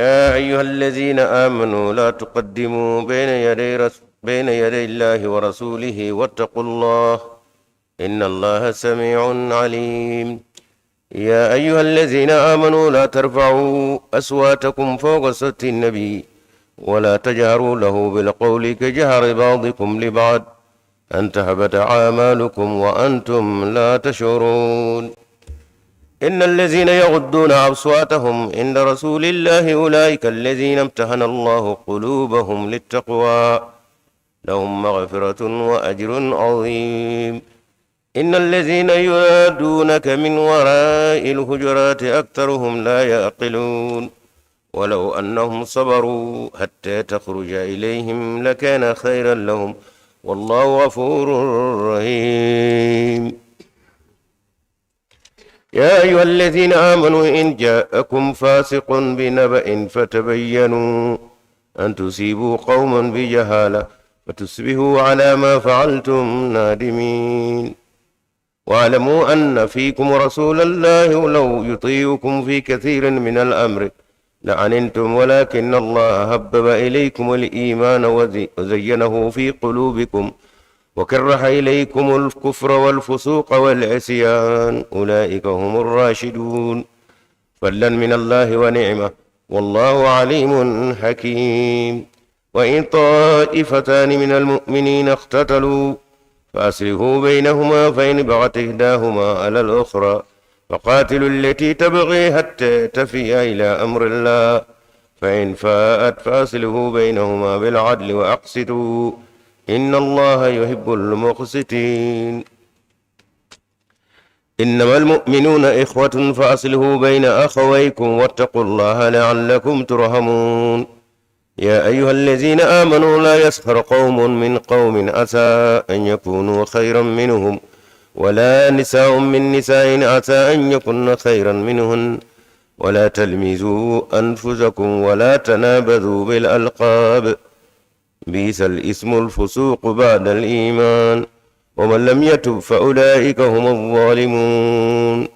يا أيها الذين آمنوا لا تقدموا بين يدي الله ورسوله واتقوا الله إن الله سميع عليم. يا أيها الذين آمنوا لا ترفعوا أصواتكم فوق صوت النبي ولا تجهروا له بالقول كجهر بعضكم لبعض أن تهبط أعمالكم وأنتم لا تشعرون. إن الذين يغضون أصواتهم عند رسول الله أولئك الذين امتحن الله قلوبهم للتقوى لهم مغفرة وأجر عظيم. إن الذين ينادونك من وراء الهجرات أكثرهم لا يعقلون. ولو أنهم صبروا حتى تخرج إليهم لكان خيرا لهم والله غفور رحيم. يا أيها الذين آمنوا إن جاءكم فاسق بنبأ فتبينوا أن تصيبوا قوما بجهالة فتصبحوا على ما فعلتم نادمين. واعلموا أن فيكم رسول الله لو يطيعكم في كثير من الأمر لعنتم ولكن الله هبب إليكم الإيمان وزينه في قلوبكم وكره إليكم الكفر والفسوق والعصيان أولئك هم الراشدون. فضلا من الله ونعمة والله عليم حكيم. وإن طائفتان من المؤمنين اقتتلوا فأصلحوا بينهما فإن بغت إحداهما على الأخرى فقاتلوا التي تبغي حتى تفيء إلى أمر الله فإن فاءت فأصلحوا بينهما بالعدل وأقسطوا إن الله يحب المقسطين. إنما المؤمنون إخوة فأصلحوا بين أخويكم واتقوا الله لعلكم ترحمون. يا أيها الذين آمنوا لا يسخر قوم من قوم عسى أن يكونوا خيرا منهم ولا نساء من نساء عسى أن يكن خيرا منهن ولا تلمزوا أنفسكم ولا تنابذوا بالألقاب بئس الاسم الفسوق بعد الإيمان ومن لم يتب فأولئك هم الظالمون.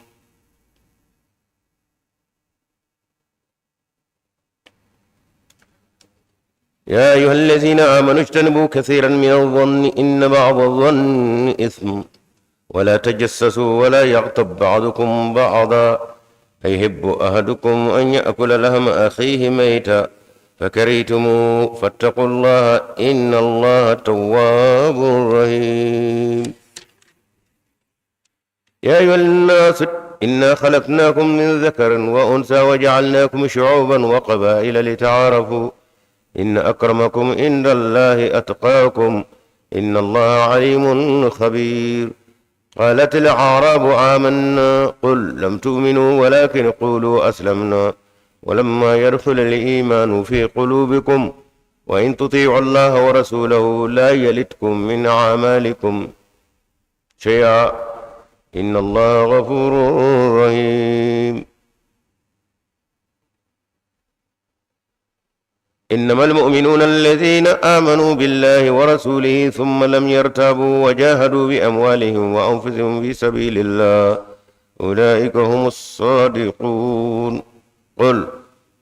يا أيها الذين آمنوا اجتنبوا كثيرا من الظن إن بعض الظن إثم ولا تجسسوا ولا يغتب بعضكم بعضا أيحب أحدكم أن يأكل لحم أخيه ميتا فكرهتموه فاتقوا الله إن الله تواب رحيم. يا أيها الناس إنا خلقناكم من ذكر وأنثى وجعلناكم شعوبا وقبائل لتعارفوا إن أكرمكم عند الله أتقاكم إن الله عليم خبير. قالت الأعراب آمنا قل لم تؤمنوا ولكن قولوا أسلمنا ولما يدخل الإيمان في قلوبكم وإن تطيعوا الله ورسوله لا يلتكم من أعمالكم شيئا إن الله غفور رحيم. إنما المؤمنون الذين آمنوا بالله ورسوله ثم لم يرتابوا وجاهدوا بأموالهم وأنفسهم في سبيل الله أولئك هم الصادقون. قل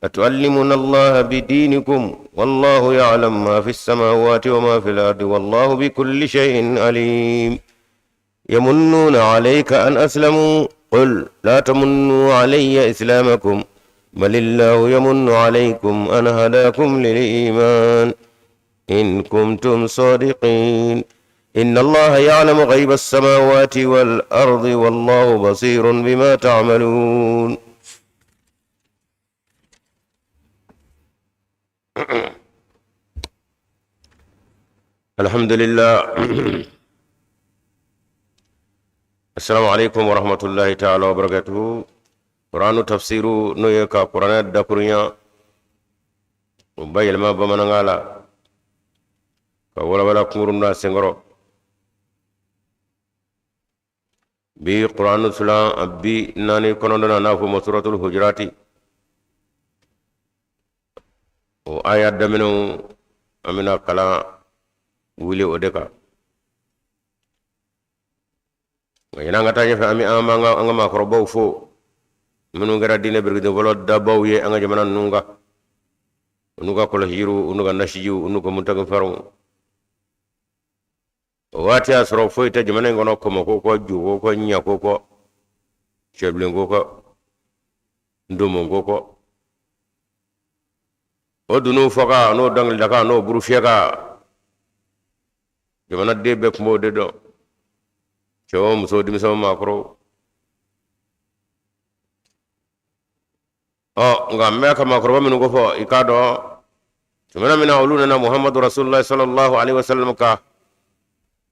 أتعلمون الله بدينكم والله يعلم ما في السماوات وما في الأرض والله بكل شيء عليم. يمنون عليك أن أسلموا قل لا تمنوا علي إسلامكم بل الله يمن عليكم أن هداكم للإيمان إن كنتم صادقين. إن الله يعلم غيب السماوات والأرض والله بصير بما تعملون. الحمد لله. السلام عليكم ورحمة الله تعالى وبركاته. قرآن تفسير نويكا قرآن دكريا وبايلما بمنغالا كولا ولا كورنا سنغرو بي قرآن سلا بي ناني كنوندنا نافو مسورة الحجرات وآيات دمنو أمنا كلا wuli o de kan. Nka yan'an ka taa ɲɛfɛ, an bɛ an b'an ka an ka maakɔrɔbaw fo, minnu kɛra diinɛ birikiden fɔlɔ dabaw ye an ka jamana ninnu kan. U n'u ka kɔlɔsijiriw, u n'u ka nasijiw, u n'u ka mutakifɛnw. O waati y'a sɔrɔ foyi tɛ jamana in kɔnɔ kɔmɔko kɔ, joko kɔ, ɲako kɔ, cɛbilenko kɔ, ndomonko kɔ. O dunun fɔkan n'o dɔnkilidakan n'o burufiyɛkan, jamanaden bɛɛ tun b'o de dɔn, cɛ o muso, denmisɛnw, maakɔrɔw. Ɔ nka n bɛ ka maakɔrɔba minnu ko fɔ, i k'a dɔn tuma min na olu nana Muhamadu Rasululahi sallallahu alaihi wasallam ka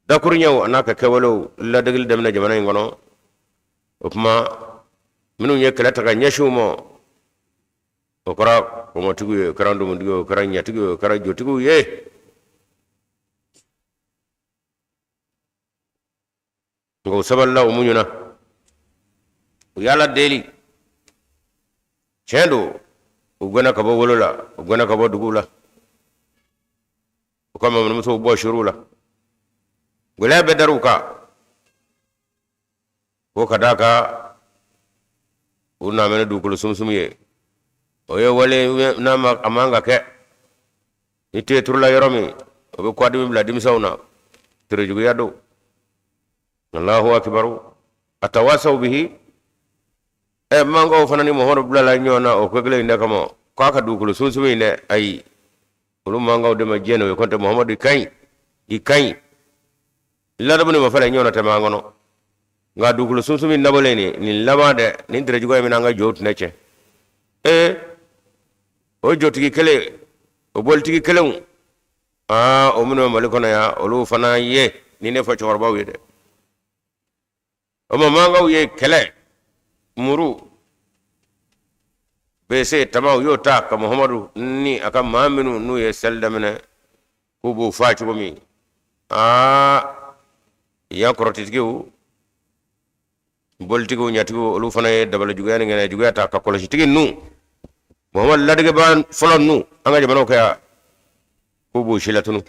dakuruɲɛw an'a ka kɛwalew ladegeli daminɛ jamana in kɔnɔ, o tuma minnu ye kɛlɛ ta ka ɲɛsin u ma, o kɛra kɔmɔtigiw ye, o kɛra ndomotigiw ye, o kɛra ɲatigiw ye, o kɛra jotigiw ye. Nka u sabalila, u muɲuna, u y'Ala deli. Tiɲɛ don, u gɛnna ka bɔ wolo la, u gɛnna ka bɔ dugu la, u ka mamusow bɔsir'u la, gɛlɛya bɛɛ dar'u kan ko ka d'a kan u nana ni dugukolo sumusumu ye. O ye wale n'a ma a man ka kɛ. Ni te turula yɔrɔ min, o bɛ kɔdimi bila denmisɛnw na, terejuguya don. Allahu akibaru. Atawasaw bihi. Ɛ mankaw fana ni Muhamadu bilala ɲɔgɔn na o ko kelen in de kama, k'a ka dugukolo sunsun in dɛ. Ayi, olu mankaw de ma jɛn n'o ye. Kɔntɛ Muhamadu, i ka ɲi, i ka ɲi, ladamu ni mafɛlɛ ɲɔgɔn tɛ an kɔnɔ, nka dugukolo sunsun min dabɔlen nin laban dɛ, nin terejuguya in bɛna an ka jow tɛnɛ cɛ. Ee, o jotigi kelen, o bolitigi kelenw, aa, o minnu bɛ Mali kɔnɔ yan, olu fana ye ni ne fɔ cɛkɔrɔbaw ye dɛ. O ma mankaw ye kɛlɛ muru bese tamaw y'o ta ka Muhamadu ni a ka maa minnu n'u ye seli daminɛ k'u b'o faa cogo min. Aa, yan kɔrɔtitigiw, bolitigiw, ɲatigiw, olu fana ye dabali juguya ni ŋaniya juguya ta ka kɔlɔsitigi ninnu, Muhamadu ladegebaa fɔlɔ ninnu, an ka jamanaw kɛ yan, k'u b'u si latunu.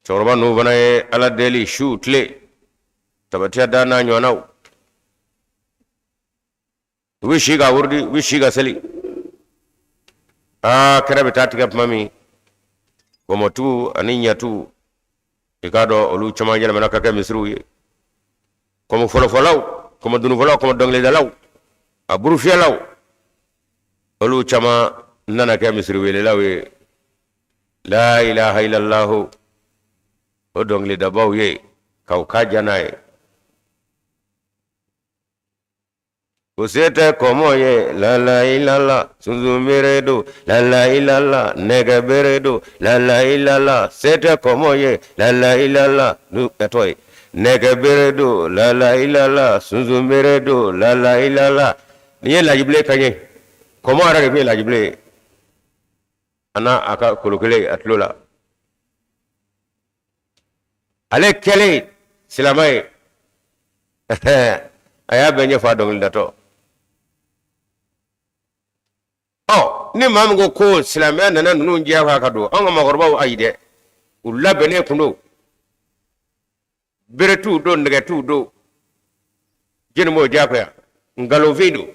Cɛkɔrɔba ninnu fana ye Ala deli su tile, tabatiya da n'a ɲɔgɔnnaw. U bɛ si ka wurudi, u bɛ si ka seli. Aa, kɛnɛ bɛ taa tigɛ tuma min, kɔmɔtigiw ani ɲatiw, i k'a dɔn olu caman yɛlɛmana ka kɛ misiriw ye. Kɔmɔ fɔlɔfɔlaw, kɔmɔ dununfɔlaw, kɔmɔ dɔnkilidalaw, a burufiyɛlaw, olu caman nana kɛ misiri welelaw ye, la ilaha illallahu o dɔnkilidabaw ye, k'aw ka diya n'a ye. O se tɛ kɔmɔ ye, lalailala, sunsun bere don, lalailala, nɛgɛ bere don, lalailala, se tɛ kɔmɔ ye, lalailala, tɔ ye nɛgɛ bere don, lalailala, sunsun bere don, lalailala. Nin ye lajibilen kan ye. Kɔmɔ yɛrɛ de tun ye lajibilen ye, a n'a a ka kolo kelen a tulo la. Ale kɛlen silamɛ ye, a y'a bɛɛ ɲɛfɔ a dɔnkilidatɔ. Ɔ ni maa min ko ko silamɛya nana ninnu diyagoya ka don, an ka maakɔrɔbaw, ayi dɛ, u labɛnnen kun don. Bere t'u don, nɛgɛ t'u don, jɛni b'o diyagoya, nkalonfin don.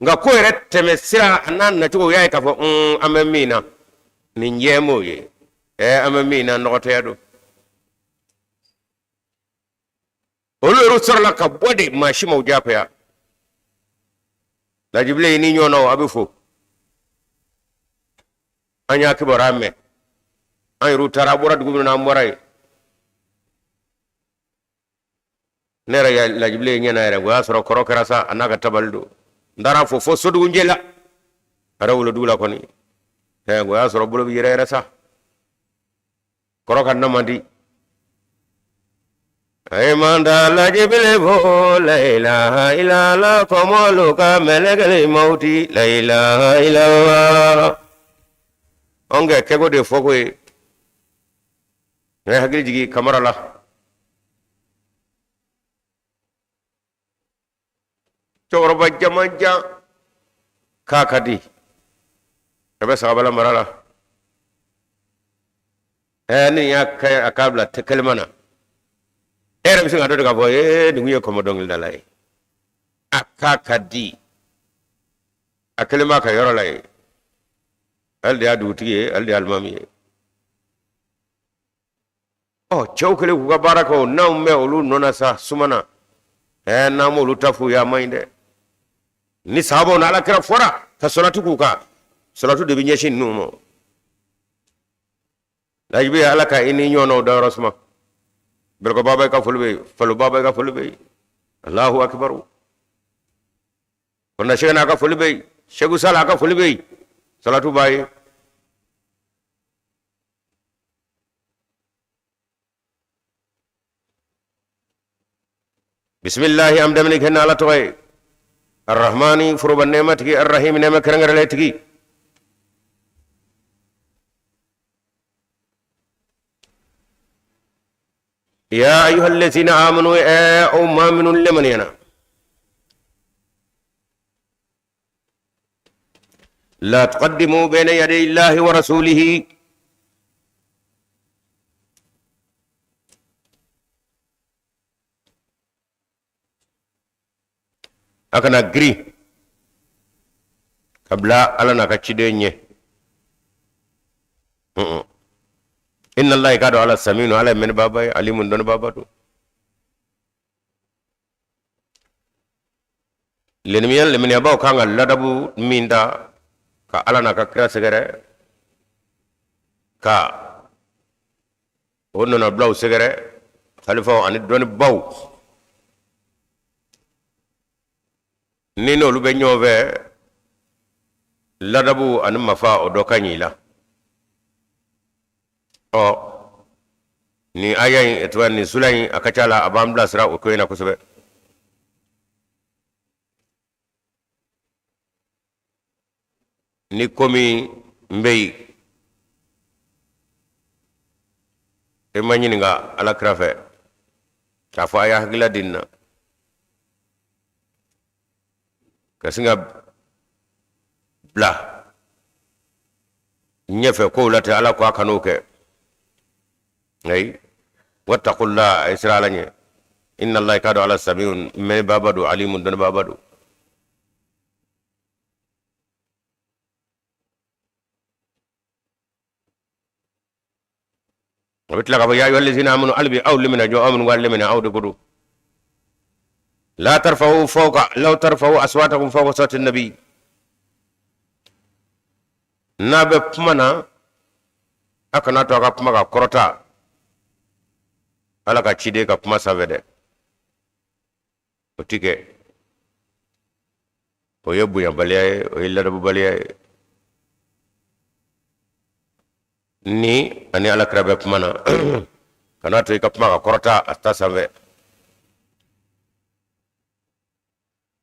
Nka ko yɛrɛ tɛmɛ sira a n'a nacogo, u y'a ye k'a fɔ an bɛ min na nin jɛ m'o ye, ɛ an bɛ min na nɔgɔtɔya don. Olu yɛrɛ sɔrɔla ka bɔ de, maa si m'u diyagoya. Lajibilen ni ɲɔgɔnnaw, a bɛ fo. An y'a kibaruya mɛn, an yɛrɛw taara, a bɔra dugu min na, an bɔra yen. Ne yɛrɛ ya lajibilen ɲɛna yɛrɛ, o y'a sɔrɔ kɔrɔ kɛra sa, a n'a ka tabali don. N taara fo fo Sodugunjɛ la, a yɛrɛ wolodugu la kɔni. Ɛ o y'a sɔrɔ bolo bɛ yɛrɛ yɛrɛ sa, kɔrɔ ka na man di. A ye manda lajibile fo, la ilaha illallah, kɔmɔlu ka mɛlɛkɛli mawuti, la ilaha illallah. Anw kɛ kɛko de fɔ ko ye. N ye hakili jigin Kamara la. Cɛkɔrɔba jamanjan k'a ka di, a bɛ Sagabala mara la. Ɛɛ, ni y'a kɛ a k'a bila kɛlɛma na, e yɛrɛ bɛ se ka dɔ de k'a fɔ ee, nin kun ye kɔmɔ dɔnkilidala ye. A k'a ka di. A kelen b'a ka yɔrɔ la yen, ale de y'a dugutigi ye, ale de ye alimami ye. Ɔ, cɛw kɛlen k'u ka baara kɛ, o n'anw bɛ olu nɔ na sa suma na. Ɛɛ, n'an m'olu ta f'u ye, a man ɲi dɛ. Ni sahabaw ni ala kira fɔra ka salatu k'u kan, salatu de bɛ ɲɛsin ninnu ma. Lajibi, ala ka i ni ɲɔgɔnnaw dayɔrɔ suma. Bɛlɛkɔ baba ka foli bɛ yen, falo baba ka foli bɛ yen. Alahu akibaru. Kɔnda sɛgɛnna ka foli bɛ yen, segu sala ka foli bɛ yen, salatu b'a ye. Bisimilahi, an daminɛ kɛ n'ala tɔgɔ ye, arahmani, foroba nɛɛma tigi, arahimi, nɛɛma kɛrɛnkɛrɛnlen tigi. Ya ayuha allazina amanu, ɛ aw maa minnu lemaniyana, la tuqaddimu bayna yaday illahi wa rasulihi, a kana girin ka bila ala n'a ka ciden ɲɛ. Inna allaha, i k'a dɔn ala, samiun, ala ye mɛnnibaaba ye, alimun, dɔnnibaaba don. Lenimiya, lemaniyabaw kan ka ladabu min ta ka ala n'a ka kira sɛgɛrɛ, ka o nɔnabilaw sɛgɛrɛ, khalifaw ani dɔnnibaw, ni n'olu bɛ ɲɔgɔn fɛ, ladabu ani mafa, o dɔ ka ɲi i la. Ɔ, nin aya in, tuma nin sura in, a ka ca la a b'an bilasira o ko in na kosɛbɛ. Ni ko min bɛ yen, e ma ɲininka ala kira fɛ k'a fɔ a y'a hakilila di nin na, ka sin ka bila ɲɛfɛ kow la ten, ala ko a kan'o kɛ. Ayi, wattaqullah, a ye siran ala ɲɛ. Inna allah, i k'a dɔn ala, samiun, mɛnnibaaba don, alimun, dɔnnibaaba don. A bɛ tila k'a fɔ ya ayyuhal ladzina amanu, hali bi aw limina jɔ, aw minnu ka limina, aw de ko don, la tarfa'u fawqa la tarfa'u aswatakum fawqa sawti nabi. N'a bɛ kuma na, a kana to a ka kuma ka kɔrɔta ala ka ciden ka kuma sanfɛ dɛ, o ti kɛ. O ye bonyabaliya ye, o ye ladabubaliya ye. Ni ani ala kira bɛ kuma na, kana to i ka kuma ka kɔrɔta a ta sanfɛ.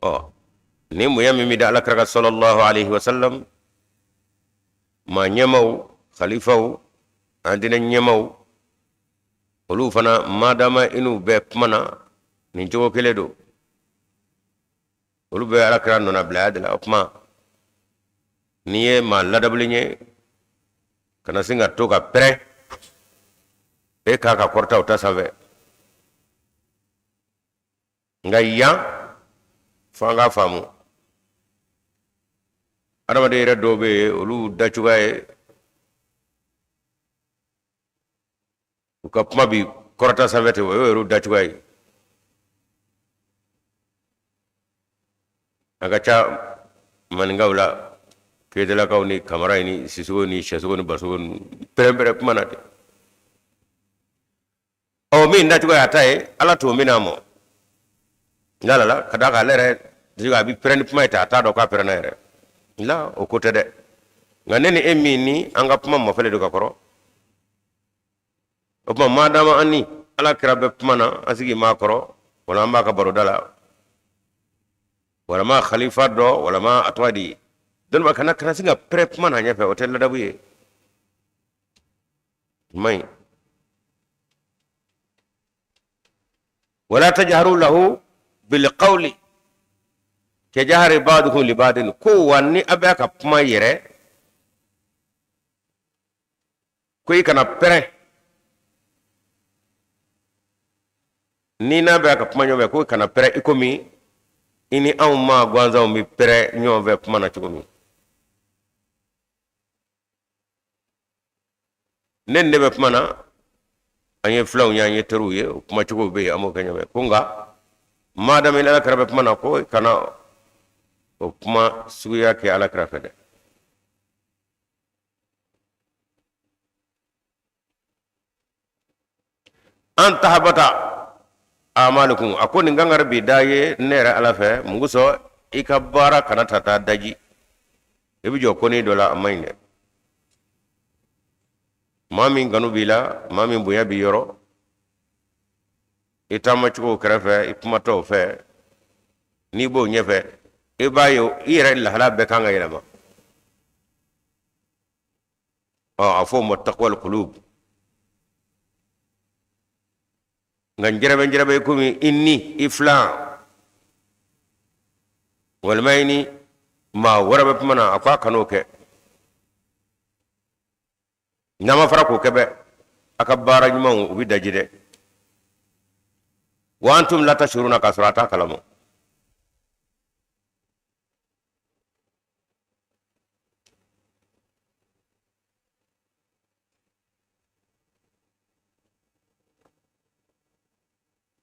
Ɔ, ni bonya min bɛ da ala kira kan sallallahu alaihi wasallam, maa ɲɛmaw, khalifaw, an diinɛ ɲɛmaw, olu fana, madama i n'u bɛ kuma na nin cogo kelen don, olu bɛ ala kira nɔnabilaya de la. O kuma, n'i ye maa ladabulen ye, kana sin ka to ka pɛrɛn e k'a ka kɔrɔta o ta sanfɛ. Nka yan fo an k'a faamu, adamaden yɛrɛ dɔw bɛ yen, olu dacogoya ye u ka kuma bi kɔrɔta sanfɛ ten, o y'o yɛrɛ dacogoya ye. A ka ca maninkaw la, keyitalakaw ni kamara ni sisogo ni sɛsogo ni basogo ni pɛrɛnpɛrɛn kuma na ten. Ɔ, min dacogo y'a ta ye, ala t'o minɛ a ma la la, ka d'a kan ale yɛrɛ a bɛ pɛrɛn ni kuma ye ten, a t'a dɔn k'a pɛrɛnna yɛrɛ la. O ko tɛ dɛ. Nka ne ni e min ni an ka kuma mafɛlɛ don ka kɔrɔ, o tuma madama an ni ala kira bɛ kuma na, an sigi maa kɔrɔ, wala an b'a ka baroda la, walama khalifa dɔ, walama a tɔgɔ di dɔnniba, kana sin ka pɛrɛn kuma na ɲɛfɛ, o tɛ ladabu ye, man ɲi. Wala tajharu lahu bilqawli kajahri ba'dukum li ba'din, ko wa ni a bɛ ka kuma yɛrɛ, ko i kana pɛrɛn ni n'a bɛ ka kuma ɲɔgɔn fɛ, ko i kana pɛrɛn i komi I ni anw maa gansanw bɛ pɛrɛ ɲɔgɔn fɛ kuma na cogo min, ne ni ne bɛ kuma na, an ye filanw ye, an ye teriw ye, o kumacogo bɛ yen, an b'o kɛ ɲɔgɔn fɛ. Ko nka madama i ni ala kira bɛ kuma na, ko kana o kuma suguya kɛ ala kira fɛ dɛ. An tahabata amalukum, a ko nin kangari bi da ye ne yɛrɛ ala fɛ, mun kosɔn? I ka baara kana ta taa daji, i bɛ jɔ konin dɔ la, a man ɲi dɛ. Maa min kanu b'i la, maa min bonya b'i yɔrɔ, i taamacogo kɛrɛfɛ, i kumatɔw fɛ, n'i b'o ɲɛfɛ, i b'a ye i yɛrɛ lahala bɛɛ kan ka yɛlɛma. Ɔ, a fɔ o ma takwal kulub. Nka njɛrɛbɛ njɛrɛbɛ i komi i ni i filan walima i ni maa wɛrɛ bɛ kuma na, a ko a kan'o kɛ. N'a ma fara k'o kɛ bɛ, a ka baara ɲumanw u bɛ daji dɛ. Wa antum la tashuruna, k'a sɔrɔ a t'a kalama.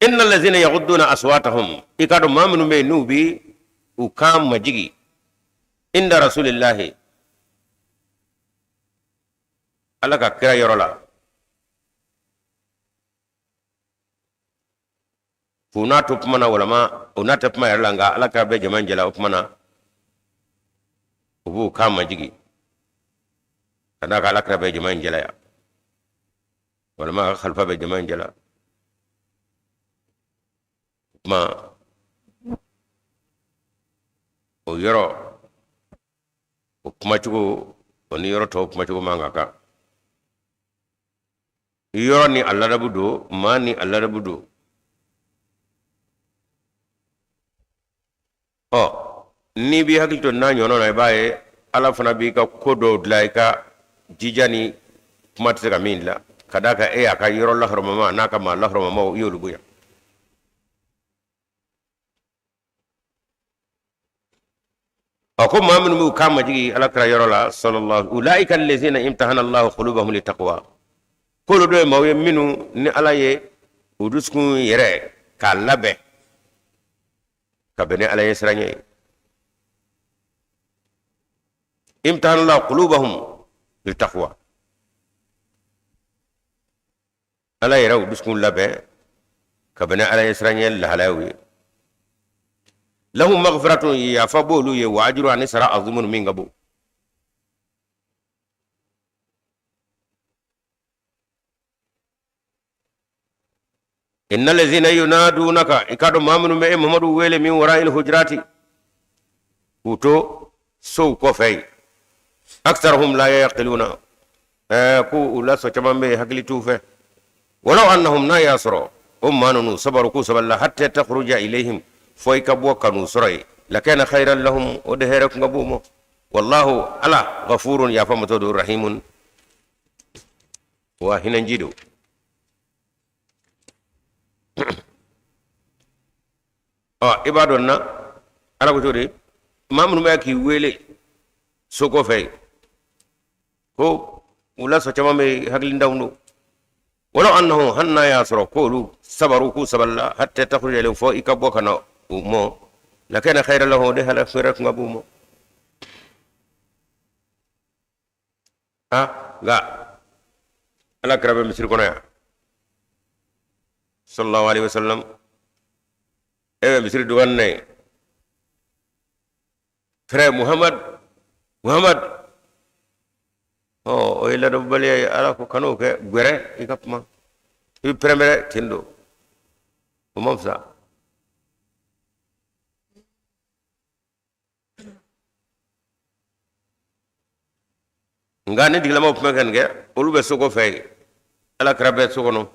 Inna allazina yagudduna aswatahum, i k'a dɔn maa minnu bɛ yen n'u bi u kan majigi inda rasulillahi, ala ka kira yɔrɔ la, k'u n'a to kuma na walama u n'a tɛ kuma yɛrɛ la, nka ala kira bɛ jama in cɛla o kuma na, u b'u kan majigi ka d'a kan ala kira bɛ jama in cɛla yan, walima a ka kalifa bɛ jama in cɛla kuma o yɔrɔ, o kumacogo o ni yɔrɔ tɔw kumacogo man ka kan. Yɔrɔ ni a ladabu don, maa ni a ladabu don. Ɔ, n'i b'i hakili to n'a ɲɔgɔnna na, i b'a ye ala fana b'i ka ko dɔw dilan i ka jija ni kuma tɛ se ka min dilan, ka d'a kan e y'a ka yɔrɔ lahɔrɔmama n'a ka maa lahɔrɔmamaw, i y'olu bonya. A ko maa minnu b'u kan majigi ala kira yɔrɔ la sallallahu, ulaika allazina imtahana allahu qulubahum litaqwa, k'olu dɔ ye maaw ye minnu ni ala ye u dusukun yɛrɛ k'a labɛn ka bɛn ni ala ɲɛ siranɲɛ ye. Imtahana allahu qulubahum litaqwa, ala yɛrɛ u dusukun labɛn ka bɛn ni ala ɲɛ siranɲɛ lahalayaw ye. Lahum maghfiratun, yafa b'olu ye, wa ajru, ani sara, azimun, min ka bon. Inna lazina yunadunaka, i k'a dɔn maa minnu bɛ e Mamadu wele, min wara'il hujurati, k'u to sow kɔfɛ yen, aktharuhum la yaqiluna, ɛɛ ko u la sɔ caman bɛ yen, hakili t'u fɛ. Walaw annahum, n'a y'a sɔrɔ o maa ninnu sabaru, k'u sabalila, hatta takhruja ilayhim, fo i ka bɔ ka n'u sɔrɔ yen, lakana khayran lahum, o de hɛrɛ kun ka bon ma. Wallahu, ala, ghafurun, yafa masa don, rahimun, wa hinɛji don. Ɔ, i b'a dɔn na ala ko cogo di, maa minnu bɛ k'i wele so kɔfɛ yen, ko u la sɔ caman bɛ hakilintanw don. Walaw annahum, hali n'a y'a sɔrɔ k'olu sabaru, k'u sabalila, hatta takhruja ilayhim, fo i ka bɔ ka na u mɔ, lakana khayran lahum, o de hɛrɛ kun ka bon u ma. A nka ala kira bɛ misiri kɔnɔ yan sallallahu alaihi wasallam, e bɛ misiri dugani na yen, frère Muhammad, Muhammad, ɔ, o ye ladabubaliya ye. Ala ko kan'o kɛ, gwɛrɛ i ka kuma, i bɛ pɛrɛnpɛrɛn ten don, o man fisa. Nka ni tigilamaw tun bɛ ka nin kɛ, olu bɛ so kɔfɛ yen, ala kira bɛ so kɔnɔ,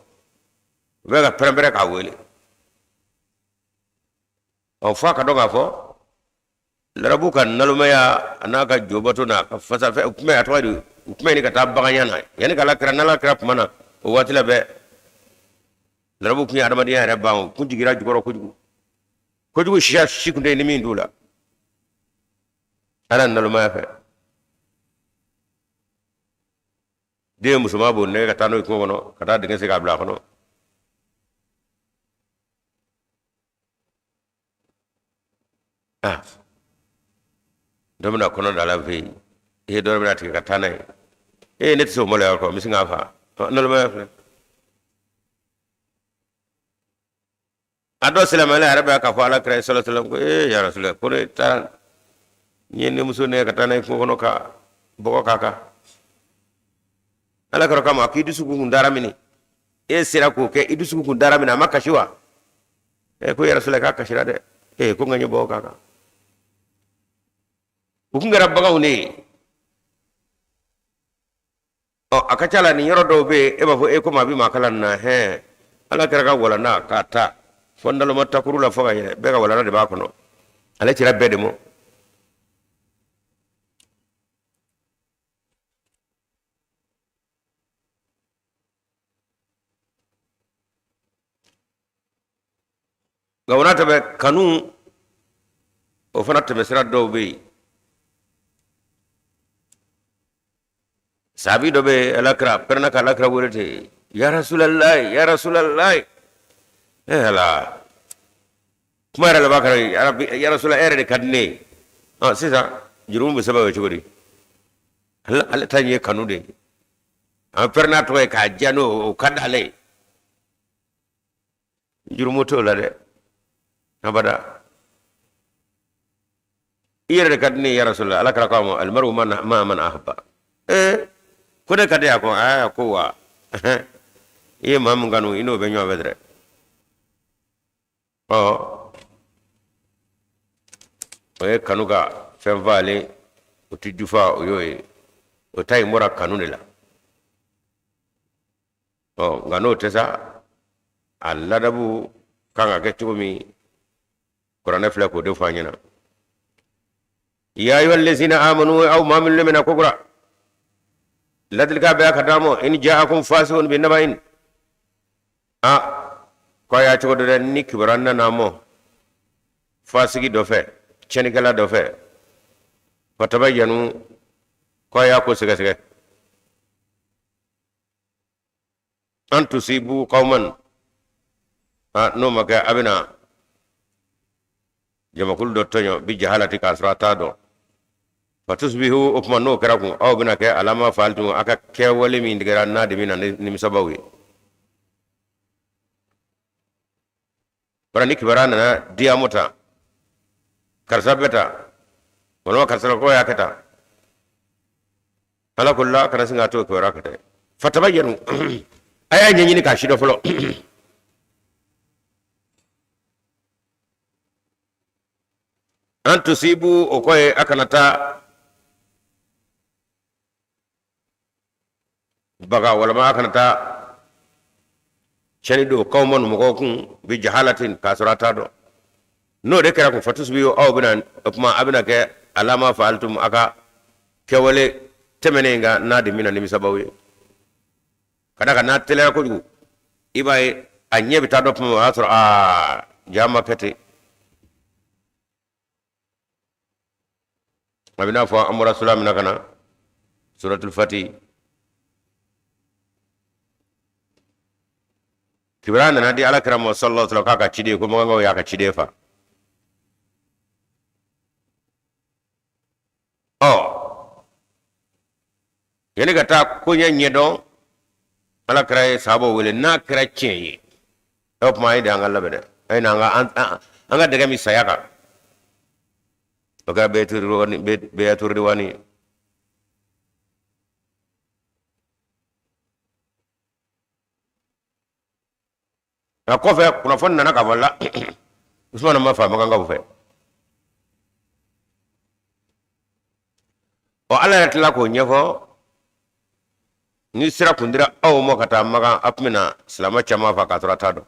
u bɛ ka pɛrɛnpɛrɛn k'a wele. Ɔ, f'a ka dɔn k'a fɔ larabu ka nalomaya a n'a ka jobato n'a ka fasafɛ, u tun bɛ a tɔgɔ di, u tun bɛ ɲini ka taa baganya na yanni ka ala kira n'ala kira kuma na. O waati la bɛɛ larabu tun ye adamadenya yɛrɛ ban, u kun jiginra jukɔrɔ kojugu. Kojugu siya si kun tɛ yen ni min t'u la. Ala nalomaya fɛ. Den musoman b'o nɛgɛ ka taa n'o ye kungo kɔnɔ ka taa dingɛ sen k'a bila a kɔnɔ. Ah, dɔ bɛna kɔnɔ da la fɛ yen, e dɔ bɛna tigɛ ka taa n'a ye. Ee, ne tɛ se o maloya kɔ, n bɛ sin k'a fa. Nalomaya filɛ. A dɔ silamɛya yɛrɛ bɛ k'a fɔ ala kira ye sɔlɔ sɔlɔ ko ee ya rasula, ko ne taara n ye ne muso nɛgɛ ka taa n'a ye kungo kɔnɔ ka bɔgɔ k'a kan. Ala kira k'a ma k'i dusukun kun dara mini? E sera k'o kɛ, i dusukun kun dara mini? A ma kasi wa? E ko ya rasula, k'a kasira dɛ. Ee, ko n ka n ye bɔgɔ k'a kan. U kun kɛra baganw de ye. Ɔ, a ka ca la nin yɔrɔ dɔw bɛ yen, e b'a fɔ e komi a bɛ maa kalan na hɛn. Ala kira ka walanda k'a ta fɔ naloma takuru la fo ka yɛlɛ, bɛɛ ka walanda de b'a kɔnɔ. Ale cira bɛɛ de ma. Nka o n'a ta bɛɛ, kanu o fana tɛmɛsira dɔw bɛ yen. Sahabi dɔ bɛ yen, alakira pɛrɛnna ka alakira wele ten: ya rasulalayi, ya rasulalayi. E ala, kuma yɛrɛ laban kɛra ya rasula, e yɛrɛ de ka di ne ye. Ɔ, sisan jurumu bɛ sɛbɛn o ye cogo di? Ale ta in ye kanu de ye. An pɛrɛnna tɔgɔ ye k'a diya n'o, o ka d'ale ye. Jurumu t'o la dɛ, abada. I yɛrɛ de ka di ne ye ya rasulala. Ala kira ko a ma: almaru ma'a man ahabba. Ee, ko ne ka di a ko aa, ko wa i ye maa min kanu, i n'o bɛ ɲɔgɔn fɛ dɛ. Ɔ, o ye kanu ka fɛn falen, o tɛ jufa, o y'o ye. O ta in bɔra kanu de la. Ɔ, nka n'o tɛ sa, a ladabu kan ka kɛ cogo min, kuranɛ filɛ k'o de fɔ an ɲɛna: ya ayuha allazina amanu, aw maa minnu lamɛnna kokura, ladilikan bɛ ka d'a ma: in ja'akum fasiqun bi naba'in. A ko a y'a cogo dɔ dɛ, ni kibaruya nana mɔ fasigi dɔ fɛ, tiɲɛnikɛla dɔ fɛ, fatabayanu, ko a y'a ko sɛgɛsɛgɛ. An tusibu qauman, n'o ma kɛ, a bɛna jamakulu dɔ tɔɲɔ bi jahalati, k'a sɔrɔ a t'a dɔn. Fatusbihu, o tuma n'o kɛra kun, aw bɛna kɛ alama faaltum, a ka kɛwale min tigɛra nadimina, nimisabaw ye. Bara ni kibaruya nana di a mɔ tan, karisa bɛ tan, walima karisa ko y'a kɛ tan, ala ko la kana sin k'a to kibaruya ka tɛ. Fatabayanu, a y'a ɲɛɲini k'a sidɔn fɔlɔ. An tusibu, o kɔ ye a kana taa baga, walima a kana taa tiɲɛni don kawman, mɔgɔw kun, bi jahalatin, k'a sɔrɔ a t'a dɔn. N'o de kɛra kun, fatusbihu, aw bɛna o tuma a bɛna kɛ alama faaltum, a ka kɛwale tɛmɛnen kan, nadimina, nimisabaw ye. Ka d'a kan n'a teliyara kojugu, i b'a ye a ɲɛ bɛ taa dɔ tuma, o y'a sɔrɔ aa, ja ma kɛ ten. A bɛ n'a fɔ an bɔra sura min na ka na, suratul fati, kibaruya nana di ala kira ma sallallahu alaihi wasallam k'a ka ciden, ko makankaw y'a ka ciden fa. Ɔ, yanni ka taa koɲɛ ɲɛdɔn, ala kira ye sahabaw wele: n'a kɛra tiɲɛ ye, o tuma a ye de an ka labɛn dɛ, a ye na an ka dɛgɛ min saya kan. O kɛra bɛyatu riwani ye. Nka kɔfɛ kunnafoni nana k'a fɔ la Usumana ma fa makankaw fɛ. Ɔ, ala yɛrɛ tila k'o ɲɛfɔ: ni sira kun dira aw ma ka taa Makan, a tun bɛna silamɛ caman fa k'a sɔrɔ a t'a dɔn.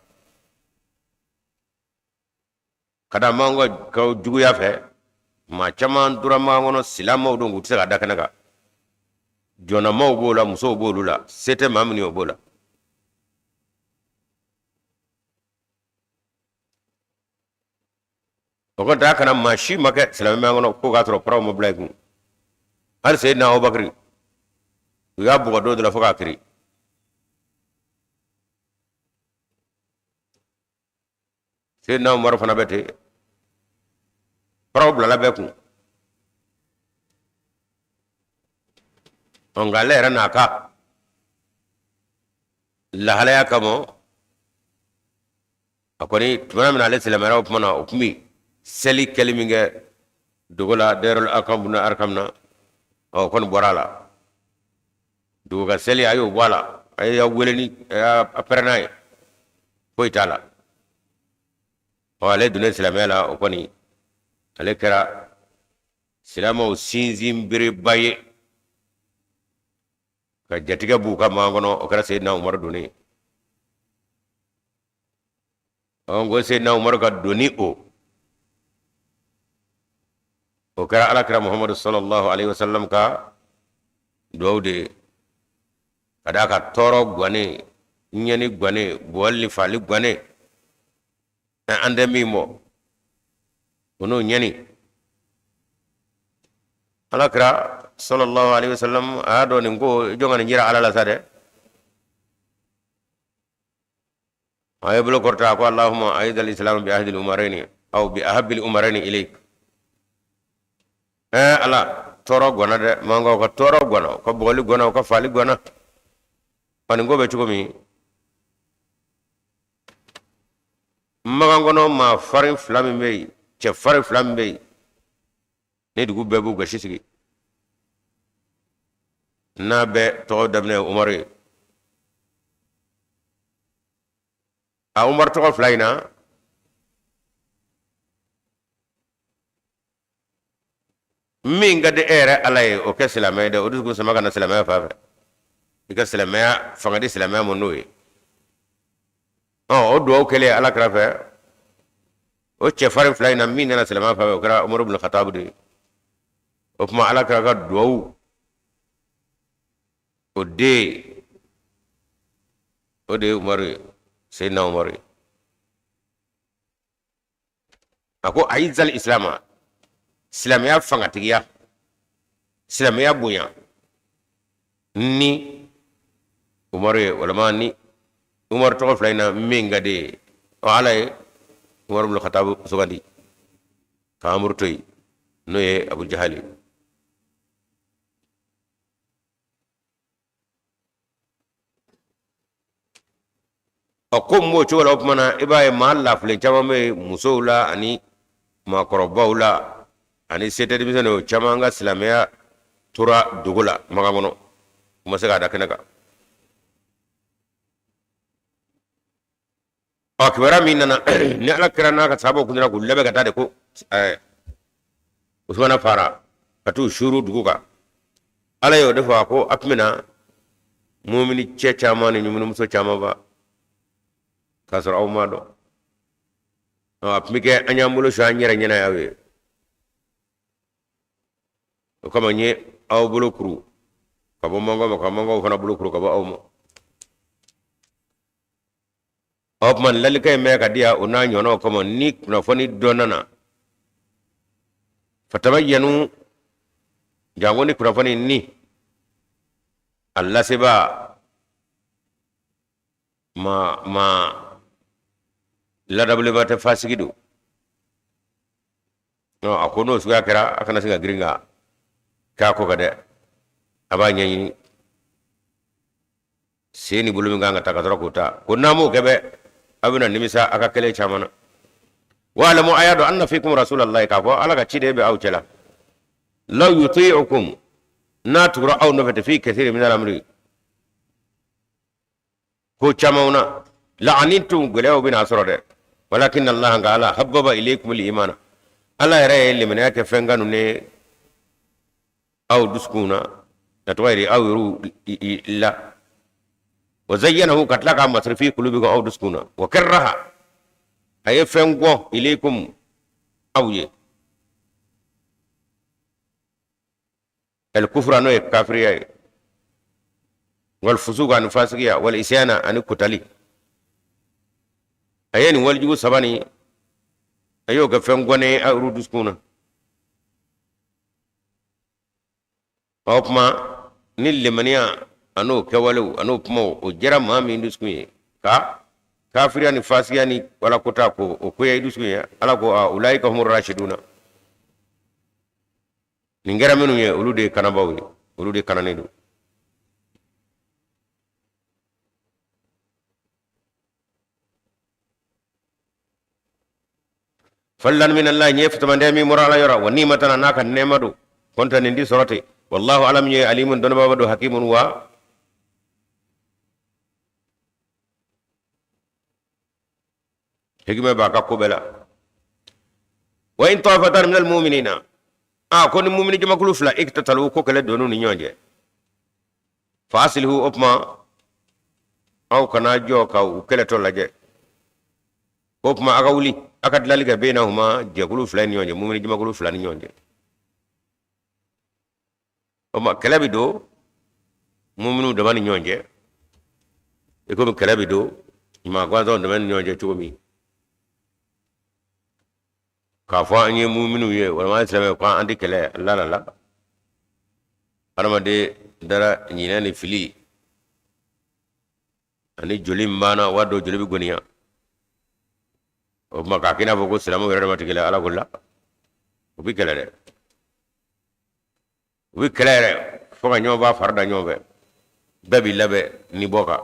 Ka da makankaw juguya fɛ, maa caman tora Makan kɔnɔ, silamɛw don, k'u tɛ se ka da kɛnɛ kan. Jɔnnamaw b'o la, musow b'olu la, se tɛ maa minnu ye, o b'o la. O kɔni t'a kana maa si ma kɛ silamɛya kɔnɔ ko k'a sɔrɔ paraw ma bila i kun. Hali Seyidina Abubakari, u y'a bugɔ don dɔ la fo k'a kiri. Seyidina Umaru fana bɛ ten, paraw bilala bɛɛ kun. Nka ale yɛrɛ n'a ka lahalaya kama, a kɔni tuma min na ale silamɛyara, o tuma na o tun bɛ seli kɛli min kɛ dogo la Darul Arkam bun Arkam na, o kɔni bɔra a la. Dogo ka seli, a y'o bɔ a la, a y'a wele ni a y'a pɛrɛn n'a ye, foyi t'a la. Ɔ, ale donnen silamɛya la, o kɔni ale kɛra silamɛw sinsinbereba ye ka jatigɛ b'u ka makan kɔnɔ. O kɛra Seyidina Umaru donnen ye. Ɔ, ko Seyidina Umaru ka donni, o kɛra Ala kira Muhamadu sallallahu alaihi wasallam ka duwawu de ye, ka d'a kan tɔɔrɔ gannen, ɲɛni gannen, bugɔli ni faali gannen, an tɛ min bɔ o n'o ɲɛni. Ala kira sallallahu alaihi wasallam a y'a dɔn nin ko jɔn ka nin jira Ala la sa dɛ. A ye bolo kɔrɔta, a ko: Allahumma a'izzal islam bi ahadil umarayni aw bi ahabbil umarayni ilayk. Ala, tɔɔrɔ gwana dɛ, mankaw ka tɔɔrɔ gwana, ka bugɔli gwana, ka faali gwana. Nin ko bɛ cogo min, makan kɔnɔ maa farin fila min bɛ yen, cɛ farin fila min bɛ yen ni dugu bɛɛ b'u gasi sigi n'a bɛɛ tɔgɔ daminɛ Umaru ye, a Umaru tɔgɔ fila in na, min ka di e yɛrɛ Ala ye, o kɛ silamɛ ye dɛ. O dusukun sama ka na silamɛya fan fɛ, i ka silamɛya fanga di silamɛya ma n'o ye. Ɔ, o duwawu kɛlen Ala kira fɛ, o cɛfarin fila in na, min nana silamɛya fan fɛ, o kɛra Umaru bin Khattab de ye. O tuma Ala kira ka duwawu o den, o de ye Umaru ye, Seyidina Umaru ye. A ko a'izzal islama, silamɛya fangatigiya, silamɛya bonya ni Umaru ye, walima ni Umaru tɔgɔ fila in na min ka di ye. Ɔ, Ala ye Umaru bin Khattab sugandi ka Amuru to yen, n'o ye Abu Jahali. Ɔ, ko min b'o cogo la, o tuma na i b'a ye maa lafilen caman bɛ yen, musow la ani maakɔrɔbaw la ani setɛ denmisɛnninw caman ka silamɛya tora dogo la makan kɔnɔ, u ma se k'a da kɛnɛ kan. Ɔ, kibaruya min nana ni Ala kira n'a ka sahabaw kun k'u labɛn ka taa de ko Usumana fara ka t'u suuru dugu kan, Ala y'o de fɔ. A ko a tun bɛna mumini cɛ caman ni mumini muso caman fa k'a sɔrɔ aw m'a dɔn. A tun bɛ kɛ an y'an bolo su an yɛrɛ ɲɛna y'aw ye. O kama n ye aw bolo kuru ka bɔ mankaw ma, ka mankaw fana bolo kuru ka bɔ aw ma. O tuma ladilikan in bɛ ka di yan o n'a ɲɔgɔnnaw kama. Ni kunnafoni dɔ nana, fatabayyanu, janko ni kunnafoni ni a lasebaa ma ma ladabulenba tɛ, fasigi don. A ko n'o suguya kɛra, a kana se ka girin ka k'a ko kan dɛ, a b'a ɲɛɲini, sen ni bolo min kan ka ta ka sɔrɔ k'o ta. Ko n'a m'o kɛ bɛ, aw bɛna nimisa a ka kɛlen caman na. Wa'lamu, a y'a dɔn, anna fikum rasulallahi, k'a fɔ Ala ka ciden bɛ aw cɛla. Law yuti'ukum, n'a tugura aw nɔfɛ tɛ, fi kathiri min al-amri, ko caman na, la'anittum, gɛlɛyaw bɛna sɔrɔ dɛ. Walakin Allah, nka Ala, habbaba ilaykum al-imana, Ala yɛrɛ ye limaniya kɛ fɛn kanu ne aw dusukun na, a tɔgɔ yɛrɛ aw yɛrɛw la, wa zayyanahu, ka tila k'a masiri, fi qulubikum, aw dusukun na, wa karraha, a ye fɛn gɔn, ilaykum, aw ye, al kufra, n'o ye kafiriya ye, wal fusuka, ani fasigiya, wal isyana, ani kutali. A ye nin walijugu saba nin A y'o kɛ fɛn gɔnnen ye aw dusukun na. O tuma ni lemaniya an'o kɛwalew an'o kumaw o jɛra maa min dusukun ye ka kafiriya ni fasiya ni alakota ko o goya i dusukun ye, Ala ko a ulaika humu rashiduna. Nin kɛra minnu ye, olu de ye kanabaw ye, olu de kananen don. Fadlan min Allah, nin ye fitamantɛ min bɔra Ala yɔrɔ, wa ni'matan, n'a ka nɛɛma don, kɔntɛ nin di sɔrɔ ten. Wallahu, Ala min ye alimun, dɔnnibaa don, hakimun, wa hikima b'a ka ko bɛɛ la. Wa in taifatan minal mu'minina, a ko ni mumini jamakulu fila iktatalu, ko kɛlɛ donn'u ni ɲɔgɔn cɛ, fa aslihu, o tuma aw kana jɔ ka u kɛlɛtɔ lajɛ, o tuma a ka wuli a ka dilali kɛ bainahuma, jɛkulu fila ni ɲɔgɔn cɛ, mumini jamakulu fila ni ɲɔgɔn cɛ. O tuma kɛlɛ bɛ don muminiw dama ni ɲɔgɔn cɛ i komi kɛlɛ bɛ don maa gansanw dama ni ɲɔgɔn cɛ cogo min. K'a fɔ an ye muminiw ye walima an silamɛ ko an tɛ kɛlɛ la la la, adamaden dara ɲinɛ ni fili ani joli min banna, waati dɔ joli bɛ goniya. O tuma k'a k'i n'a fɔ ko silamɛw yɛrɛ dama tɛ kɛlɛ, Ala ko la, u bɛ kɛlɛ dɛ, u bɛ kɛlɛ yɛrɛ fo ka ɲɔgɔn b'a fari da ɲɔgɔn fɛ, bɛɛ b'i labɛn ni bɔ kan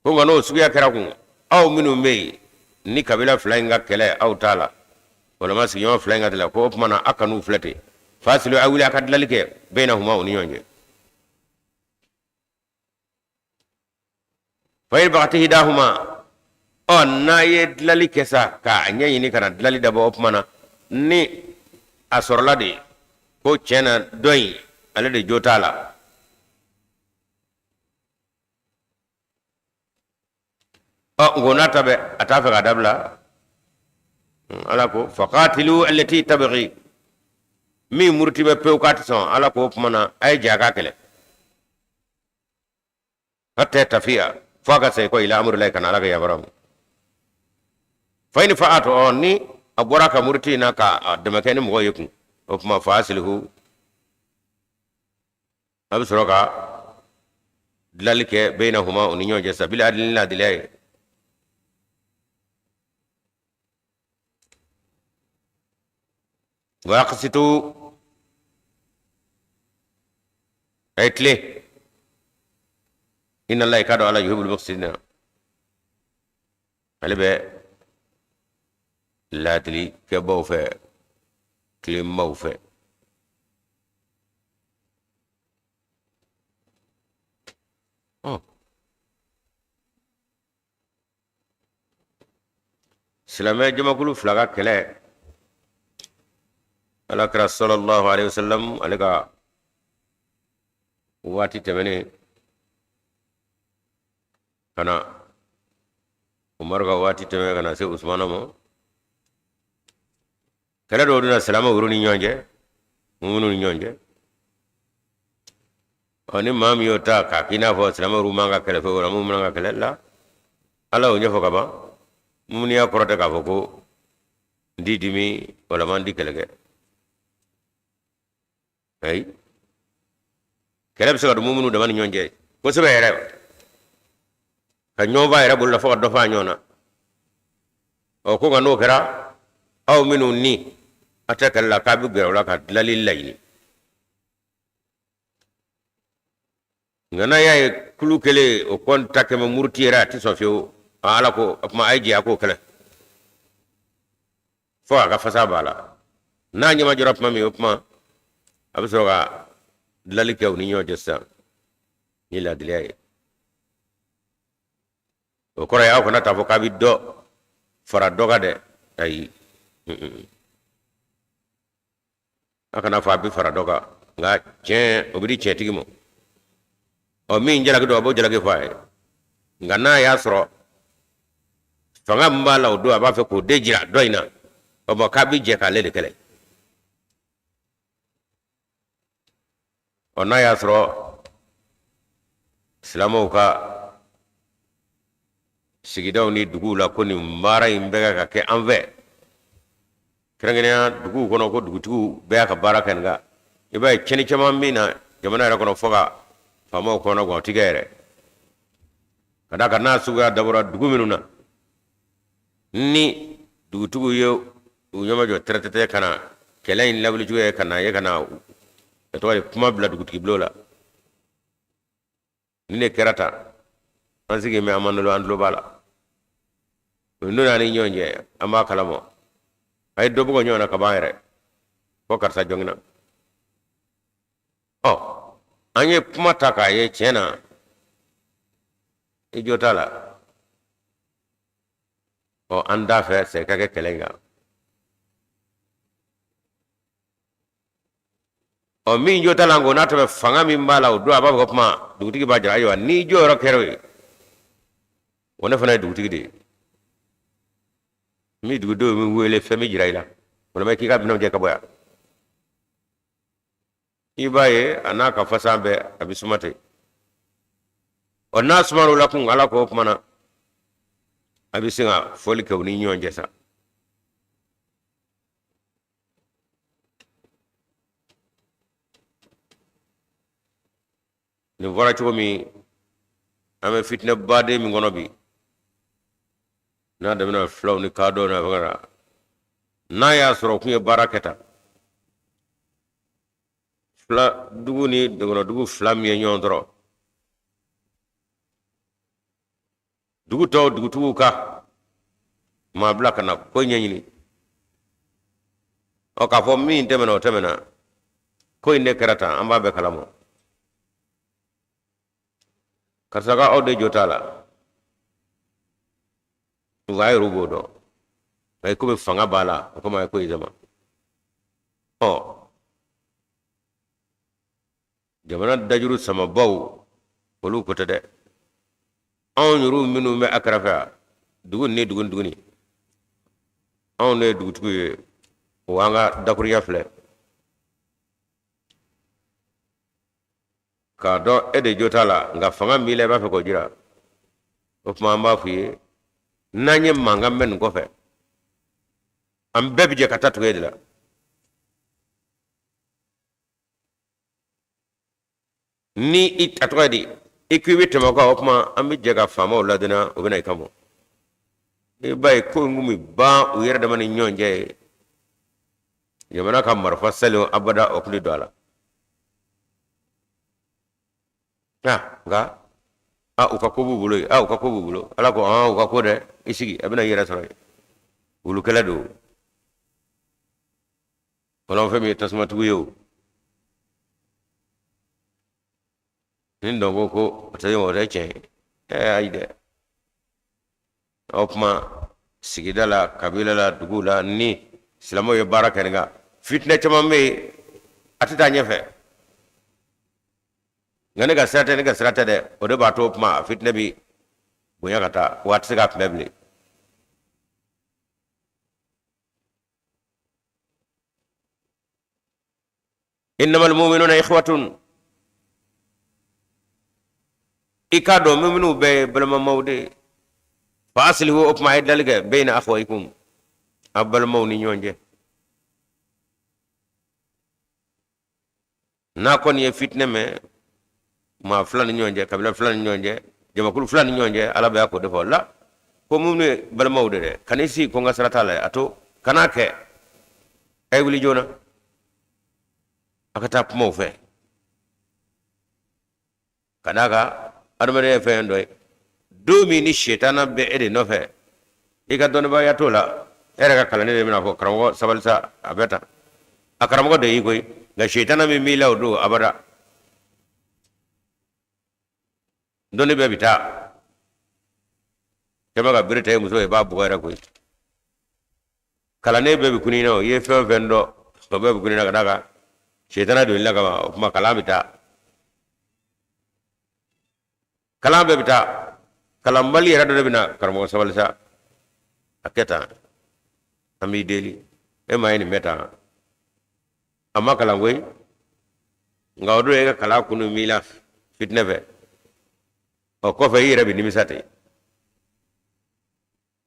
ko. Nka n'o suguya kɛra kun, aw minnu bɛ yen ni kabila fila in ka kɛlɛ aw t'a la, walima sigiɲɔgɔn fila in ka kɛlɛ ko, o tuma na a kan'u filɛ ten. Fa aslihu, a wuli a ka dilali kɛ bainahuma, u ni ɲɔgɔn cɛ. Fa in bagat ihdahuma, ɔ n'a ye dilali kɛ sa k'a ɲɛɲini ka na dilali dabɔ, o tuma na ni a sɔrɔla de ko tiɲɛ na dɔ in ale de jo t'a la, ɔ nko n'a ta bɛ a t'a fɛ k'a dabila, Ala ko faqatilu allati tabghi, min muruti bɛ pewu k'a tɛ sɔn, Ala ko o tuma na a ye jɛ a k'a kɛlɛ, hatta tafi'a, fo a ka segin kɔ, ila amrillahi, ka na Ala ka yamaruya ma. Fa in fa'at, ɔ ni a bɔra ka muruti in na ka dɛmɛ kɛ ni mɔgɔ ye kun, o tuma fa aslihu, a bɛ sɔrɔ ka dilali kɛ bainahuma, u ni ɲɔgɔn cɛ sa, bil adli, ni laadiliya ye. Wa aqsitu, a ye tilen, inna Allaha, i k'a dɔn Ala, yuhibbul muqsitina, ale bɛ laadili kɛbaw fɛ, tilenbaw fɛ. Ɔ silamɛ jamakulu fila ka kɛlɛ, Ala kira sallallahu alaihi wasallam ale ka waati tɛmɛnen ka na Umaru ka waati tɛmɛ ka na se Usumana ma, kɛlɛ dɔw donna silamɛw yɛrɛ ni ɲɔgɔn cɛ, muminu ni ɲɔgɔn cɛ. Ɔ ni maa min y'o ta k'a k'i n'a fɔ silamɛw yɛrɛ man ka kɛlɛ fɛ wala mun man ka kɛlɛ la, Ala y'o ɲɛfɔ ka ban. Mumuniya kɔrɔ tɛ k'a fɔ ko n ti dimi wala n ti kɛlɛ kɛ. Ayi, kɛlɛ bɛ se ka don muminu dama ni ɲɔgɔn cɛ kosɛbɛ yɛrɛ, ka ɲɔgɔn fa yɛrɛ bolo la fo ka dɔ fa ɲɔgɔn na. Ɔ ko nka n'o kɛra, aw minnu ni a tɛ kɛlɛ la, k'a bɛ gɛrɛ o la ka dilali laɲini. Nka n'a y'a ye kulu kelen o kɔni ta kɛmɛ muruti yɛrɛ, a tɛ sɔn fiyewu, Ala ko o tuma a ye jɛ a k'o kɛlɛ fo a ka fasa b'a la. N'a ɲɛmajɔra tuma min, o tuma a bɛ sɔrɔ ka dilali kɛ u ni ɲɔgɔn cɛ sisan ni laadiliya ye. O kɔrɔ ye aw kana taa fɔ k'a bɛ dɔ fara dɔ kan dɛ, ayi, a kana fɔ a bɛ fara dɔ kan, nka tiɲɛ o bɛ di tiɲɛtigi ma. Ɔ min jalaki don, a b'o jalaki fɔ a ye. Nka n'a y'a sɔrɔ fanga min b'a la o don, a b'a fɛ k'o de jira dɔ in na, o ma k'a bɛ jɛ k'ale de kɛlɛ. Ɔ n'a y'a sɔrɔ silamɛw ka sigidaw ni duguw la ko nin baara in bɛ ka kɛ an fɛ. Kɛrɛnkɛrɛnnenya duguw kɔnɔ ko dugutigiw bɛɛ y'a ka baara kɛ, nka i b'a ye tiɲɛni caman bɛ na jamana yɛrɛ kɔnɔ fo ka faamaw kɔnɔ gan, o ti kɛ yɛrɛ. Ka d'a kan n'a suguya dabɔra dugu minnu na, ni dugutigiw ye u ɲɛmajɔ tɛrɛtɛtɛ ka na kɛlɛ in lawuli cogo ye, ka na ye ka na tɔgɔ ye kuma bila dugutigi bulon la, ni ne kɛra tan, an sigi mɛ an ma nolo, an tulo b'a la, o n'o ni ɲɔgɔn cɛ, an b'a kalama a ye dɔ bugɔ ɲɔgɔn na ka ban yɛrɛ fo karisa jɔngina. Ɔ, an ye kuma ta k'a ye tiɲɛ na, i jo t'a la. Ɔ, an t'a fɛ sɛ ka kɛ kɛlɛ in kan. Ɔ, min jo t'a la ko n'a tɛmɛ fanga min b'a la, o don a b'a fɔ ko kuma dugutigi b'a jira. Ayiwa, n'i jɔyɔrɔ kɛra o ye, o ne fana ye dugutigi de ye. N bɛ dugudenw min wele, fɛn bɛ jira i la, o la k'i ka minɛnw cɛ ka bɔ yan. I b'a ye a n'a ka fasan bɛɛ, a bɛ suma ten. Ɔ, n'a sumara o la kun, ala k'o kuma na, a bɛ se ka fɔli kɛ u ni ɲɔgɔn cɛ sa. Nin fɔra cogo min, an bɛ fitinɛ baden min kɔnɔ bi, n'a daminɛ filaw ni kadɔw n'a fɛngɛ la, n'a y'a sɔrɔ u tun ye baara kɛ tan, fila dugu ni dɔgɔnɔdugu fila min ye ɲɔgɔn tɔɔrɔ, dugu tɔw dugutigiw ka maa bila ka na ko ɲɛɲini. Ɔ, k'a fɔ min tɛmɛna, o tɛmɛna, ko in de kɛra tan, an b'a bɛɛ kalama, karisa ka aw de jo t'a la, nka a yɛrɛ b'o dɔn, nka komi fanga b'a la, o komi a ye ko in sama. Ɔ, jamana dajuru samabaw, olu ko tɛ dɛ. Anw yɛrɛ minnu bɛ a kɛrɛfɛ yan, dugu ni dugu ni dugu ni, anw de ye dugutigiw ye, o an ka dakuruɲɛ filɛ k'a dɔn e de jo t'a la, nka fanga min b'i la, i b'a fɛ k'o jira. O tuma an b'a f'i ye, n'an ye mankan mɛn nin kɔfɛ, an bɛɛ bɛ jɛ ka taa tugu e de la. Ni i a tɔgɔ ye di, i ko i bɛ tɛmɛ o kan, o tuma an bɛ jɛ ka faamaw ladɔnniya, o bɛ na i kama. I b'a ye ko in kun bɛ ban u yɛrɛ dama ni ɲɔgɔn cɛ ye. Jamana ka marifa salen abada, o tun tɛ don a la. Nka a u ka ko b'u bolo yen, a u ka ko b'u bolo. Ala ko u ka ko dɛ, i sigi, a bɛna i yɛrɛ sɔrɔ yen. Wulukɛlɛ don. Wala fɛn min ye tasumatigiw ye, o ni dɔn ko ko o tɛ, o tɛ tiɲɛ ye. Ɛɛ, ayi dɛ. O tuma sigida la, kabila la, dugu la, ni silamɛw ye baara kɛ nin kan, fitinɛ caman bɛ yen, a tɛ taa ɲɛfɛ. Nka ne ka sira tɛ, ne ka sira tɛ dɛ, o de b'a to o tuma fitinɛ bɛ bonya ka taa, wa a tɛ se ka kunbɛn bilen. Innamal mu'minuna ikhwatun, i k'a dɔn mu'minuw bɛɛ ye balimamaw de ye. Fa aslihu, o tuma a ye dilali kɛ, bayna akhawaykum, a balimaw ni ɲɔgɔn cɛ. N'a kɔni ye fitinɛ mɛn maa fila ni ɲɔgɔn cɛ, kabila fila ni ɲɔgɔn cɛ, jamakulu fila ni ɲɔgɔn cɛ, ala bɛ k'o de fɔ la ko minnu ye balimaw de dɛ, kan'i sigi ko n ka sira t'a la, a to kan'a kɛ, a ye wuli joona a ka taa kuma u fɛ. Ka d'a kan adamadenya ye fɛn dɔ ye, don min ni setana bɛ e de nɔfɛ, i ka dɔnnibaya t'o la, e yɛrɛ ka kalanden de bɛna fɔ karamɔgɔ sabali sa, a bɛ tan, a karamɔgɔ de y'i koyi, nka setana min b'i la o don abada, dɔnni bɛɛ bɛ taa. Kɛmɛ ka bere ta i muso ye, i b'a bugɔ yɛrɛ koyi. Kalanden bɛɛ bɛ kun i na, o i ye fɛn o fɛn dɔn, o bɛɛ bɛ kun i na, ka d'a kan setana don i la kaban. O tuma kalan bɛ taa, kalan bɛɛ bɛ taa, kalanbali yɛrɛ dɔ de bɛ na karamɔgɔ sabali sa, a kɛ tan, an b'i deli, e ma ye nin bɛ tan, a ma kalan koyi, nka o don e ka kalan kunu b'i la fitinɛ fɛ. Ɔ, kɔfɛ i yɛrɛ bɛ nimisa ten.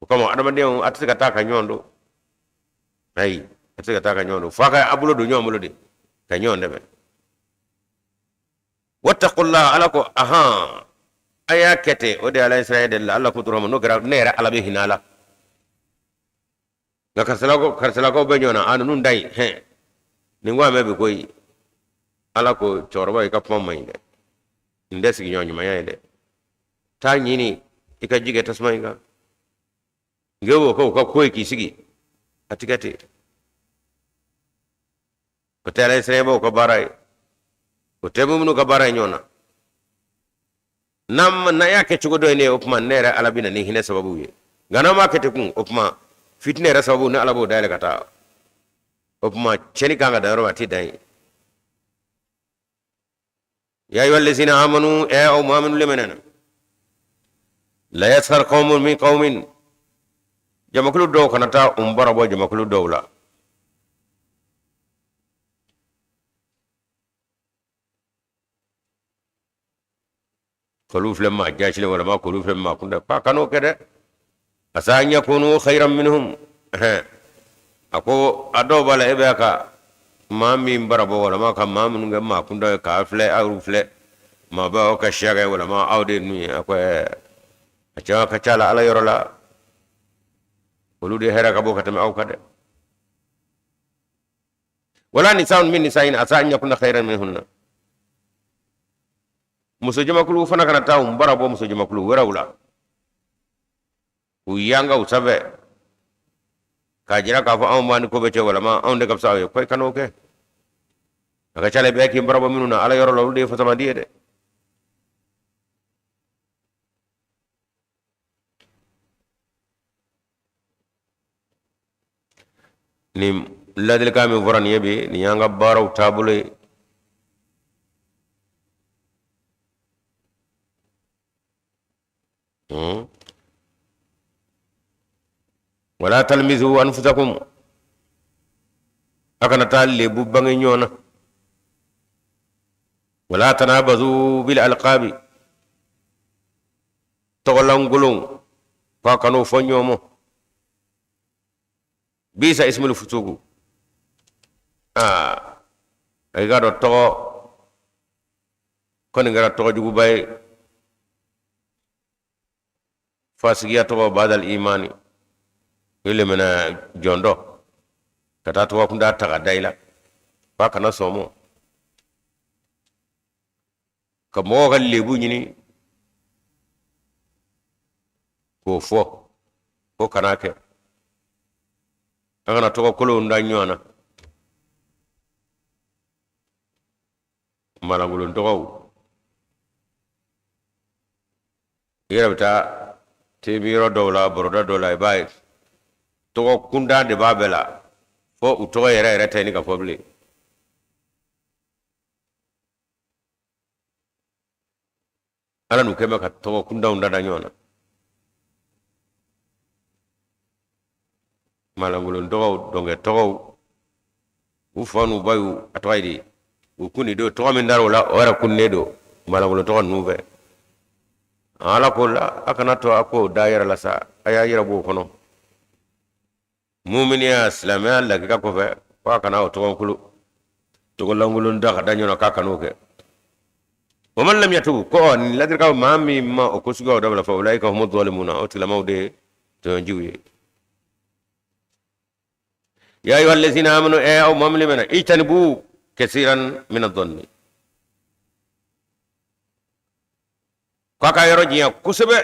O kama adamadenw, a tɛ se ka taa ka ɲɔgɔn to, ayi. A tɛ se ka taa ka ɲɔgɔn don f'a ka a bolo don ɲɔgɔn bolo de ka ɲɔgɔn dɛmɛ. Wattaqullah, ala ko ahan, a y'a kɛ ten, o de ye ala ɲɛsiranɲɛ de la. Ala ko dɔrɔn n'o kɛra, ne yɛrɛ ala bɛ hinɛ a la. Nka karisalakaw bɛ ɲɔgɔn na, a ninnu da yen hɛn nin ko a mɛn bi koyi. Ala ko cɛkɔrɔba, i ka kuma man ɲi dɛ, nin tɛ sigiɲɔgɔn ɲumanya ye dɛ, taa ɲini i ka ji kɛ tasuma in kan. Nka o ko ka ko ye k'i sigi, a ti kɛ ten. O tɛ ala ɲɛsiranɲɛbaw ka baara ye, o tɛ minnu ka baara ye ɲɔgɔn na. N'an y'a kɛ cogo dɔ ye ne, o tuma ne yɛrɛ ala bɛ na ni hinɛ sababu ye. Nka n'an m'a kɛ ten kun, o tuma fitinɛ yɛrɛ sababu ne ala b'o dayɛlɛ ka taa. O tuma cɛnni kan ka dan yɔrɔ min, a tɛ dan yen. Ya ayyuha allazina amanu, ɛ aw maa minnu lemɛnɛna, la yaskhar qawmun min qawmin, jamakulu dɔw kana taa u barabɔ jamakulu dɔw la. K'olu filɛ maa jasilen walama k'olu filɛ maa kunda, k'a kan'o kɛ dɛ. Asa an yakunu khayran minhum, a ko a dɔw b'a la, e bɛ ka maa min barabɔ walama ka maa minnu kɛ maa kunda ye k'a filɛ, aw filɛ maa b'aw ka siya kɛ walama aw de ye ninnu ye. A ko a caman ka ca la ala yɔrɔ la, olu de hɛrɛ ka bon ka tɛmɛ aw kan dɛ. Wala nisaun min nisain asa an yakunna khayran minhunna, muso jamakulu fana kana taa u barabɔ muso jamakulu wɛrɛw la, k'u yanga u sanfɛ k'a jira k'a fɔ anw b'a ni ko bɛɛ cɛ walama anw de ka fisa aw ye. Ko i kan'o kɛ, a ka ca la bɛɛ k'i barabɔ minnu na ala yɔrɔ la, olu de ye fasamadi ye dɛ. Nin ladilikan min fɔra nin ye bi, nin y'an ka baaraw taabolo ye. Wala talmizu anfusakum, a kana taa lebu bange ɲɔgɔn na. Wala tanabazu bil alqabi, tɔgɔlankolonw k'a kan'o fɔ ɲɔgɔn ma. Bisa ismul fusuku, aa i k'a dɔn tɔgɔ kɔni kɛra tɔgɔ juguba ye, fasigiya tɔgɔ badal imani, i lemina jɔn dɔ ka taa tɔgɔ kunda ta ka da i la, k'a kana sɔn ma ka mɔgɔw ka lebu ɲini k'o fɔ, ko kana kɛ, an kana tɔgɔ kolonw da ɲɔgɔn na, malankolon tɔgɔw. I yɛrɛ bɛ taa tebi yɔrɔ dɔw la, baroda dɔw la, i b'a ye tɔgɔ kuntan de b'a bɛɛ la, fo u tɔgɔ yɛrɛ yɛrɛ tɛ ɲini ka fɔ bilen. Ala n'u kɛn bɛ ka tɔgɔ kuntanw da da ɲɔgɔn na, malankolon tɔgɔw, dɔnkɛ tɔgɔw, u fa n'u ba y'u a tɔgɔ ye di, u kun don tɔgɔ min dara o la, o yɛrɛ kunnen don malankolon tɔgɔ ninnu fɛ. Ala ko la, a kana to a k'o da yɛrɛ la sa, a y'a yɛrɛ b'o kɔnɔ. Muminiya silamɛya lakika kɔfɛ, ko a kana o tɔgɔkolo tɔgɔlankolon da ka da ɲɔgɔn na, k'a kan'o kɛ. Wa man lam yatub, ko nin ladilikan, maa min ma o ko suguyaw dabila, fa ulaika humu zalimuna, o tigilamaw de ye tɔɲɔjiw ye. Ya ayuha allazina amanu, e aw maa minnu mɛnna, ijtanibu kasiran min adh-dhanni, k'a ka yɔrɔ janya kosɛbɛ,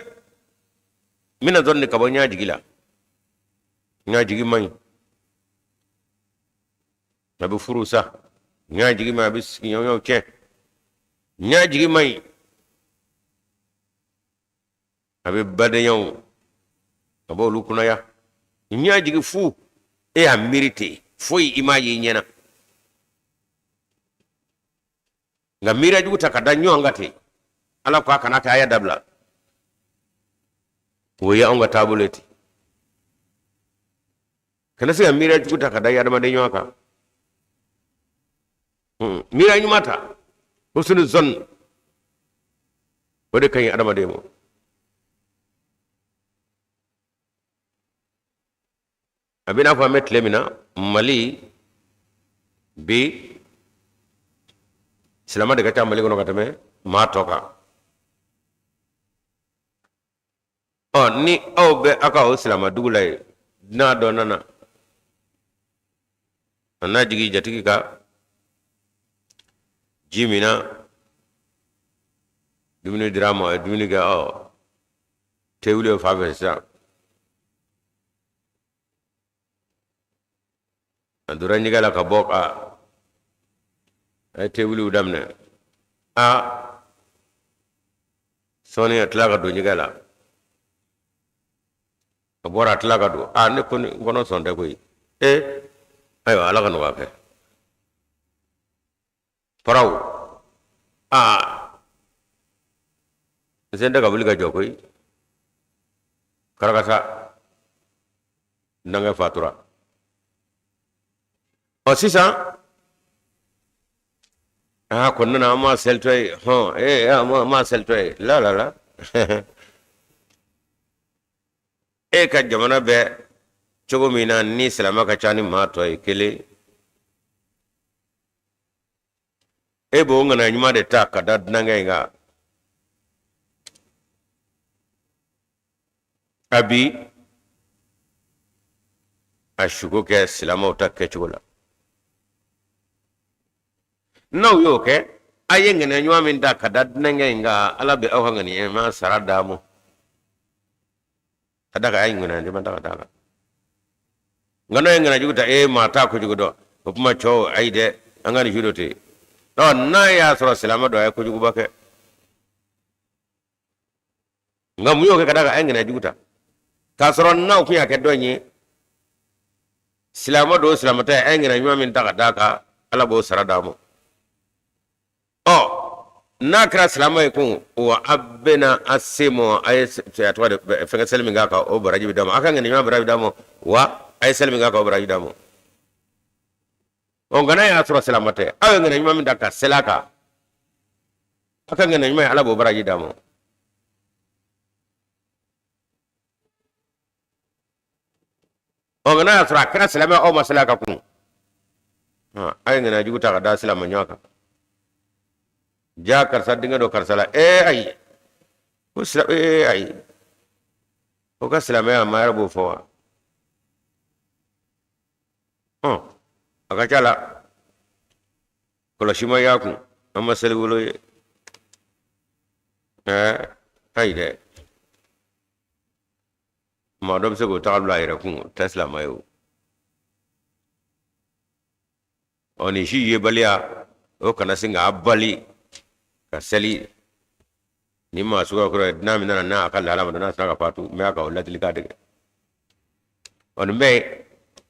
min adh-dhanni, ka bɔ ɲajigi la. Ɲajigi man ɲi, a bɛ furu sa. Ɲajigi man ɲi, a bɛ sigiɲɔgɔnyaw tiɲɛ. Ɲajigi man ɲi, a bɛ badenyaw, a b'olu kunnaya. Ɲajigi fu, e y'a miiri ten, foyi i m'a ye i ɲɛna, nka miiriya jugu ta ka da ɲɔgɔn kan ten, ala ko a kana kɛ, a y'a dabila. O ye anw ka taabolo ye ten. Kana se ka miiriya jugu ta ka da i adamaden ɲɔgɔn kan. Miiriya ɲuman ta, husnu zɔn, o de ka ɲi adamaden ma. A bɛ n'a fɔ an bɛ tile min na Mali bi, silama de ka ca Mali kɔnɔ ka tɛmɛ maa tɔ kan. Ɔ, ni aw bɛ aw ka o silama dugu la yen, dunan dɔ nana, a n'a jigin jatigi ka ji minna, dumuni dira a ma, a ye dumuni kɛ. Ɔ, tewuli o fan fɛ sisan, a donna ɲɛgɛn la ka bɔ, ka a ye tewuliw daminɛ. A sɔɔni, a tila ka don ɲɛgɛn la, a bɔra, a tila ka don. A ne ko n kɔnɔ sɔn tɛ koyi. Ee, ayiwa, Ala ka nɔgɔya kɛ. Faraw, aa, n sen tɛ ka wuli ka jɔ koyi. Karakasa, dunankɛ fatura. Ɔ, sisan aa ko nana an ma selitɔ ye hɔn. Ee, an ma selitɔ ye la la la. E ka jamana bɛ cogo min na, ni silamɛ ka ca ni maa tɔ ye kelen, e b'o ŋaniya ɲuman de ta ka da dunankɛ in kan. A bi a suko kɛ silamɛw ta kɛcogo la. N'aw y'o kɛ, a ye ŋaniya ɲuman min ta ka da dunankɛ in kan, Ala bɛ aw ka ŋaniya ɲuman sara d'a ma, ka da kan a ye ŋaniya ɲuman ta ka d'a kan. Nka n'o ye ŋaniya jugu ta, e maa t'a kojugu dɔn, o kuma cɛw, ayi dɛ, an ka nin su dɔ ten. Ɔ, n'a y'a sɔrɔ silamɛ dɔ a ye kojuguba kɛ, nka mun y'o kɛ? Ka d'a kan a ye ŋaniya jugu ta, k'a sɔrɔ n'aw kun y'a kɛ dɔ in ye, silamɛ don, silamɛ tɛ, a ye ŋaniya ɲuman min ta ka d'a kan, Ala b'o sara d'a ma. Ɔ, n'a kɛra silamɛ ye kun wa, a bɛna a se mɔ, a ye a tɔgɔ de fɛnkɛ, seli min k'a kan, o baraji bɛ d'a ma. A ka ŋaniya ɲuman baraji d'a ma wa, a ye seli min k'a kan, o baraji d'a ma. Ɔ, nka n'a y'a sɔrɔ silamɛ tɛ, aw ye ŋaniya ɲuman min ta ka seli a kan, a ka ŋaniya ɲuman ye, Ala b'o baraji d'a ma. Ɔ, nka n'a y'a sɔrɔ a kɛra silamɛ, aw ma seli a kan kun, a ye ŋaniya jugu ta ka da silamɛ ɲɔgɔn kan, ja karisa denkɛ don karisa la. Ee, ayi, ko silamɛ, ee, ayi, o ka silamɛya maa yɛrɛ b'o fɔ wa? Ɔ, a ka ca la kɔlɔsi ma y'a kun, an ma seli wolo ye. Ɛɛ, ayi dɛ, maa dɔ bɛ se k'o taga bila a yɛrɛ kun, o tɛ silamɛ ye o. Ɔ, nin si yebaliya, o kana sin k'a bali ka seli ni maa suguya kɔrɔ ye. Dunan min nana n'a ka lahala ma, n'a sera ka fatu, n bɛ a ka o ladilikan tigɛ. Ɔ, nin bɛɛ ye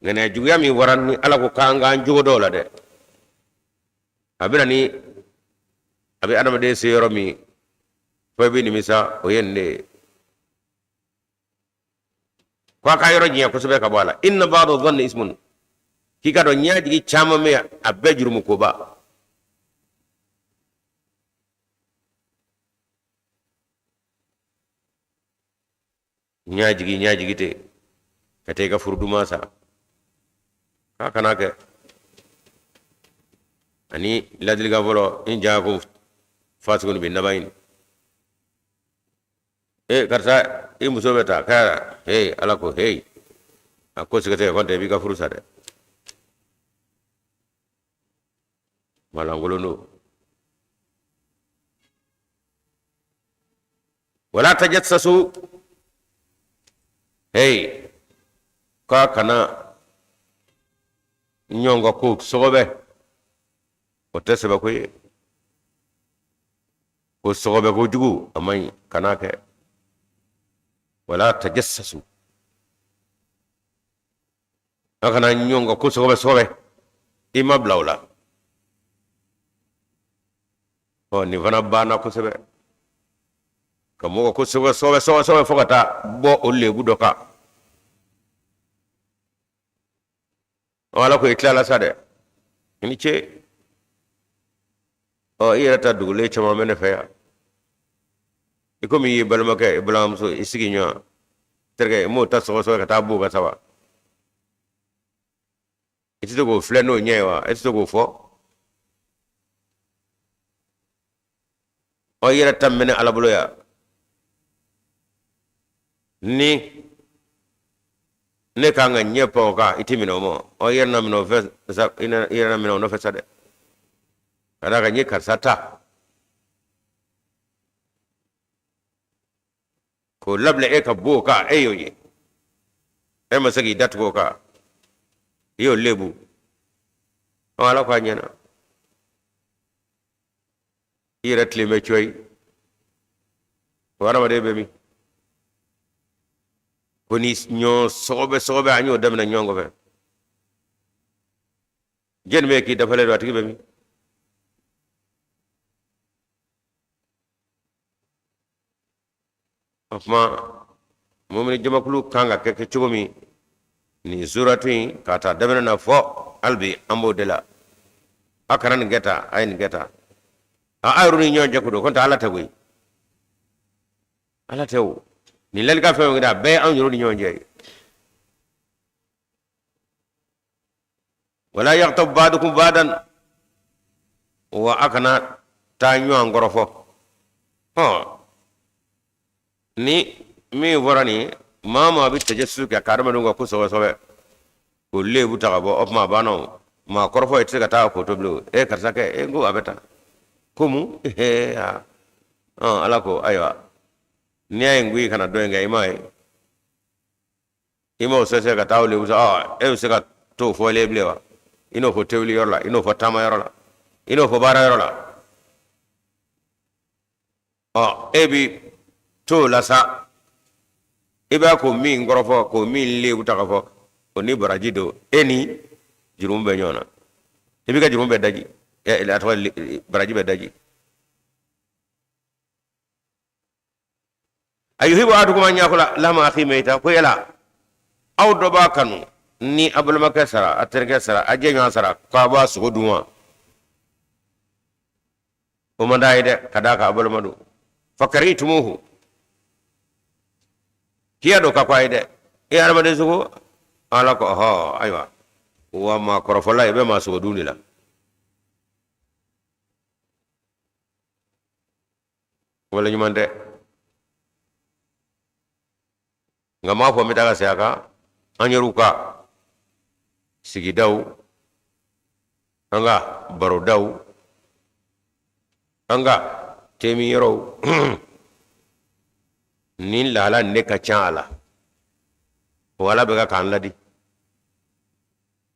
ŋaniya juguya min wara ni Ala ko k'an k'an jogo dɔw la dɛ. A bɛ na ni a bɛ adamaden se yɔrɔ min fo i bɛ nimisa, o ye nin de ye. Ko a ka yɔrɔ janya kosɛbɛ ka bɔ a la. Inna ba'da dhanni ismun, k'i ka dɔn ɲɛjigi caman bɛ yan, a bɛɛ jurumu koba. Ɲɛjigi ɲɛjigi tɛ ka taa i ka furu duman sa, k'a kana kɛ. Ani ladilikan fɔlɔ, in jaakum fasikun bi nabayin. E karisa, i muso bɛ taa kɛra. Hey, Ala ko hey, a ko sɛgɛsɛgɛ kɔntɛ, i b'i ka furu sa dɛ. Malankolon don. Wala tajassasu, hey, k'a kana ɲɔgɔn ka ko sɔgɔbɛ, o tɛ sɛbɛ ko ye. Ko sɔgɔbɛ kojugu, a man ɲi, kan'a kɛ. Wala tajassasu, a kana ɲɔgɔn ka ko sɔgɔbɛ sɔgɔbɛ, i ma bila o la. Ɔ, nin fana banna kosɛbɛ, ka mɔgɔ ko sɔgɔbɛ sɔgɔbɛ sɔgɔbɛ sɔgɔbɛ fo ka taa bɔ o lebu dɔ kan. Ɔ, Ala ko i tilala sa dɛ, i ni ce. Ɔ, i yɛrɛ ta dugulen caman bɛ ne fɛ yan. I komi i ye balimakɛ, i balimamuso, i sigiɲɔgɔn, terikɛ, i m'o ta sɔgɔsɔgɔ ka taa b'o kan sa wa? I tɛ se k'o filɛ n'o ɲɛ ye wa? E tɛ se k'o fɔ? Ɔ, i yɛrɛ ta minɛ Ala bolo yan. Ni ne kan ka ɲɛ pan o kan, i tɛ minɛ o ma. Ɔ, i yɛrɛ na minɛ o fɛ sa, i yɛrɛ na minɛ o nɔfɛ sa dɛ. Ka d'a kan n ye karisa ta k'o labila e ka bon o kan, e y'o ye, e ma se k'i datugu o kan, i y'o lebu. Ɔ, Ala ko a ɲɛna, i yɛrɛ tilen bɛ cɔyi. O hadamaden bɛ min ko ni ɲɔgɔn sɔgɔbɛ sɔgɔbɛ, an y'o daminɛ ɲɔgɔn kɔfɛ. Jɛni bɛ k'i dafalen don, a tigi bɛ min? O tuma, mumini jamakulu kan ka kɛ cogo min, nin suratu in k'a ta daminɛ na fɔ hali bi, an b'o de la. A kana nin kɛ tan, a ye nin kɛ tan. A yɛrɛ ni ɲɔgɔn cɛ ko don, ko n tɛ Ala tɛ koyi, Ala tɛ o. Nin lalika fɛn fɛn, a bɛɛ anw yɛrɛ ni ɲɔgɔn cɛ ye. Wala yaghtab ba'dukum ba'dan, wa a kana taa ɲɔgɔn kɔrɔfɔ. Ɔ, ni min fɔra nin, maa maa bɛ tajassusu kɛ ka adamadenw ka ko sɔbɛ sɔbɛ k'o lebu ta ka bɔ, o tuma a banna. O maa kɔrɔfɔ, i tɛ se ka taa k'o to bilen. O e karisa kɛ e ko a bɛ tan ko mun? Ee, Ala ko ayiwa, n'i y'a ye n ko i kana dɔ in kɛ, i m'a ye, i m'o sɛsɛ ka taa o lebu sa. E bɛ se ka t'o fɔlen bilen wa? I n'o fɔ tobili yɔrɔ la, i n'o fɔ taama yɔrɔ la, i n'o fɔ baara yɔrɔ la. Ɔ, e bi t'o la sa, i b'a ko min kɔrɔfɔ, k'o min lebu ta ka fɔ, o ni baraji don, e ni jurumu bɛ ɲɔgɔn na. I b'i ka jurumu bɛɛ daji, a tɔgɔ baraji bɛɛ daji. Ayuhibu ahadukum an yakula lahma akhi mayta, ko yala aw dɔ b'a kanu ni a balimakɛ sara, a terikɛ sara, a jɛɲɔgɔn sara, k'a b'a sogo dun wa? O man d'a ye dɛ, ka d'a kan a balima don. Fakarihtumuhu, kiya dɔ ka ko a ye dɛ, e hadamaden sogo. Ala ko ɔhɔ, ayiwa, wa maa kɔrɔfɔla, i bɛ maa sogo dun de la. Wale ɲuman tɛ, nka n b'a fɔ, n bɛ taa ka segin a kan, an yɛrɛw ka sigidaw, an ka barodaw, an ka temi yɔrɔw, nin lahala nin de ka ca a la. O Ala bɛ ka k'an ladi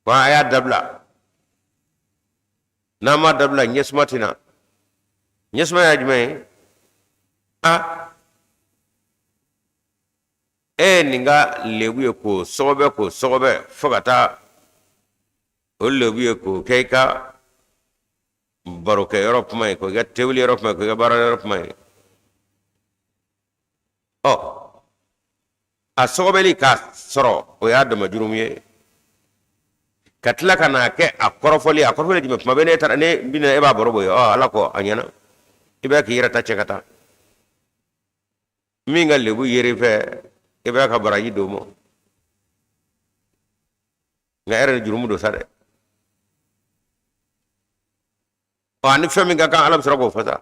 ko a y'a dabila. N'an ma dabila, ɲɛsuma tɛ na. Ɲɛsuma y'a jumɛn ye? A e ye nin ka lebu ye k'o sɔgɔbɛ, k'o sɔgɔbɛ fo ka taa o lebu ye k'o kɛ i ka barokɛyɔrɔ kuma ye, k'o kɛ tebili yɔrɔ kuma ye, k'o kɛ baara yɔrɔ kuma ye. Ɔ, a sɔgɔbɛli k'a sɔrɔ, o y'a dama jurumu ye, ka tila ka n'a kɛ a kɔrɔfɔli. A kɔrɔfɔli jumɛn? Kuma bɛɛ ne taara, ne bɛna, e b'a baro bɔ ye. Ɔ, Ala ko a ɲɛna, i b'a k'i yɛrɛ ta cɛ ka taa min ka lebu yeri fɛ, i b'a ka baraji d'o ma, nka e yɛrɛ ni jurumu don sa dɛ. Ɔ, ani fɛn min ka kan, Ala bɛ sɔrɔ k'o fɔ sa.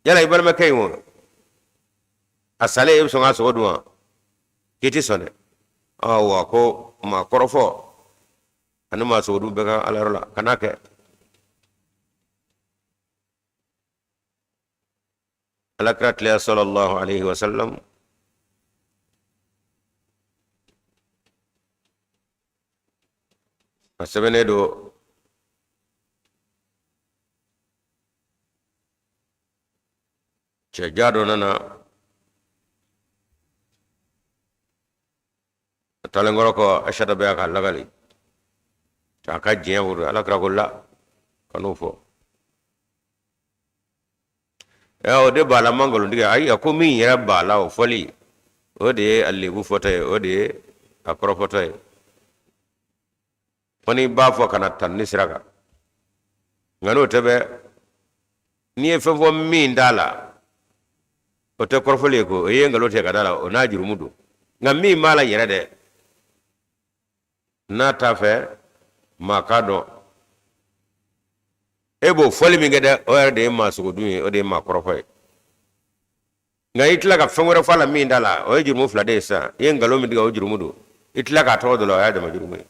Yala i balimakɛ in, o a salen, e bɛ sɔn k'a sogo dun wa? K'i tɛ sɔn dɛ. Ɔ, wa ko maa kɔrɔfɔ ani maa sogo dun bɛɛ ka Ala yɔrɔ la, kan'a kɛ. Ala kira tile, sallallahu alaihi wasallam, a sɛbɛnnen don cɛja dɔ nana a taalen kɔrɔ ko Aisata bɛ a ka lakali a ka diɲɛ woro. Ala kira ko la, kan'o fɔ. O de b'a la, man nkalontigɛ. Ayi, a ko min yɛrɛ b'a la, o fɔli, o de ye a lebu fɔtɔ ye, o de ye a kɔrɔfɔtɔ ye. Fo n'i b'a fɔ ka na tanuni sira kan, nka n'o tɛ bɛ, n'i ye fɛn fɔ min t'a la, o tɛ kɔrɔfɔli ye, ko o ye nkalon tigɛ ka d'a la, o n'a jurumu don. Nka min b'a la yɛrɛ dɛ, n'a t'a fɛ Maa k'a dɔn e b'o fɔli min kɛ dɛ, o yɛrɛ de ye maa sogodun ye, o de ye maa kɔrɔfɔ ye. Nka i tila ka fɛn wɛrɛ fɔ a la min t'a la, o ye jurumu fila de ye sisan. I ye nkalon min tigɛ, o jurumu don. I tila k'a tɔgɔ don o la, o y'a dama jurumu ye.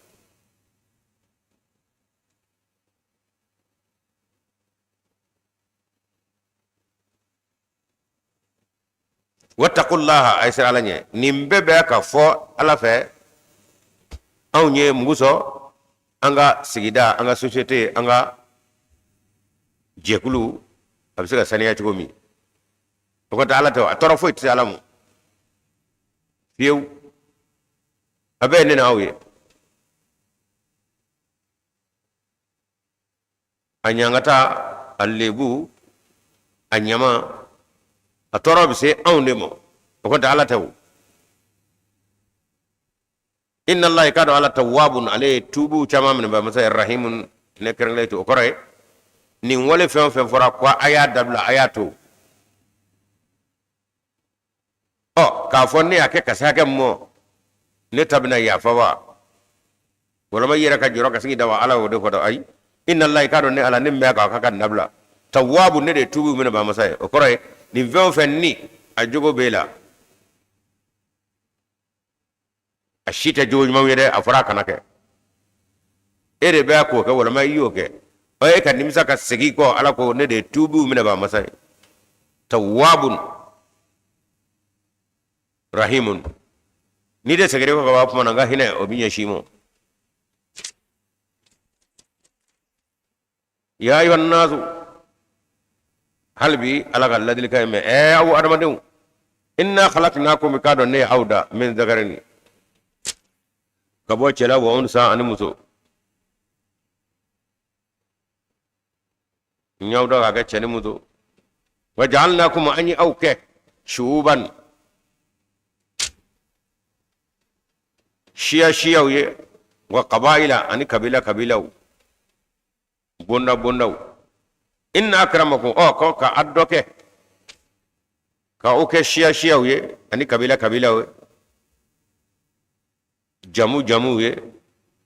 Wattaqullaha, a ye siran Ala ɲɛ. Nin bɛɛ bɛ ka fɔ Ala fɛ anw ye mun kosɔn? An ka sigida, an ka société, an ka jɛkulu a bɛ se ka saniya cogo min. O ka Ala tɛ, a tɔɔrɔ foyi tɛ se Ala ma fiyewu. A bɛɛ ye ne n'aw ye. A ɲangata, a lebu, a ɲama, a tɔɔrɔ bɛ se anw de ma, o kɔni tɛ Ala tɛ. O inna Allah, i k'a dɔn Ala tawwabun, ale ye tuubu caman minɛbaa masa ye, rahimun, ne kɛrɛnkɛrɛn to. O kɔrɔ ye nin wale fɛn o fɛn fɔra ko a y'a dabila, a y'a to. Ɔ k'a fɔ ne y'a kɛ ka se hakɛ min ma, ne ta bɛna yafa wa? Walama i yɛrɛ ka jɔrɔ ka sigi da wa? Ala y'o de fɔ dɛ. Ayi, inna Allah, i k'a dɔn ne Ala, ne min bɛ k'a ka dabila, tawwabu, ne de ye tuubu minɛbaa masa ye. O kɔrɔ ye nin fɛn o fɛn ni a jogo b'e la, a si tɛ jogo ɲumanw ye dɛ, a fɔra a kana kɛ, e de bɛ k'o kɛ walama i y'o kɛ, ɔ e ka nimisa ka segin kɔ. Ala ko ne de ye tuubiw minɛbaa masa ye, tawwabun rahimun. N'i de seginna kɔ ka b'a kuma na, n ka hinɛ o bɛ ɲɛsin i ma. Ya ayuha nasu, hali bi Ala ka ladilikan in mɛn. Ɛɛ aw adamadenw, inna khalaqnakum, k'a dɔn ne ye aw da, min zakarin, ka bɔ cɛ la, wa unsa, ani muso. N y'aw da k'a kɛ cɛ ni muso. Wa ja'alnakum, an ye aw kɛ, shu'uban, siya siyaw ye, wa qabaila, ani kabila kabilaw, bonda bondaw. Inna akramakum, ɔ ko ka a dɔ kɛ ka o kɛ siya siyaw ye ani kabila kabilaw ye, jamu jamuw ye,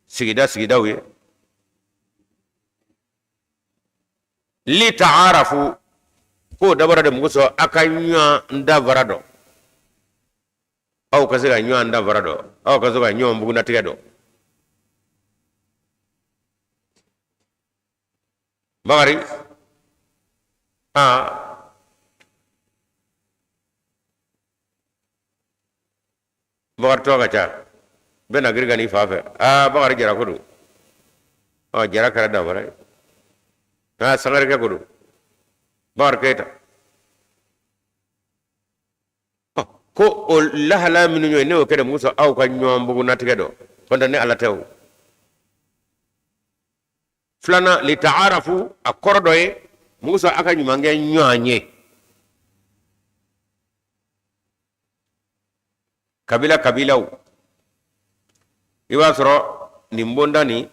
sigida sigidaw ye, li ta'arafu, k'o dabɔra de mun kosɔn? A ka ɲɔgɔn danfara dɔn, aw ka se ka ɲɔgɔn danfara dɔn, aw ka se ka ɲɔgɔn bugunnatigɛ dɔn. Bakari, aa Bakari tɔgɔ ka ca, bɛɛ na girin ka n'i fa fɛ. Aa Bakari Jara ko don. Ɔ Jara kɛra danfara ye. Aa Sangarekɛ ko don. Bakari Keyita. Ko o lahala minnu ye, ne y'o kɛ de mun kosɔn? Aw ka ɲɔgɔn bugunnatigɛ dɔn. Kɔntɛ ne Ala tɛ. O filanan, li ta'arafu, a kɔrɔ dɔ ye mun kosɔn? Aw ka ɲuman kɛ ɲɔgɔn ye, kabila kabilaw. I b'a sɔrɔ nin bonda nin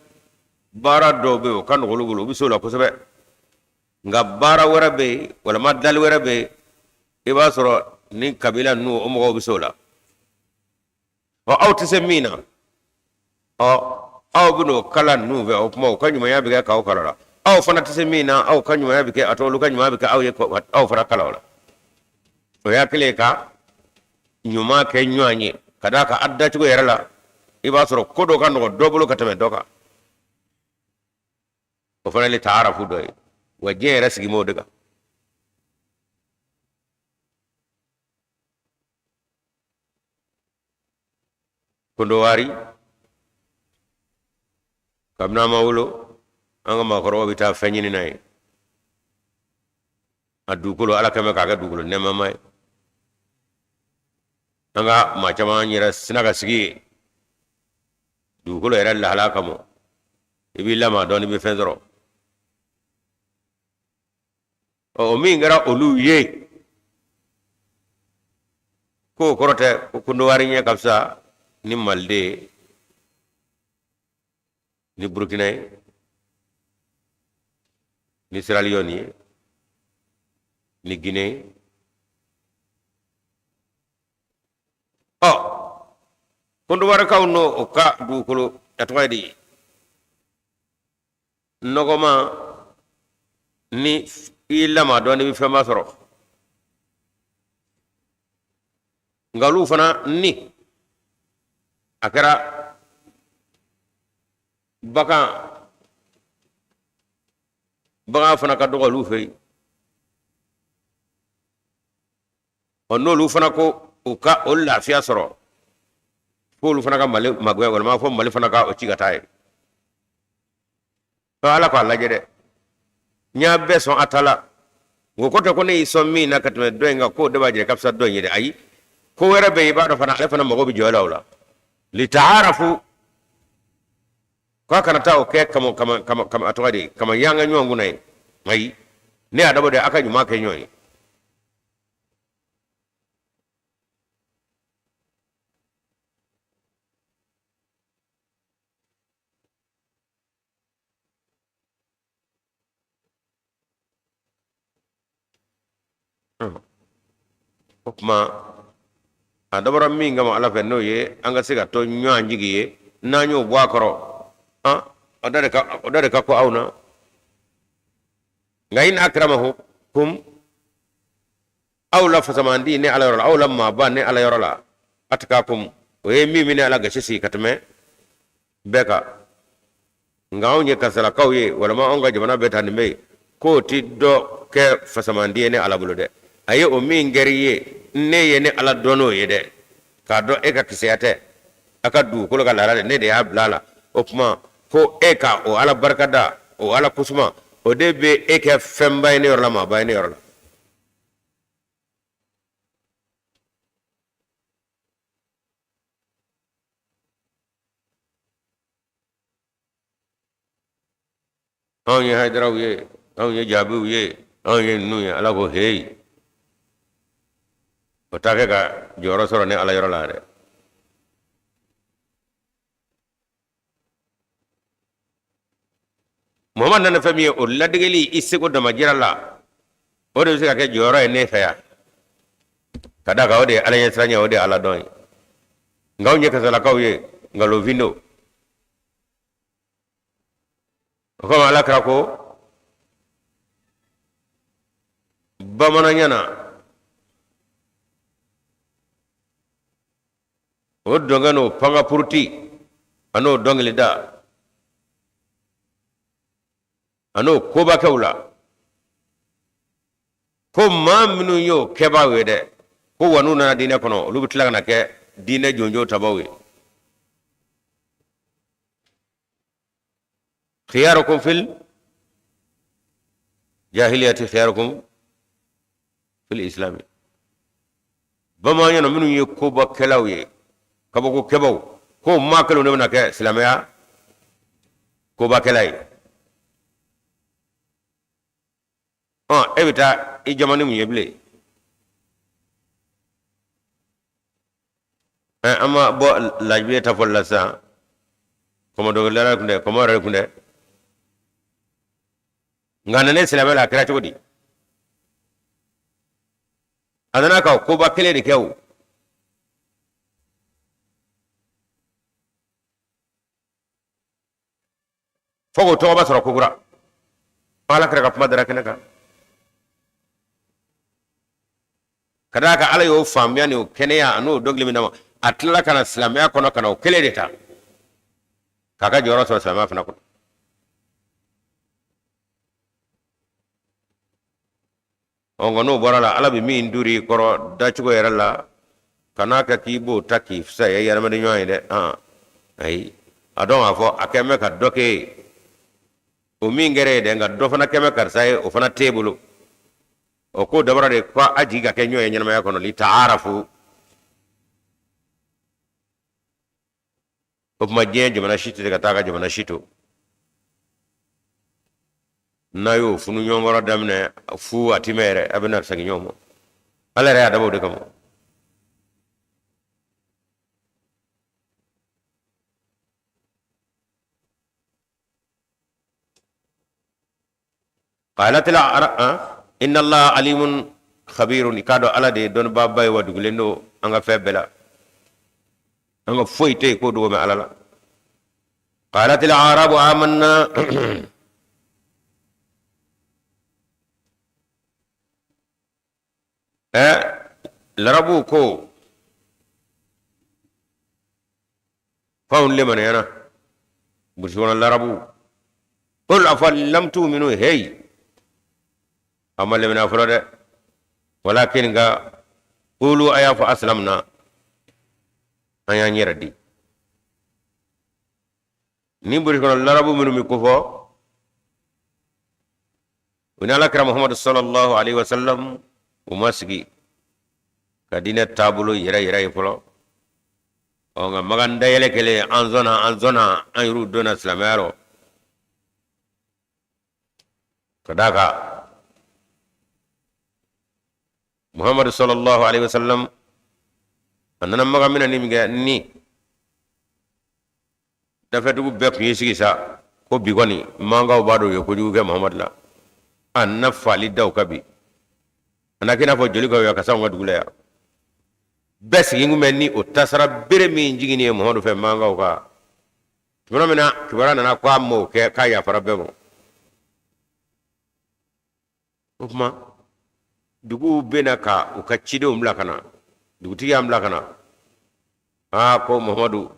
baara dɔw bɛ yen, o ka nɔgɔn olu bolo, u bɛ se o la kosɛbɛ. Nka baara wɛrɛ bɛ yen walima dali wɛrɛ bɛ yen, i b'a sɔrɔ nin kabila ninnu, o mɔgɔw bɛ se o la. Ɔ aw tɛ se min na, ɔ aw bɛ n'o kalan ninnu fɛ. O tuma u ka ɲumanya bɛ kɛ k'aw kalan la. Aw fana tɛ se min na, aw ka ɲumanya bɛ kɛ a tɔ, olu ka ɲumanya bɛ kɛ aw ye, aw fana kalan o la. O y'a kɛlen ye ka ɲuman kɛ ɲɔgɔn ye. Ka d'a kan a dacogo yɛrɛ la, i b'a sɔrɔ ko dɔ ka nɔgɔn dɔ bolo ka tɛmɛ dɔ kan. O fana ye taarafu dɔ ye. Wa diɲɛ yɛrɛ sigi b'o de kan. Kondowari, kabini an ma wolo, an ka maakɔrɔbaw bɛ taa fɛn ɲini na ye. A dugukolo, Ala kɛmɛ k'a kɛ dugukolo nɛɛmama ye. An ka maa caman yɛrɛ sina ka sigi yen dugukolo yɛrɛ lahala kama. I b'i lama dɔɔni, i bɛ fɛn sɔrɔ. Ɔ o min kɛra olu ye, k'o kɔrɔ tɛ ko Kondowari ɲɛ ka fisa ni Maliden ye, ni Burukina ye, ni Sierra Leone ye, ni Guinée ye. Ɔ Kondowarikaw n'o o ka dugukolo, a tɔgɔ ye di? Nɔgɔma ni i lama dɔɔni i bɛ fɛnba sɔrɔ, nka olu fana ni a kɛra bagan, bagan fana ka dɔgɔ olu fɛ yen. Ɔ, n'olu fana ko u ka o lafiya sɔrɔ, f'olu fana ka Mali magɛn, walima fo Mali fana ka o ci ka taa yen. Ala k'a lajɛ dɛ, n y'a bɛɛ sɔn a ta la. O kɔrɔ tɛ ko ne y'i sɔn min na ka tɛmɛ dɔ in kan, k'o de b'a jira ka fisa dɔ in ye dɛ. Ayi, ko wɛrɛ bɛ yen, i b'a dɔn fana, ale fana mago bɛ jɔ la o la. Litaarafu, k'a kana taa o kɛ kama kama kama kama, a tɔgɔ de kama yanga ɲɔgɔn kunna ye. Ayi, ne y'a dabɔ de a ka ɲuman kɛ ɲɔgɔn ye. O tuma a dabɔra min kama Ala fɛ, n'o ye an ka se ka to ɲɔgɔn jigi ye, n'an y'o bɔ a kɔrɔ, o da de ka ko aw na. Nka inna akramakum, aw la fasamandi ne Ala yɔrɔ la, aw la maaba ne Ala yɔrɔ la, atikakum, o ye min bɛ ne Ala gasi sigi ka tɛmɛ bɛɛ kan. Nka anw ye karisalakaw ye, walima anw ka jamana bɛ taa nin bɛ yen, k'o ti dɔ kɛ fasamandi ye ne Ala bolo dɛ. A ye o min kɛra i ye, ne ye ne Ala dɔn n'o ye dɛ, k'a dɔn e ka kisɛya tɛ a ka dugukolo ka lahala dɛ, ne de y'a bila a la. O tuma ko e ka o Ala barika da, o Ala kosuma, o de bɛ e kɛ fɛnba ye ne yɔrɔ la, maaba ye ne yɔrɔ la. Anw ye Hayidaraw ye, anw ye Jaabiw ye, anw ye ninnu ye. Ala ko heyi, o t'a kɛ ka jɔyɔrɔ sɔrɔ ne Ala yɔrɔ la dɛ. Muhamadu nana fɛn min ye, o ladegeli i seko damajira la, o de bɛ se ka kɛ jɔyɔrɔ ye ne fɛ yan, ka d'a kan o de ye Ala ɲɛsiranɲɛ, o de ye Ala dɔn ye. Nka anw ye kasalakaw ye, nkalonfin don. O kama Ala kira ko bamananya na, o dɔnkɛ n'o panga puruti an'o dɔnkilida an'o kobakɛw la, ko maa minnu y'o kɛbaaw ye dɛ, ko wa n'u nana diinɛ kɔnɔ, olu bɛ tila ka na kɛ diinɛ jonjo tabaw ye. Khiyarukum fil jahiliyati khiyarukum fil islami. Bamananya na, minnu ye kobakɛlaw ye, kabakokɛbaw, ko maa kelenw de bɛna kɛ silamɛya kobakɛla ye. Ɔ, e bɛ taa i jama ni mun ye bilen? An ma bɔ lajibiye ta fɔli la sisan, kɔmɔ dɔnkilidala kun dɛ, kɔmɔ yɛrɛ kun dɛ. Nka nana silamɛ la, a kɛra cogo di? A nana ka koba kelen de kɛ o. Fo k'o tɔgɔba sɔrɔ kokura. Ala kira ka kuma dara kɛnɛ kan, ka d'a kan Ala y'o faamuya ni o kɛnɛya an'o dɔnkili min d'a ma, a tilala ka na silamɛya kɔnɔ, ka na o kelen de ta k'a ka jɔyɔrɔ sɔrɔ silamɛya fana kɔnɔ. Ɔ, nka n'o bɔra la, Ala bɛ min duuru i kɔrɔ dacogo yɛrɛ la, kan'a kɛ k'i b'o ta k'i fisaya i adamaden ɲɔgɔn ye dɛ. Ayi, a dɔn k'a fɔ a kɛn bɛ ka dɔ k'e ye, o min kɛra ye dɛ, nka dɔ fana kɛn bɛ karisa ye, o fana t'e bolo. O ko dabɔra de ko a jigi ka kɛ ɲɔgɔn ye ɲɛnamaya kɔnɔ. Li taarafu. O tuma diɲɛ jamana si tɛ se ka taa ka jamana si to. N'a y'o funu ɲɔgɔnkɔrɔ daminɛ fu, a ti mɛn yɛrɛ, a bɛna segin ɲɔgɔn ma. Ala yɛrɛ y'a dabɔ o de kama. Qalatil inna Allah alimun khabirun. I k'a dɔn Ala de ye dɔnnibaaba ye, wa dugulen don an ka fɛn bɛɛ la, an ka foyi tɛ yen k'o dogo bɛ Ala la. Qalatil arabu amanna. Ɛ larabuw ko k'anw lemaniyana burusi kɔnɔ larabuw qul a fɔ lam tuminu heyi a ma lemaniya fɔlɔ dɛ walakin nka qulu a y'a fɔ aslamna an y'an yɛrɛ di ni burusi kɔnɔ larabu minnu bɛ kofɔ u ni alakira muhamadu sallallahu alaihi wasallam u ma sigi ka diinɛ taabolo yɛrɛ yɛrɛ ye fɔlɔ. Ɔ nka makan dayɛlɛ kɛlen, an sɔnna, an sɔnna, an yɛrɛw donna silamɛya rɔ ka d'a kan muhamadu sallallahu alaihi wasallam a nana makan minɛni min kɛ, ni dafɛdugu bɛɛ tun y'i sigi sa ko bi kɔni mankaw b'a dɔn u ye kojugu kɛ muhamadu la, a na faali da u kan bi, a na kɛ i n'a fɔ joli ka ya ka s'anw ka dugu la yan. Bɛɛ sigi kun bɛ ni o tasara bere min jiginni ye muhamadu fɛ mankaw kan. Tuma min na kibaruya nana ko a m'o kɛ, k'a yafara bɛɛ ma, o tuma duguw bɛ na ka u ka cidenw bila ka na. Dugutigi y'an bila ka na, aa ko muhamadu,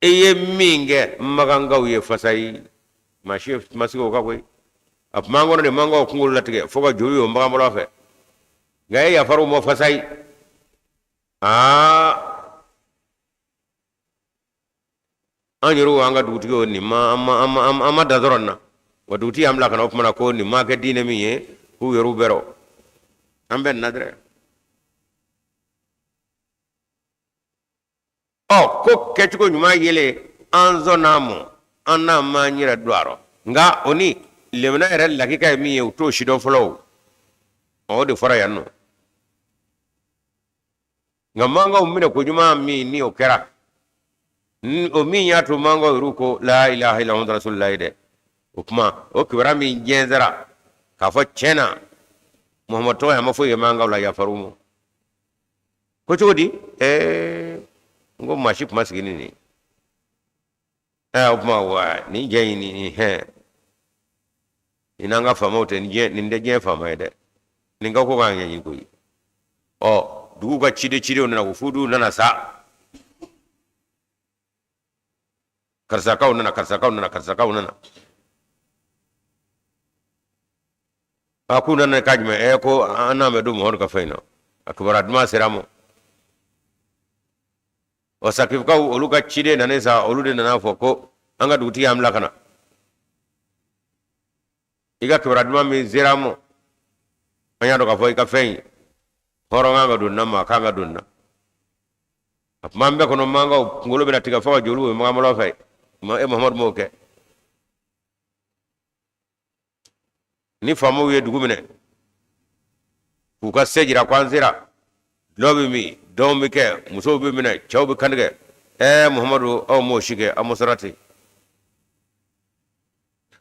i ye min kɛ makankaw ye fasayi, maa si ma sigi o kan koyi. A tun b'an kɔnɔ de mankaw kunkolo latigɛ fo ka joli y'o makanbɔla fɛ, nka e yafara u ma fasayi. Aa an yɛrɛw, an ka dugutigi o nin ma an ma da dɔrɔn na wa dugutigi y'an bila ka na o tuma na ko nin ma kɛ diinɛ min ye k'u yɛrɛw bɛrɛ an bɛ nin na dɛrɛ. Ɔ ko kɛcogo ɲuman yelen, an sɔnna a ma, an n'a m'an yɛrɛ don a rɔ, nka o ni lemina yɛrɛ lakika ye min ye, u t'o si dɔn fɔlɔ. O o de fɔra yan nɔ. Nka mankaw minɛ ko ɲuman min ni o kɛra, o min y'a to mankaw yɛrɛ ko la ilaha illallah muhammadu rasulullahi dɛ, o kuma o kibaruya min jɛnsɛra k'a fɔ tiɲɛ na muhammadu tɔgɔ a ma foyi ye mankaw la, yafar'u ma ko cogo di? N ko maa si kuma sigi ni nin o kuma wa nin jɛ in nin hɛn nin n'an ka faamaw tɛ, nin diɲɛ nin tɛ diɲɛ faama ye dɛ, nin ka ko k'an ɲɛɲini koyi. Ɔ dugu ka cidenw nana, wufuduw nana sa, karisakaw nana, karisakaw nana, karisakaw nana. A k'u nana k'a jumɛn? Ko an n'an bɛ don Muhamadu ka fɛn in na, a kibaruya duman sera an ma. Ɔ sakifukaw olu ka ciden nanen sa, olu de nana fɔ ko an ka dugutigi y'an bila ka na, i ka kibaruya duman min sera an ma, an y'a dɔn k'a fɔ i ka fɛn in hɔrɔn kan ka don na, maa kan ka don na. A tuma an bɛɛ kɔnɔ mankaw kunkolo bɛna tigɛ fo ka joli woyo makanbɔlaw fɛ, e Muhamadu m'o kɛ. Ni faamaw ye dugu minɛ k'u ka se jira ko an sera, dulɔ bɛ min, dɔnw bɛ kɛ, musow bɛ minɛ, cɛw bɛ kantigɛ. Muhamadu, aw m'o si kɛ, aw ma sara ten.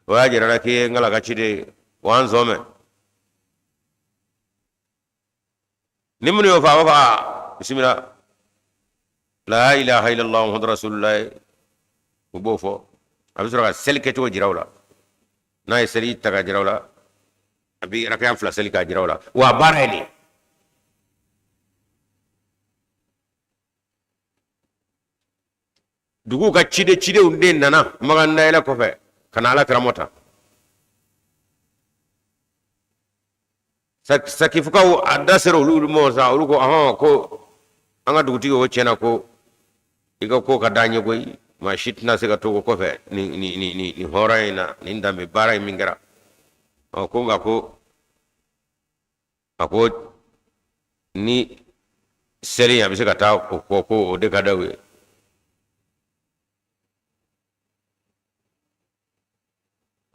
O y'a jira k'i ye n ka ciden ye wa an sɔn mɛn. Ni minnu y'o fɔ, a b'a fɔ aa bisimila, la ilaha illallah muhammadu rasulullah. U b'o fɔ, a bɛ sɔrɔ ka seli kɛcogo jira u la. N'a ye seli ta ka jira u la, a bɛ rakaya 2 seli k'a jira u la. Wa baara ye nin. Dugu ka cidenw de nana makan dayɛlɛ kɔfɛ ka na ala karamɔgɔ ta. Sakifukaw a da sera olu ma sa, olu ko ɔhɔn, ko an ka dugutigi o tiɲɛna ko i ka ko ka d'an ye koyi, maa si tɛna se ka to o kɔfɛ nin nin nin nin nin hɔrɔnya in na, nin danbe baara in min kɛra. Ɔ ko nka ko a ko ni seli in a bɛ se ka taa o kɔ, ko o de ka d'aw ye.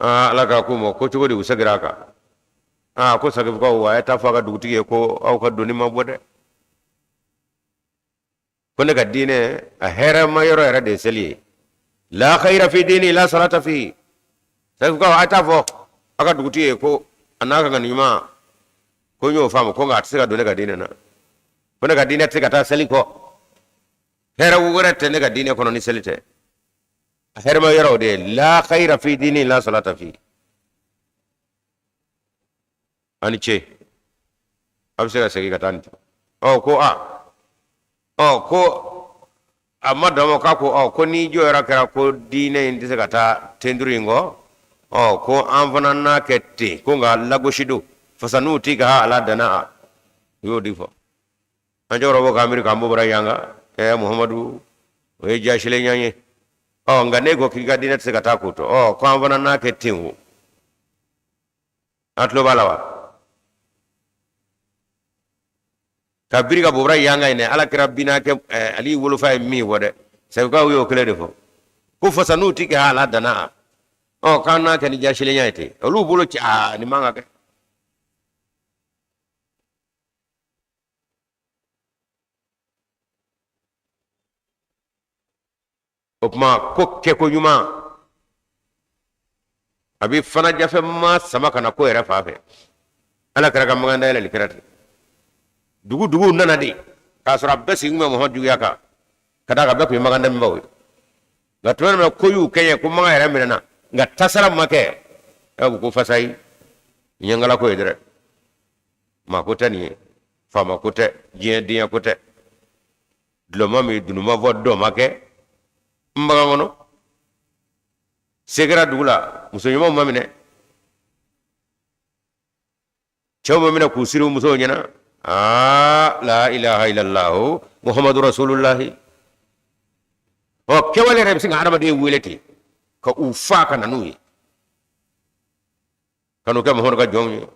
Aa ala k'a ko ma ko cogo di? U seginna a kan. Aa ko sakifukaw wa a ye taa fɔ a ka dugutigi ye ko aw ka doni ma bɔ dɛ, ko ne ka diinɛ a hɛrɛma yɔrɔ yɛrɛ de ye seli ye. La khayra fi dini la salata fi. Sakifukaw, a ye taa fɔ aw ka dugutigi ye ko a n'a ka ŋani ɲuman ko n y'o faamu, ko nka a tɛ se ka don ne ka diinɛ na, ko ne ka diinɛ tɛ se ka taa seli kɔ, hɛrɛ wɛrɛ tɛ ne ka diinɛ kɔnɔ ni seli tɛ, a hɛrɛma yɔrɔ o de ye. La khayra fi dini la salata fi. Ani ce. A bɛ se ka segin ka taa nin ten. Ɔ ko a ɔ ko a ma dan ma, k'a ko ɔ ko ni jɔyɔrɔ kɛra ko diinɛ in tɛ se ka taa tenduru in kɔ, ɔ ko an fana n'a kɛ ten, ko nka lagosi don fasanuw ti ka ala dana. A u y'o di fɔ an cɛkɔrɔbaw k'an miiri k'an bɔra yan kan. Ɛ Muhamadu, o ye jasilen ɲan ye. Ɔ nka ne ko k'i ka diinɛ tɛ se ka taa k'o to, ɔ ko an fana n'a kɛ ten. O an tulo b'a la wa? Ka biri ka bobara yanga in dɛ, ala kira binakɛ ali wolofa ye min fɔ dɛ, sɛbɛkaw y'o kelen de fɔ ko fasanuw ti kɛ ala dana. Ɔ k'an n'a kɛ ni jasilenya ye ten, olu bolo ci aa nin man ka kɛ. O tuma ko kɛko ɲuman a bɛ fanajafɛ maa sama ka na ko yɛrɛ fan fɛ. Ala kira ka makan dayɛlɛli kɛra ten, dugu duguw nana de k'a sɔrɔ a bɛɛ sigi bɛ Muhamadu juguya kan, ka d'a kan bɛɛ tun ye makan dɛmɛbaaw ye. Nka tuma min na ko y'u kɛɲɛ ko makan yɛrɛ minɛna, nka tasara ma kɛ, ɛ ko fasayi ɲɛngala ko ye dɛrɛ, maa ko tɛ nin ye, faama ko tɛ, diɲɛ diɲɛ ko tɛ, dulɔma min dunun ma fɔ dɔ ma kɛ n bagan kɔnɔ. Se kɛra dugu la, muso ɲumanw ma minɛ, cɛw ma minɛ k'u siri musow ɲɛna. Aa la ilaha illallah muhammadu rasulullahi. Ɔ kɛwale yɛrɛ bɛ se ka adamaden wele ten ka u fa ka na n'u ye, ka n'u kɛ Muhamadu ka jɔnw ye.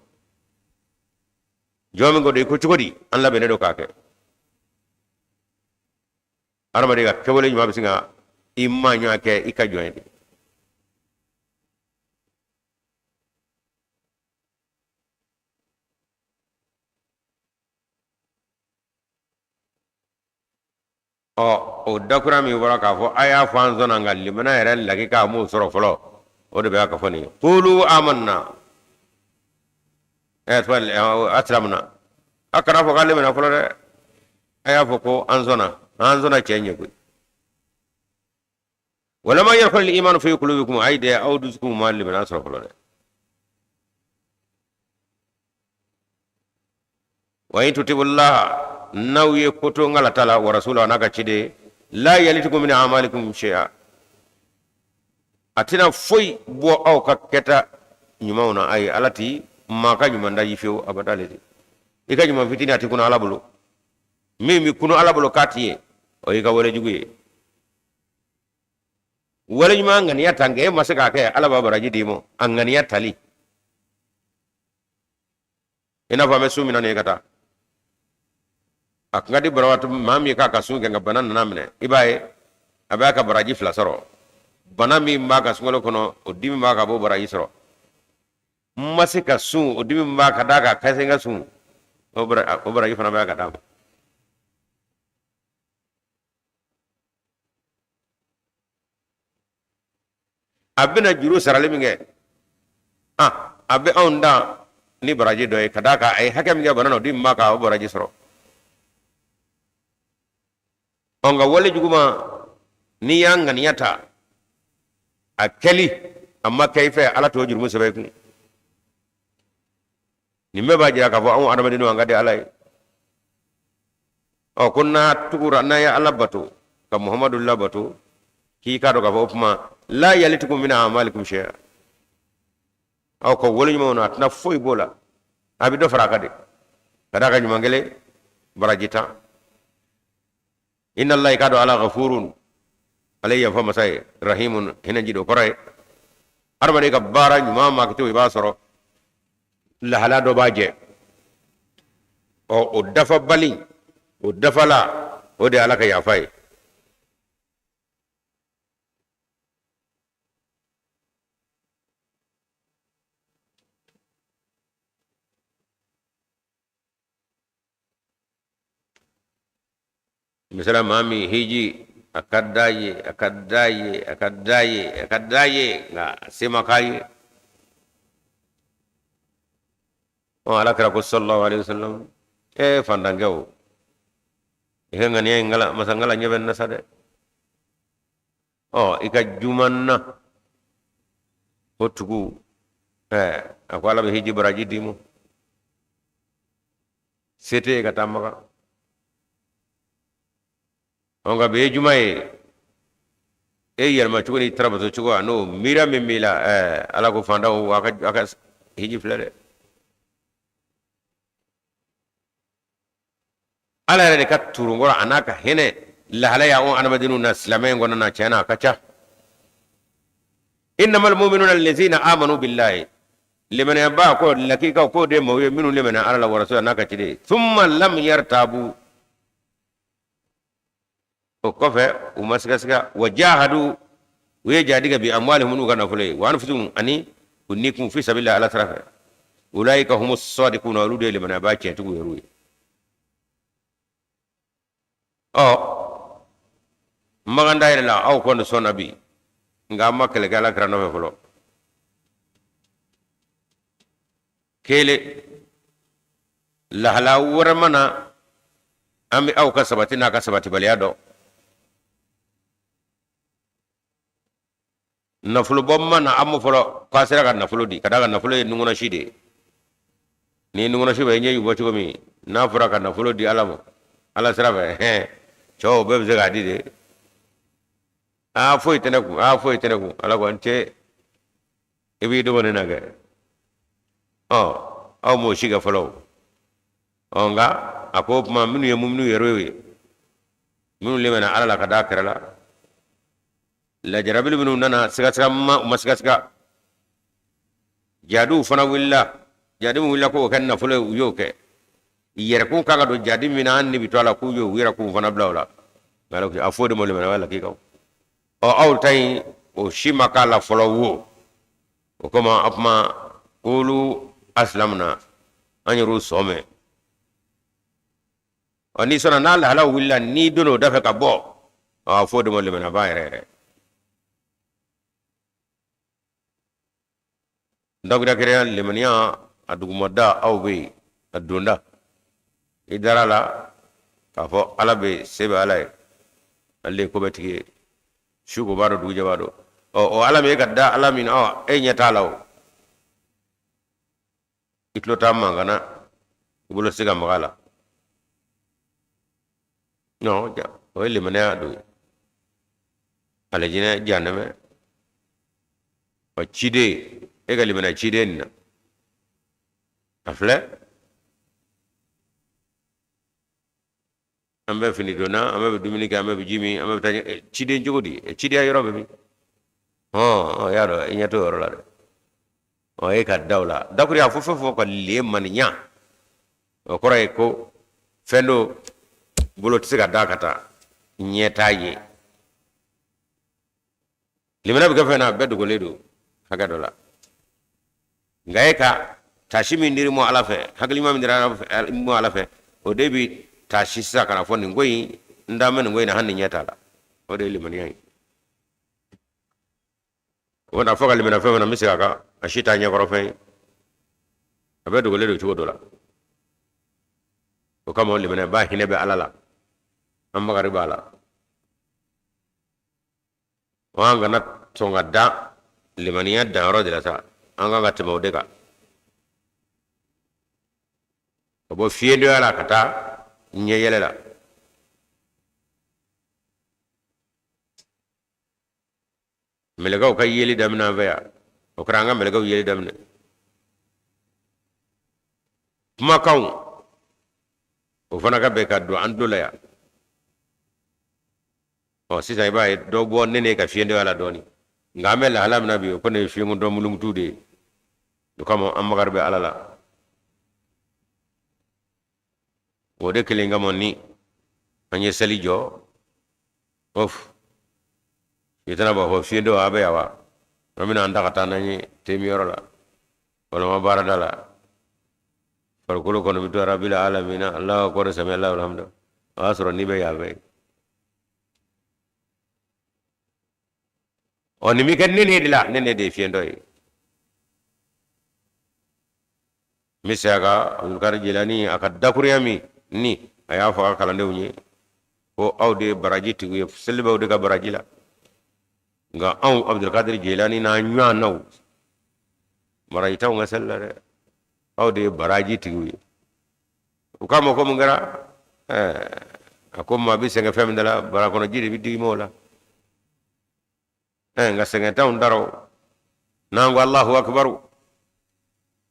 Jɔn min ko don i ko cogo di, an labɛnnen don k'a kɛ. Adamaden ka kɛwale ɲuman bɛ se ka i maa ɲɔgɔn kɛ i ka jɔn ye de. Ɔ o dakura min fɔra k'a fɔ a y'a fɔ an sɔnna, nka limana yɛrɛ lakika a m'o sɔrɔ fɔlɔ, o de bɛ ka fɔ nin ye kulu amanna ɛ asilamuna. A kana fɔ k'ale limana fɔlɔ dɛ, a y'a fɔ ko an sɔnna, an sɔnna cɛ ɲɛ koyi. Walama yadkhulil imanu fi qulubikum, ayi dɛ, aw dusukun ma limana sɔrɔ fɔlɔ dɛ. Wa in tuti'ullaha, n'aw ye ko to ŋala ta la, wa rasulahu, n'a ka ciden, la yalitikum min amalikum shay'a, a tɛna foyi bɔ aw ka kɛta ɲumanw na. Ayi, ala ti maa ka ɲuman daji fiyewu, abada. Ale i ka ɲuman fitinin a ti kunu ala bolo. Min bɛ kunu ala bolo k'a ti ye, o y'i ka wale jugu ye. Wale ɲuman ŋaniya ta, nka e ma se k'a kɛ, ala b'a baraji d'i ma a ŋaniya tali. I n'a fɔ an bɛ sun min na nin ye ka taa, a kun ka di banabaatɔ maa min ye k'a ka sun kɛ, nka bana nana minɛ, i b'a ye a b'a ka baraji fila sɔrɔ. Bana min b'a ka sunkalo kɔnɔ, o dimi b'a kan, a b'o baraji sɔrɔ. N ma se ka sun, o dimi b'a ka d'a kan ka se n ka sun, o baraji fana b'a ka d'a ma. A bɛna juru sarali min kɛ, a bɛ anw dan ni baraji dɔ ye, ka d'a kan a ye hakɛ min kɛ bana na, o dimi b'a kan, o baraji sɔrɔ. Ɔ nka wale juguman, n'i y'a ŋaniya ta a kɛli, a ma kɛ i fɛ, ala t'o jurumu sɛbɛn i kun. Nin bɛɛ b'a jira k'a fɔ anw adamadenw, an ka di ala ye. Ɔ ko n'a tugura, n'a ye ala bato ka Muhamadu labato, k'i k'a dɔn k'a fɔ o tuma la yalitikum min amalikum shay'a, aw ka wale ɲumanw na, a tɛna foyi b'o la, a bɛ dɔ fara a kan de, ka d'a kan ɲuman kelen baraji 10. Inna allaha, i k'a dɔn ala, ghafurun, ale ye yafa masa ye, rahimun, hinɛji don. Kɔrɔ ye adamaden ka baara ɲuman ma kɛ cogo, i b'a sɔrɔ lahala dɔ b'a jɛ. Ɔ o dafabali, o dafala, o de ye ala ka yafa ye. Misala, maa min hiji a ka d'a ye, a ka d'a ye, a ka d'a ye, a ka d'a ye, nka a se ma k'a ye. Ɔ ala kira ko sallallahu alaihi wasallam, e fantankɛ o, i ka ŋaniya in ngala masa ngala ɲɛ bɛ n na sa dɛ. Ɔ i ka juman na o tugu, a ko ala bɛ hiji baraji d'i ma. Se tɛ ye ka taa Makan. Ɔ, nka bi ye juma ye, e yɛlɛma cogo ni tarabato cogo a n'o miiriya min b'i la, ɛɛ, Ala ko fantanw a ka hiji filɛ dɛ. Ala yɛrɛ de ka turunkɔrɔ a n'a ka hinɛ lahalaya anw adamadenw na silamɛ in kɔnɔna na, tiɲɛ na a ka ca. Innamal mu'minuna allazina amanu billahi, limaniyabaa ko lakika k'o de maaw ye minnu limaniya Ala la wa rasuli n'a ka ciden, thumma lam yartabu, o kɔfɛ u ma sigasiga, wa jahadu, u ye jadi kɛ, bi amwalihim, n'u ka nafolo ye, wa anfusihim, ani u nikun, fi sabilillah, Ala sira fɛ, ulaika humu sadiquna, olu de ye limaniyabaa tiɲɛtigiw yɛrɛw ye. Ɔ, Makan da yɛrɛ la, aw kɔni sɔnna bi, nka an ma kɛlɛ kɛ Ala kira nɔfɛ fɔlɔ. Kelen lahala wɛrɛ ma na, an bɛ aw ka sabati n'a ka sabatibaliya dɔn. Nafolobɔ ma na, an ma fɔlɔ k'a sera ka nafolo di, ka d'a kan nafolo ye nunkɔnɔsi de ye. Ni nunkɔnɔsi bɛ ɲɛ bɔ cogo min, n'a fɔra ka nafolo di Ala ma Ala sira fɛ, hɛn, cɛw bɛɛ bɛ se k'a di de. Aa, foyi tɛ ne kun, aa, foyi tɛ ne kun. Ala ko n cɛ, i b'i dogo ne na kɛ. Ɔ, aw m'o si kɛ fɔlɔ o. Ɔ, nka a ko o tuma minnu ye muminu yɛrɛ ye, minnu limana Ala la ka d'a kira la, lajarabili minnu nana, sigasiga ma, u ma sigasiga. Jadiw fana wulila, jadi min wulila k'o kɛ nafolo ye, u y'o kɛ. Yɛrɛkun kan ka don jadi min na, an ni bɛ to a la, k'u y'u yɛrɛkun fana bila o la. A f'o de ma limaniya lakikaw. Ɔ, aw ta in, o si ma k'a la fɔlɔ wo. O kama a kuma k'olu asilamuna, an yɛrɛw sɔn mɛn. Ɔ, n'i sɔnna, n'a lahala wulila, n'i donna o da fɛ ka bɔ, ɔ, a f'o de ma limaniyabaa yɛrɛ yɛrɛ. Dawuda kɛra limaniya a dugumada, aw bɛ yen a donda, i dara la k'a fɔ Ala bɛ yen, se bɛ Ala ye, ale de ye ko bɛɛ tigi ye, su ko b'a dɔn, dugujɛ b'a dɔn. Ɔ, o Ala min e ka da Ala min na, ɔ, e ɲɛ t'a la o, i tulo t'a mankan na, i bolo tɛ se ka maga a la. Non, o ye limaniya don ye. Alijinɛ, jahanamɛ, ɔ, ciden, e ka limaniya ciden nin na, a filɛ, an bɛ fini donna, an bɛɛ bɛ dumuni kɛ, an bɛɛ bɛ ji min, an bɛɛ bɛ taa ciden cogo di? Cidenya yɔrɔ bɛ min? Hɔn, y'a dɔn i ɲɛ t'o yɔrɔ la dɛ. Ɔ, e ka da o la dakuri a fɔ fɛn fɔ ka lemaniya, o kɔrɔ ye ko fɛn dɔ bolo tɛ se ka da ka taa ɲɛ t'a ye. Limaniya bɛ kɛ fɛn na, a bɛɛ dogolen don hakɛ dɔ la, nka e ka taasi min dir'i ma Ala fɛ, hakilima min dira ma Ala fɛ, o de bɛ taasi sisan ka na fɔ nin ko in, n da bɛ nin ko in na hali ni ɲɛ t'a la. O de ye limaniya ye. O na fɔ ka limaniya fɛn fɛn na, n bɛ segin a kan, a si t'a ɲɛkɔrɔ fɛn ye, a bɛɛ dogolen don cogo dɔ la. O kama limaniya ba hinɛ bɛ Ala la, an makari b'a la. An kana sɔn ka dan limaniya danyɔrɔ de la sa, an kan ka tɛmɛ o de kan, ka bɔ fiyentɔya la ka taa ɲɛ yɛlɛ la. Mɛlɛkɛw ka yeli daminɛ an fɛ yan, o kɛra an ka mɛlɛkɛw yeli daminɛ. Kumakanw o fana ka bɛn ka don an tulo la yan. Ɔ, sisan i b'a ye dɔ bɔ ne ne ka fiyentɔya la dɔɔnin, nka an bɛ lahala min na bi, o kɔni ye fiyenkun mulumutu de ye. O kama an makari bɛ Ala la. O de kelen kama ni an ye seli jɔ, of sitana b'a fɔ fiyentɔ a bɛ yan wa, an bɛna an ta ka taa n'an ye temiyɔrɔ la walima baarada la. Farikolo kɔni bɛ to rabila alamina, Alahu akbar, sami Alahu alhamdu, o y'a sɔrɔ n'i bɛ yan fɛ. Ɔ, nin bɛ kɛ ne ne de la, ne ne de ye fiyentɔ ye. N bɛ segin a kan, Abdulkadir Jilani a ka dakurunya min ni a y'a fɔ a ka kalandenw ye ko aw de ye baraji tigiw ye, seli b'aw de ka baraji la, nka anw Abdulkadir Jilani n'an ɲɔgɔnnaw, baraji t'anw ka seli la dɛ, aw de ye baraji tigiw ye. U k'a ma ko mun kɛra? A ko maa bɛ sɛgɛn fɛn min da la, bara kɔnɔ ji de bɛ digi o la. Nka sɛgɛn t'anw da rɔ. N'an ko Alahu akibaru,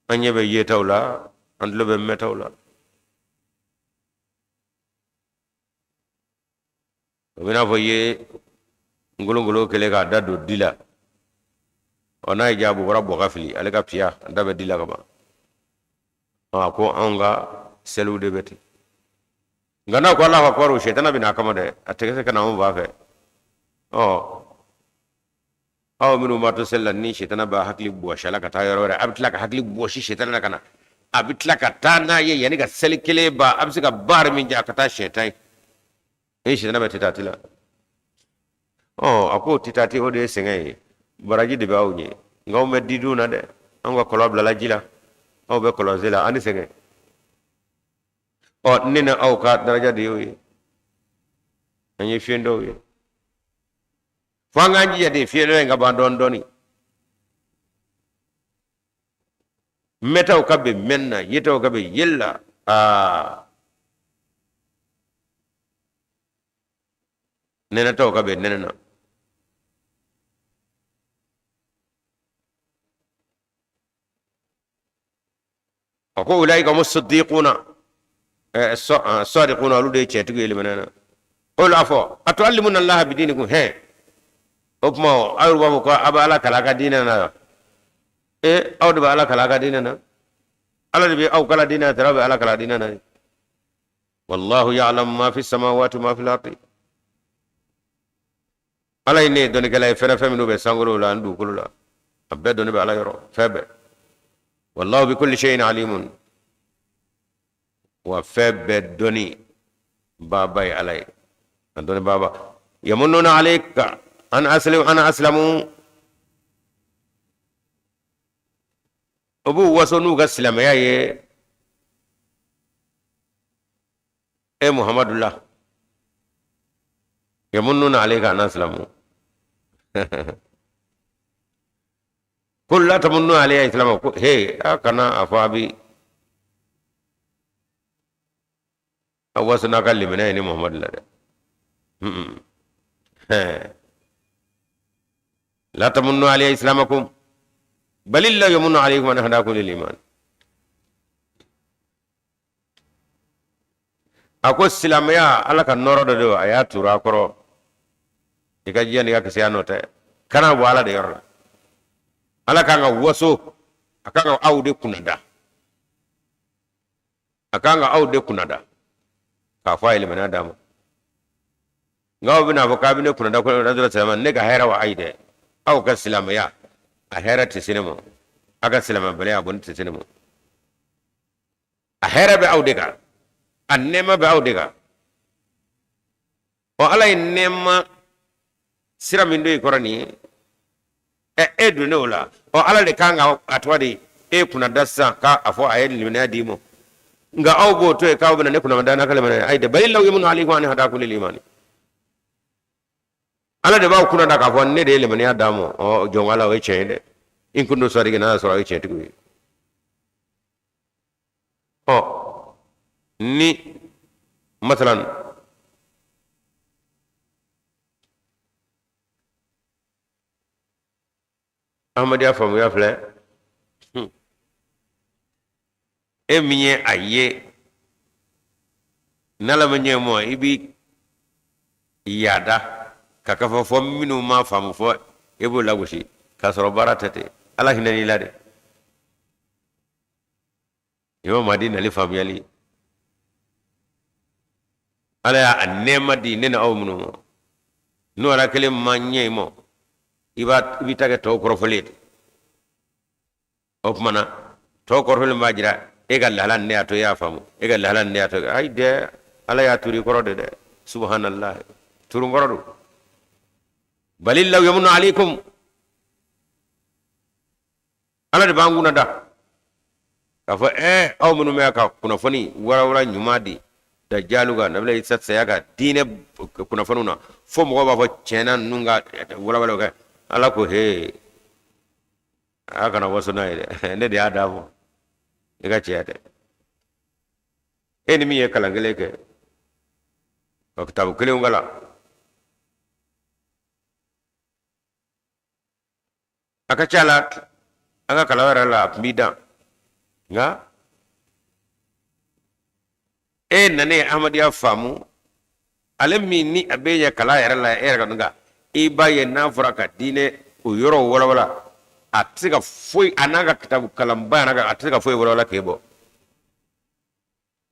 an ɲɛ bɛ yetaw la, an tulo bɛ mɛntaw la. O bɛ n'a fɔ i ye ngolongolo kɛlen k'a da don di la. Ɔ, n'a ye ja bɔra bɔ ka fili, ale ka piya a da bɛ di la ka ban. A ko anw ka seliw de bɛ ten. Nka n'a ko Alahu akibaru, sɛtana bɛ n'a kama dɛ, a tɛ se ka na anw fan fɛ. Ɔ, aw minnu b'a to seli la, ni sɛtana b'a hakili bɔsi a la ka taa yɔrɔ wɛrɛ, a bɛ tila ka hakili bɔsi sɛtana na ka na, a bɛ tila ka taa n'a ye yanni ka seli kelen ban, a bɛ se ka baara min kɛ, a ka taa siɲɛ 10 ye. Ni sɛtana bɛ titati la. Ɔ, a ko titati, o de ye sɛgɛn ye, baraji de bɛ aw ɲɛ. Nka anw bɛ didun na dɛ, anw ka kɔlɔn bilala ji la, aw bɛ kɔlɔnsen la, an ni sɛgɛn. Ɔ, ne ni aw ka daraja de y'o ye, an ye fiyentɔw ye. Fo an k'an jija de fiyentɔya in ka ban dɔɔni dɔɔni. Mɛtaw ka bɛn mɛn na, yetaw ka bɛn yeli la. Aa, nɛnɛtaw ka bɛn nɛnɛ na. A ko ulaika humu siddiquna, sadiquna, olu de ye tiɲɛtigiw ye limaniya na. Qul, a fɔ, atuallimuna allaha bidinikum. Hɛn, o tuma aw yɛrɛ b'a fɔ ko aw bɛ Ala kalan a ka diinɛ na. E, aw de bɛ Ala kalan a ka diinɛ na. Ala de bɛ aw kalan diinɛ na, aw bɛ Ala kalan diinɛ na. Wallahu ya'lamu ma fi samawati ma fil ardi. Ala ye ne ye dɔnnikɛla ye fɛn fɛn minnu bɛ sankolo la ani dugukolo la, a bɛɛ dɔnni bɛ Ala yɔrɔ, fɛn bɛɛ. Wallahu bi kulli shay'in alimun. Wa fɛn bɛɛ dɔnni baaba ye Ala ye, a dɔnni baaba. Yamunnuna alayka an aslimu an aslamu. O b'u waso n'u ka silamɛya ye e Muhamadu la. Yamunnuna alayka an aslamu. Qul la tamunnu alayya islamakum. Ko he, a kana a fɔ a bi a waso n'a ka limaniya ye ne Muhamadu la dɛ. La tamunnu alayya islamakum balillahu yamunnu alaykum an hadakum lil iman. A ko silamɛya, Ala ka nɔɔrɔ dɔ don, a y'a turu a kɔrɔ. I ka jiya n'i ka kisɛya nɔ tɛ, kana bɔ Ala de yɔrɔ la. Ala kan ka waso, a kan ka aw de kunnada, a kan ka aw de kunnada k'a fɔ a ye limaniya d'a ma. Nka aw bɛna fɔ k'a bɛ ne kunnada ko dɔrɔn silamɛ ne ka hɛrɛ wa? Ayi dɛ, aw ka silamɛya a hɛrɛ tɛ se ne ma, aw ka silamɛbaliya a bɔnɛ tɛ se ne ma. A hɛrɛ bɛ aw de kan, a nɛɛma bɛ aw de kan. Ɔ, Ala ye nɛɛma sira min don i kɔrɔ nin ye, ɛ, e donnen o la. Ɔ, Ala de kan ka a tɔgɔ di e kunnada sisan k'a fɔ a ye limaniya d'i ma. Nka aw b'o to yen k'aw bɛna ne kunnada n'a ka limaniya. Ayi dɛ, balillahu yamunnu alaykum an hadakum lil imani. Ala de b'aw kunnada k'a fɔ ne de ye limaniya d'a ma. Ɔ, jɔn Ala, o ye tiɲɛ ye dɛ. In kuntum sadiqin, n'a y'a sɔrɔ aw ye tiɲɛtigiw ye. Ɔ, ni masalan Ahmadiyya faamuya filɛ, e min ye a ye, n'Ala ma ɲɛ mɔ, i bi yaada ka ka fɔ minnu ma faamu fɔ, e b'o lagosi k'a sɔrɔ baara tɛ ten. Ala hinɛ n'i la de. Imam Mahdi nali faamuyali, Ala y'a nɛɛma di ne ni aw minnu ma, n'o Ala kelen ma ɲɛ i ma, i b'a i b'i ta kɛ tɔw kɔrɔfɔli ye. O tuma na tɔw kɔrɔfɔli b'a jira e ka lahala ne y'a to i y'a faamu, e ka lahala ne y'a to. Ayi dɛ, Ala y'a turu i kɔrɔ de dɛ. Subhanallah, turu kɔrɔ don. Balillahu yamunnu alaykum. Ala de b'an kunna da k'a fɔ aw minnu bɛ ka kunnafoni warawara ɲuman di dajalu kan, nabila Isa saya kan, diinɛ kunnafoniw na, fo mɔgɔw b'a fɔ tiɲɛ na ninnu ka walawalaw kɛ. Ala ko he, a kana waso n'a ye dɛ, ne de y'a d'a ma, i ka tiɲɛ tɛ. E ni min ye kalan kelen kɛ ka kitabu kelenw kalan, a ka ca la an ka kalan yɛrɛ la a tun b'i dan. Nka e nanen Ahmadiyya faamu, ale min ni a bɛ ɲɛ kalan yɛrɛ la, e yɛrɛ ka nka i b'a ye n'a fɔra ka diinɛ o yɔrɔ walawala, a tɛ se ka foyi, a n'a ka kitabu kalanba yɛrɛ, a tɛ se ka foyi walawala k'e bɔ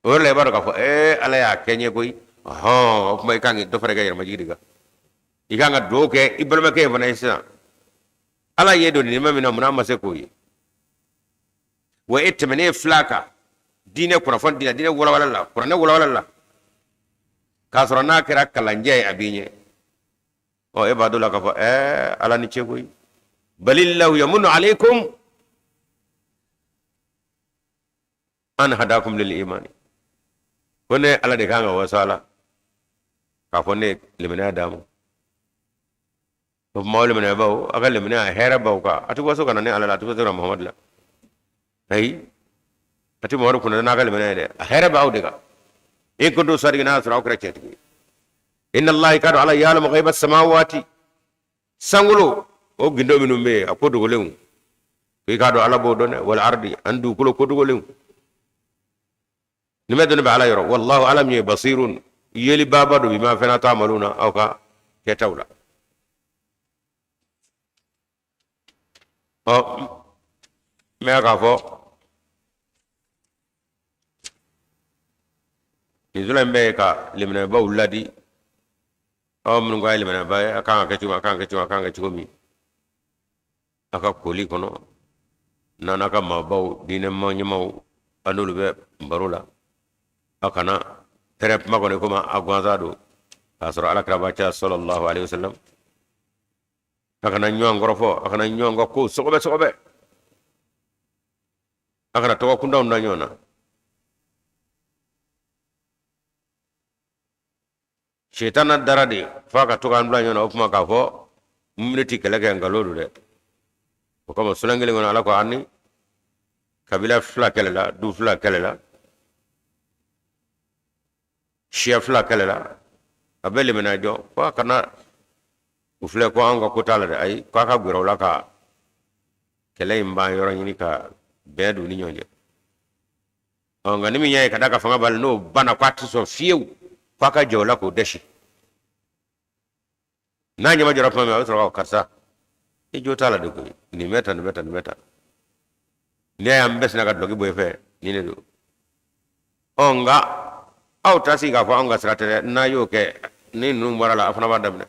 o yɔrɔ la. I b'a dɔn k'a fɔ ee, Ala y'a kɛ n ye koyi. Ɔhɔn, o tuma i kan ka dɔ fara i ka yɛrɛmajigi de kan. I kan ka dugawu kɛ i balimakɛ ye fana ye. Sisan Ala ye don nin min na, munna a ma se k'o ye? Wa e tɛmɛnen fila kan diinɛ kunnafoni diinɛ diinɛ walawala la, kuranɛ walawala la, k'a sɔrɔ n'a kɛra kalanjɛ ye a b'i ɲɛ. Ɔ, e b'a dɔn la k'a fɔ ɛɛ, Ala ni ce koyi. Balillahu yamunnu alaykum an hadakum lil imani. Ko ne Ala de kan ka wasa la k'a fɔ ne ye limaniya d'a ma. O tuma aw limaniyabaw, aw ka limaniya hɛrɛ b'aw kan. A tɛ waso ka na ne Ala la, a tɛ waso ka na Muhamadu la. Ayi, a tɛ Muhamadu kunna n'a ka limaniya ye dɛ, a hɛrɛ b'aw de kan. In kuntum sadiqin, n'a y'a sɔrɔ aw kɛra tiɲɛtigi ye. Inna Allaha, i k'a dɔn Ala, ya'lamu ghaiba samawati, sankolo o gindo minnu bɛ yen, a ko dogolenw, i k'a dɔn Ala b'o dɔn dɛ. Wal ardi, ani dugukolo ko dogolenw, nin bɛɛ dɔnni bɛ Ala yɔrɔ. Wallahu, Ala min ye basirun, yelibaaba don, bima fɛn na ta'maluna, aw ka kɛtaw la. Ɔ, n bɛ k'a fɔ nin sura in bɛ ka liminɛbaw ladi. Aw minnu ka ye liminɛba ye, a kan ka kɛ cogo, a kan ka kɛ cogo, a kan ka kɛ cogo min a ka koli kɔnɔ, n'a n'a ka maabaw, diinɛ maa ɲɛmaaw, a n'olu bɛ baro la, a kana pɛrɛn kuma kɔnɔ komi a gansan don k'a sɔrɔ Ala kira b'a cɛ sallallahu alaihi wasallam. A kana ɲɔgɔn kɔrɔfɔ, a kana ɲɔgɔn ka kow sɔgɔbɛ sɔgɔbɛ, a kana tɔgɔ kuntanw da ɲɔgɔn na. Setana dara de f'a ka to k'an bila ɲɔgɔn na. O tuma k'a fɔ mumini ti kɛlɛ kɛ, nkalon don dɛ. O kama suran kelen kɔnɔ, Ala ko an ni kabila fila kɛlɛla, du fila kɛlɛla, siya fila kɛlɛla, a bɛ limaniya jɔ ko a kana u filɛ ko anw ka ko t'a la dɛ. Ayi, k'a ka gɛrɛ u la ka kɛlɛ in ban yɔrɔ ɲini ka bɛn don u ni ɲɔgɔn cɛ. Ɔ, nka ni min y'a ye ka d'a ka fanga b'a la, n'o banna k'a tɛ sɔn fiyewu, k'a ka jɛ o la k'o dɛsi. N'a ɲɛma jɔra tuma min, a bɛ sɔrɔ ka karisa, i jo t'a la de koyi, nin bɛ tan, nin bɛ tan, nin bɛ tan, n'i y'a ye an bɛɛ sinna ka dulɔki bɔ i fɛ, nin de don. Ɔ, nka aw ta sigi k'a fɔ anw ka sira tɛ dɛ. N'a y'o kɛ, ni ninnu bɔra la, a fana b'a daminɛ.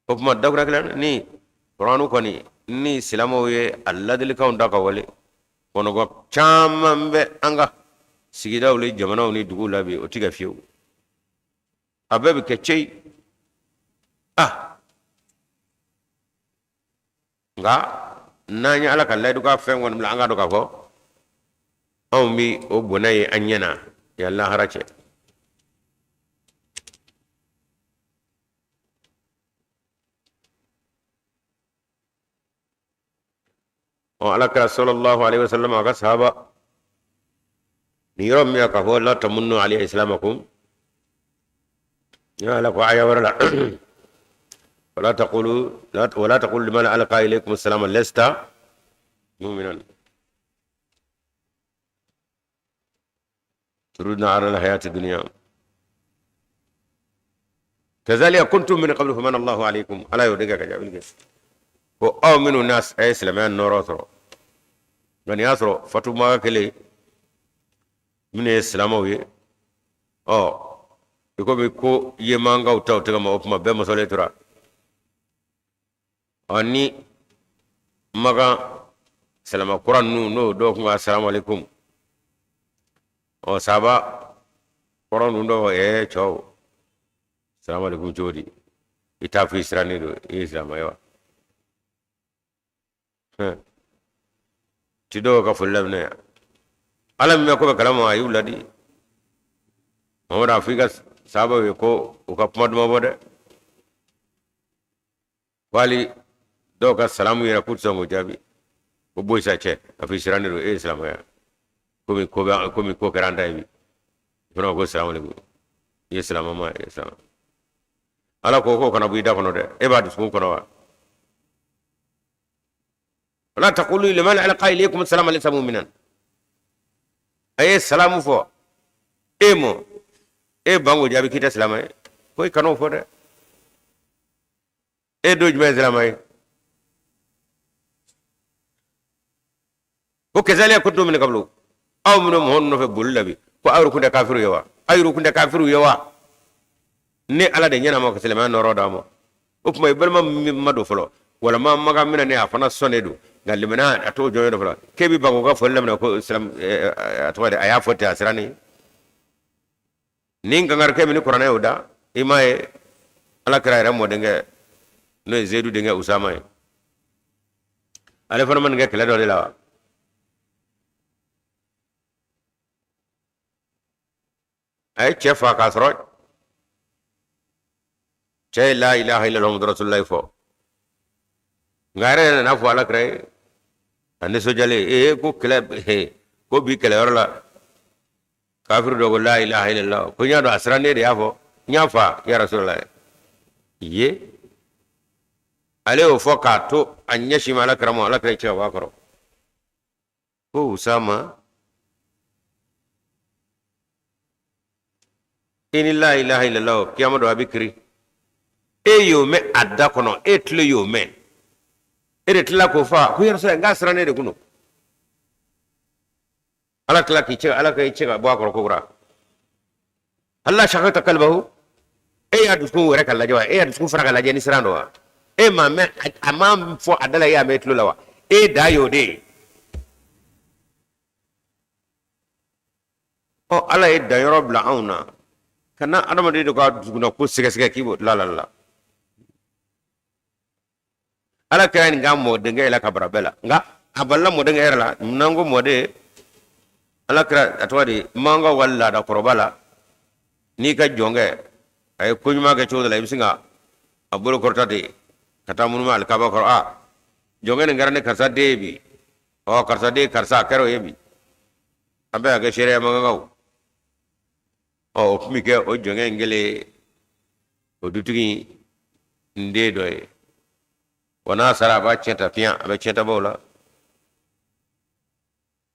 O tuma dakura kelen ni kuranu kɔni ni silamɛw ye a ladilikanw ta ka wale kɔnɔgɔ caman bɛ an ka sigidaw ni jamanaw ni duguw la bi, o ti kɛ fiyewu, a bɛɛ bɛ kɛ ceyi. Ah, nka n'an ye Ala ka layidu ka fɛn kɔni bila, an k'a dɔn k'a fɔ anw bi o bɔnɛ ye an ɲɛ na yan lahara cɛ. Ɔ, Ala kira sallallahu alaihi wasallam a ka sahaba nin yɔrɔ min k'a fɔ la tamunnu alayya islamakum ya, Ala ko aya wɛrɛ la wala taqulu wala taqulu liman alqa ilaykum assalama lasta mu'minan turiduna arada alhayati dunya kazalika kuntum min qablu famanna Allahu alaykum. Ala y'o de kɛ ka jaabili kɛ ko aw minnu n'a ye silamɛya nɔɔrɔ sɔrɔ, nka nin y'a sɔrɔ fatumaka kelen minnu ye silamɛw ye, ɔ, i komi ko yemankaw ta o tɛgɛ ma, o tuma bɛɛ masɔlen tora. Ɔ, ni Makan silamɛ kura ninnu n'o dɔw kun ka salamu aleykum, ɔ, saba kɔrɔ ninnu dɔw ɛɛ, cɛw, salamu aleykum cogo di? I t'a fɔ i sirannen don, i ye silamɛ ye wa? Ti dɔw ka foli laminɛ. Ala min bɛ ko bɛɛ kalama, a y'u ladi. Mamadu a fɔ i ka sabaw ye ko u ka kuma duman fɔ dɛ. Ko hali dɔw ka salamu yɛrɛ, k'u tɛ sɔn k'o jaabi. Ko boyi sa cɛ, a fɔ i sirannen don, e ye silamɛ ye. Komi ko bɛ komi ko kɛra an ta ye bi, fana ko salamu aleykum, i ye silamɛ ma ye silamɛ. Ala ko k'o kana bɔ i da kɔnɔ dɛ, e b'a dusukun kɔnɔ wa? Wala taqulu liman alqa ilaykum salama laysa mu'minan. A ye salamu fɔ e mɔ, e ban k'o jaabi k'i tɛ silamɛ ye, ko i kan'o fɔ dɛ. E don jumɛn ye silamɛ ye? Ko kazalika kuntum min qablu, aw minnu mɔgɔ nɔfɛ boli la bi, ko aw yɛrɛ kun tɛ kafiru ye wa? Aw yɛrɛ kun tɛ kafiru ye wa? Ne Ala de ɲɛna ma ka silamɛya nɔrɔ d'a ma. O tuma i balima min ma don fɔlɔ, walima makan minɛ ne a fana sɔnnen don, nka limaniya a t'o jɔn dɔ fɔlɔ, k'e bɛ ban k'o ka foli laminɛ ko silam a tɔgɔ di, a y'a fɔ ten a sirannen. Nin kangarikɛ min ni kuranɛ y'o da, i m'a ye Ala kira yɛrɛ mɔdenkɛ n'o ye Zeyidu denkɛ Usama ye, ale fana ma nin kɛ kɛlɛ dɔ de la wa? A ye cɛ fa k'a sɔrɔ cɛ ye la ilaha illallah muhammadu rasulullahi fɔ, nka a yɛrɛ nana fɔ Ala kira ye a nisɔndiyalen, ee ko kɛlɛ, ko bi kɛlɛyɔrɔ la kafiri dɔ ko la ilaha illallah, ko n y'a dɔn a sirannen de y'a fɔ, n y'a fa ya rasulallah ye. Ale y'o fɔ k'a to a ɲɛsin ma Ala kira ma, Ala kira cɛ b'a kɔrɔ ko Usama, i ni la ilaha illallah kiyama don a bɛ kiri, e y'o mɛn a da kɔnɔ, e tulo y'o mɛn, e de tilala k'o fa ko ya rasulallah, n k'a sirannen de kun don. Ala tila k'i cɛ, Ala k'i cɛ ka bɔ a kɔrɔ kokura. Halla shaqaqta qalbahu, e y'a dusukun wɛrɛ ka lajɛ wa? E y'a dusukun fara ka lajɛ ni siran don wa? E m'a mɛn, a m'a fɔ a da la, e y'a mɛn i tulo la wa? E da y'o de ye. Ɔ Ala ye danyɔrɔ bila anw na, kana adamaden de ka dusukunna ko sɛgɛsɛgɛ k'i b'o la la la. Ala kɛra nin ka mɔdenkɛ la ka bara bɛɛ la, nka a balila mɔdenkɛ yɛrɛ la. N'an ko mɔden, Ala kira a tɔgɔ di, mankaw ka laada kɔrɔba la, n'i ka jɔnkɛ a ye ko ɲuman kɛ cogo dɔ la, i bɛ sin ka a bolo kɔrɔta de ka taa munumunu alikaba kɔrɔ. A jɔnkɛ nin kɛra ne karisa den ye bi, ɔ karisa den karisa a kɛra o ye bi, an bɛ y'a kɛ seereya mankanw. Ɔ o tun bɛ kɛ o jɔnkɛ in kɛlen o dutigi in den dɔ ye wa, n'a sara a b'a tiɲɛ ta fiɲɛ, a bɛ tiɲɛtabaw la.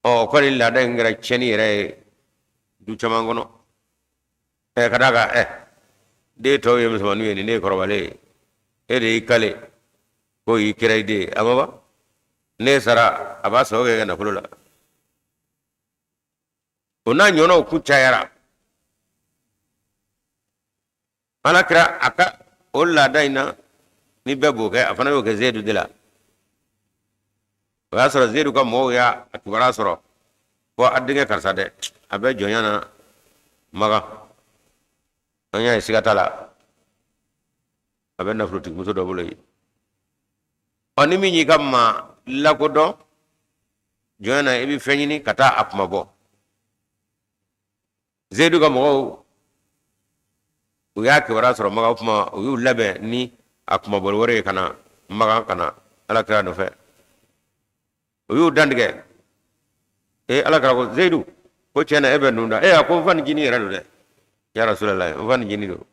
Ɔ o kɔni laada in kɛra tiɲɛni yɛrɛ ye du caman kɔnɔ. Ɛ ka d'a kan ɛ den tɔw ye musomanninw ye, nin de ye kɔrɔbalen ye, e de y'i kale k'o y'i kɛra i den ye, a ma ban n'e sara a b'a sago kɛ ka nafolo la. O n'a ɲɔgɔnnaw kun cayara. Ala kira a ka o laada in na, ni bɛɛ b'o kɛ, a fana y'o kɛ Zeyidu de la. O y'a sɔrɔ Zeyidu ka mɔgɔw y'a kibaruya sɔrɔ ko a denkɛ karisa dɛ, a bɛ jɔnya na Makan, an y'a ye siga t'a la a bɛ nafolotigimuso dɔ bolo yen. Ɔ ni min y'i ka maa lakodɔn jɔnya na, i bɛ fɛn ɲini ka taa a kuma bɔ. Zeyidu ka mɔgɔw u y'a kibaruya sɔrɔ Makan, o tuma u y'u labɛn ni a kunmabɔli wari ye ka na Makan ka na Ala kira nɔfɛ. U y'u dantigɛ. Ee Ala kira ko Zeyidu, ko tiɲɛ na e bɛ ninnu da. Ee a ko n fa ncinin yɛrɛ don dɛ, ya Rasulallah, n fa ncinin don.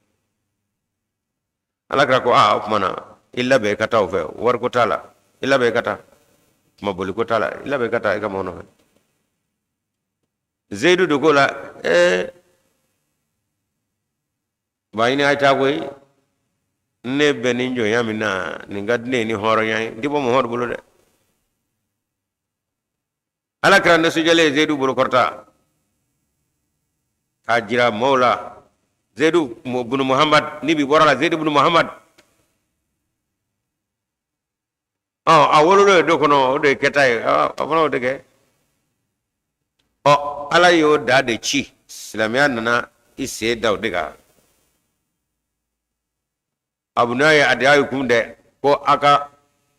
Ala kira ko aa o tuma na i labɛn i ka taa o fɛ, wariko t'a la, i labɛn i ka taa, kunmabɔli ko t'a la, i labɛn i ka taa i ka mɔgɔ nɔfɛ. Zeyidu de ko la ee ba ɲini a taa koyi, ne bɛ nin jɔnya min na, nin ka di ne ye ni hɔrɔnya ye, n tɛ bɔ Muhamadu bolo dɛ. Ala kira nisɔndiyalen ye Zeyidu bolo kɔrɔta k'a jira maaw la, Zeyidu bunu Muhamad, ni bi bɔra la Zeyidu bunu Muhamad. Ɔ a wolola ye do kɔnɔ, o de ye kɛta ye, a fana o de kɛ. Ɔ Ala y'o da de ci, silamɛya nana i sen da o de kan. Abunayi adiyayikum dɛ, ko a ka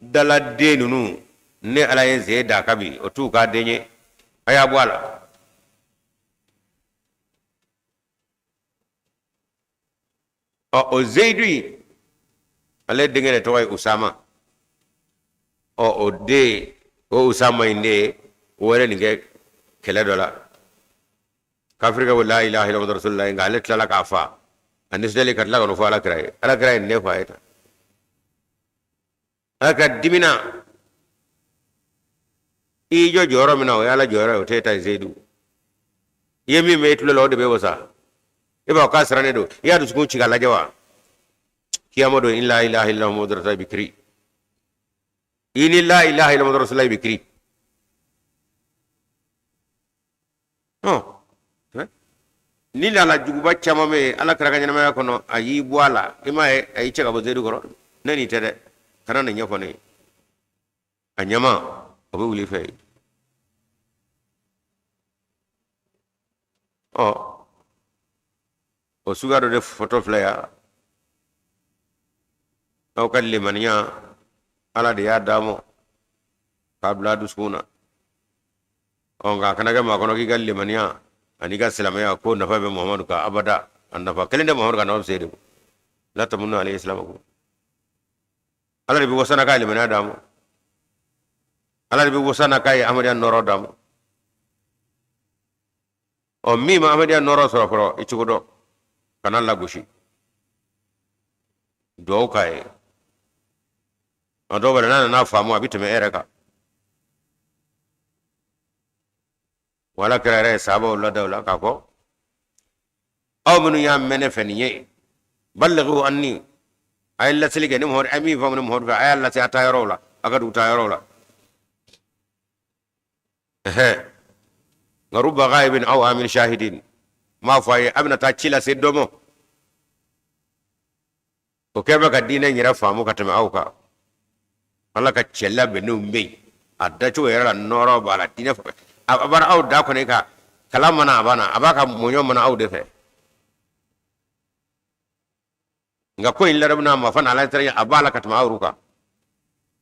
daladen ninnu, ne Ala ye sen da kabi o t'u ka den ye, a y'a bɔ a la. Ɔ o Zeyidu in, ale denkɛ de tɔgɔ ye Usama. Ɔ o den, o Usama in de ye wale nin kɛ kɛlɛ dɔ la. Kafiri ka la ilaha illallah rasulullah, nka ale tilala k'a fa a nisɔndiyalen ka tila ka n'o fɔ ala kira ye. Ala kira ye nin de fɔ a ye tan. Ala kira dimina. I y'i jɔ jɔyɔrɔ min na, o ye ala jɔyɔrɔ ye, o t'e ta ye. Seyidu, i ye min mɛn i tulo la, o de bɛ wasa. E b'a fɔ k'a sirannen don, i y'a dusukun ci k'a lajɛ wa? Kiyama don, in la ilaha illallah muhammadu rasulullah bɛ kiri i ni la ilaha illallah muhammadu rasulullah bɛ kiri. Ni laala juguba caman bɛ yen, ala kira ka ɲɛnamaya kɔnɔ, a y'i bɔ a la. I m'a ye, a y'i cɛ ka bɔ Seyidu kɔrɔ. Ne n'i tɛ dɛ, kana nin ɲɛfɔ ne ye. A ɲama o bɛ wuli fɛ yen. Ɔ, o suguya dɔ de fɔtɔ filɛ yan. Aw ka limaniya, ala de y'a d'a ma k'a bila dusukun na. Ɔ, nka a kana kɛ maa kɔnɔ k'i ka limaniya an'i ka silamɛya ko nafa bɛ Muhamadu kan abada. A nafa kelen tɛ Muhamadu kan, nafa bɛ se de la tamunnu alayhi islamakum. Ala de bɛ wasa n'a k'a ye limaniya d'a ma, ala de bɛ wasa n'a k'a ye ahmadiyya nɔɔrɔ d'a ma. Ɔ, min ma ahmadiyya nɔɔrɔ sɔrɔ fɔlɔ, i cogo dɔn, kana lagosi, duwawu k'a ye. A dɔw bɛ n'a nana faamu, a bɛ tɛmɛ e yɛrɛ kan. Wala kira yɛrɛ ye sahabaw lada o la k'a fɔ: aw minnu y'a mɛn ne fɛ nin ye, ballighu anni, a ye laseli kɛ ni Muhamadu, a ye min faamu ni Muhamadu fɛ, a y'a lase a taa yɔrɔw la, a ka dugu taa yɔrɔw la. Ɛhɛn, nka rubba ghaibin aw'a min shahidin, n b'a fɔ a ye, a bɛna taa ci lase dɔ ma, o kɛ bɛ ka diinɛ yɛrɛ faamu ka tɛmɛ aw kan. Ala ka cɛ labɛnnenw bɛ yen, a dacogo yɛrɛ la nɔɔrɔ b'a la, diinɛ fɛ a b'a aw da kɔni ka kalan mana, a b'a na, a b'a ka mɔɲɔ mana aw de fɛ. Nka ko in ladamu n'a mafa n'a ala ɲɛ, a b'a la ka tɛmɛ aw kan.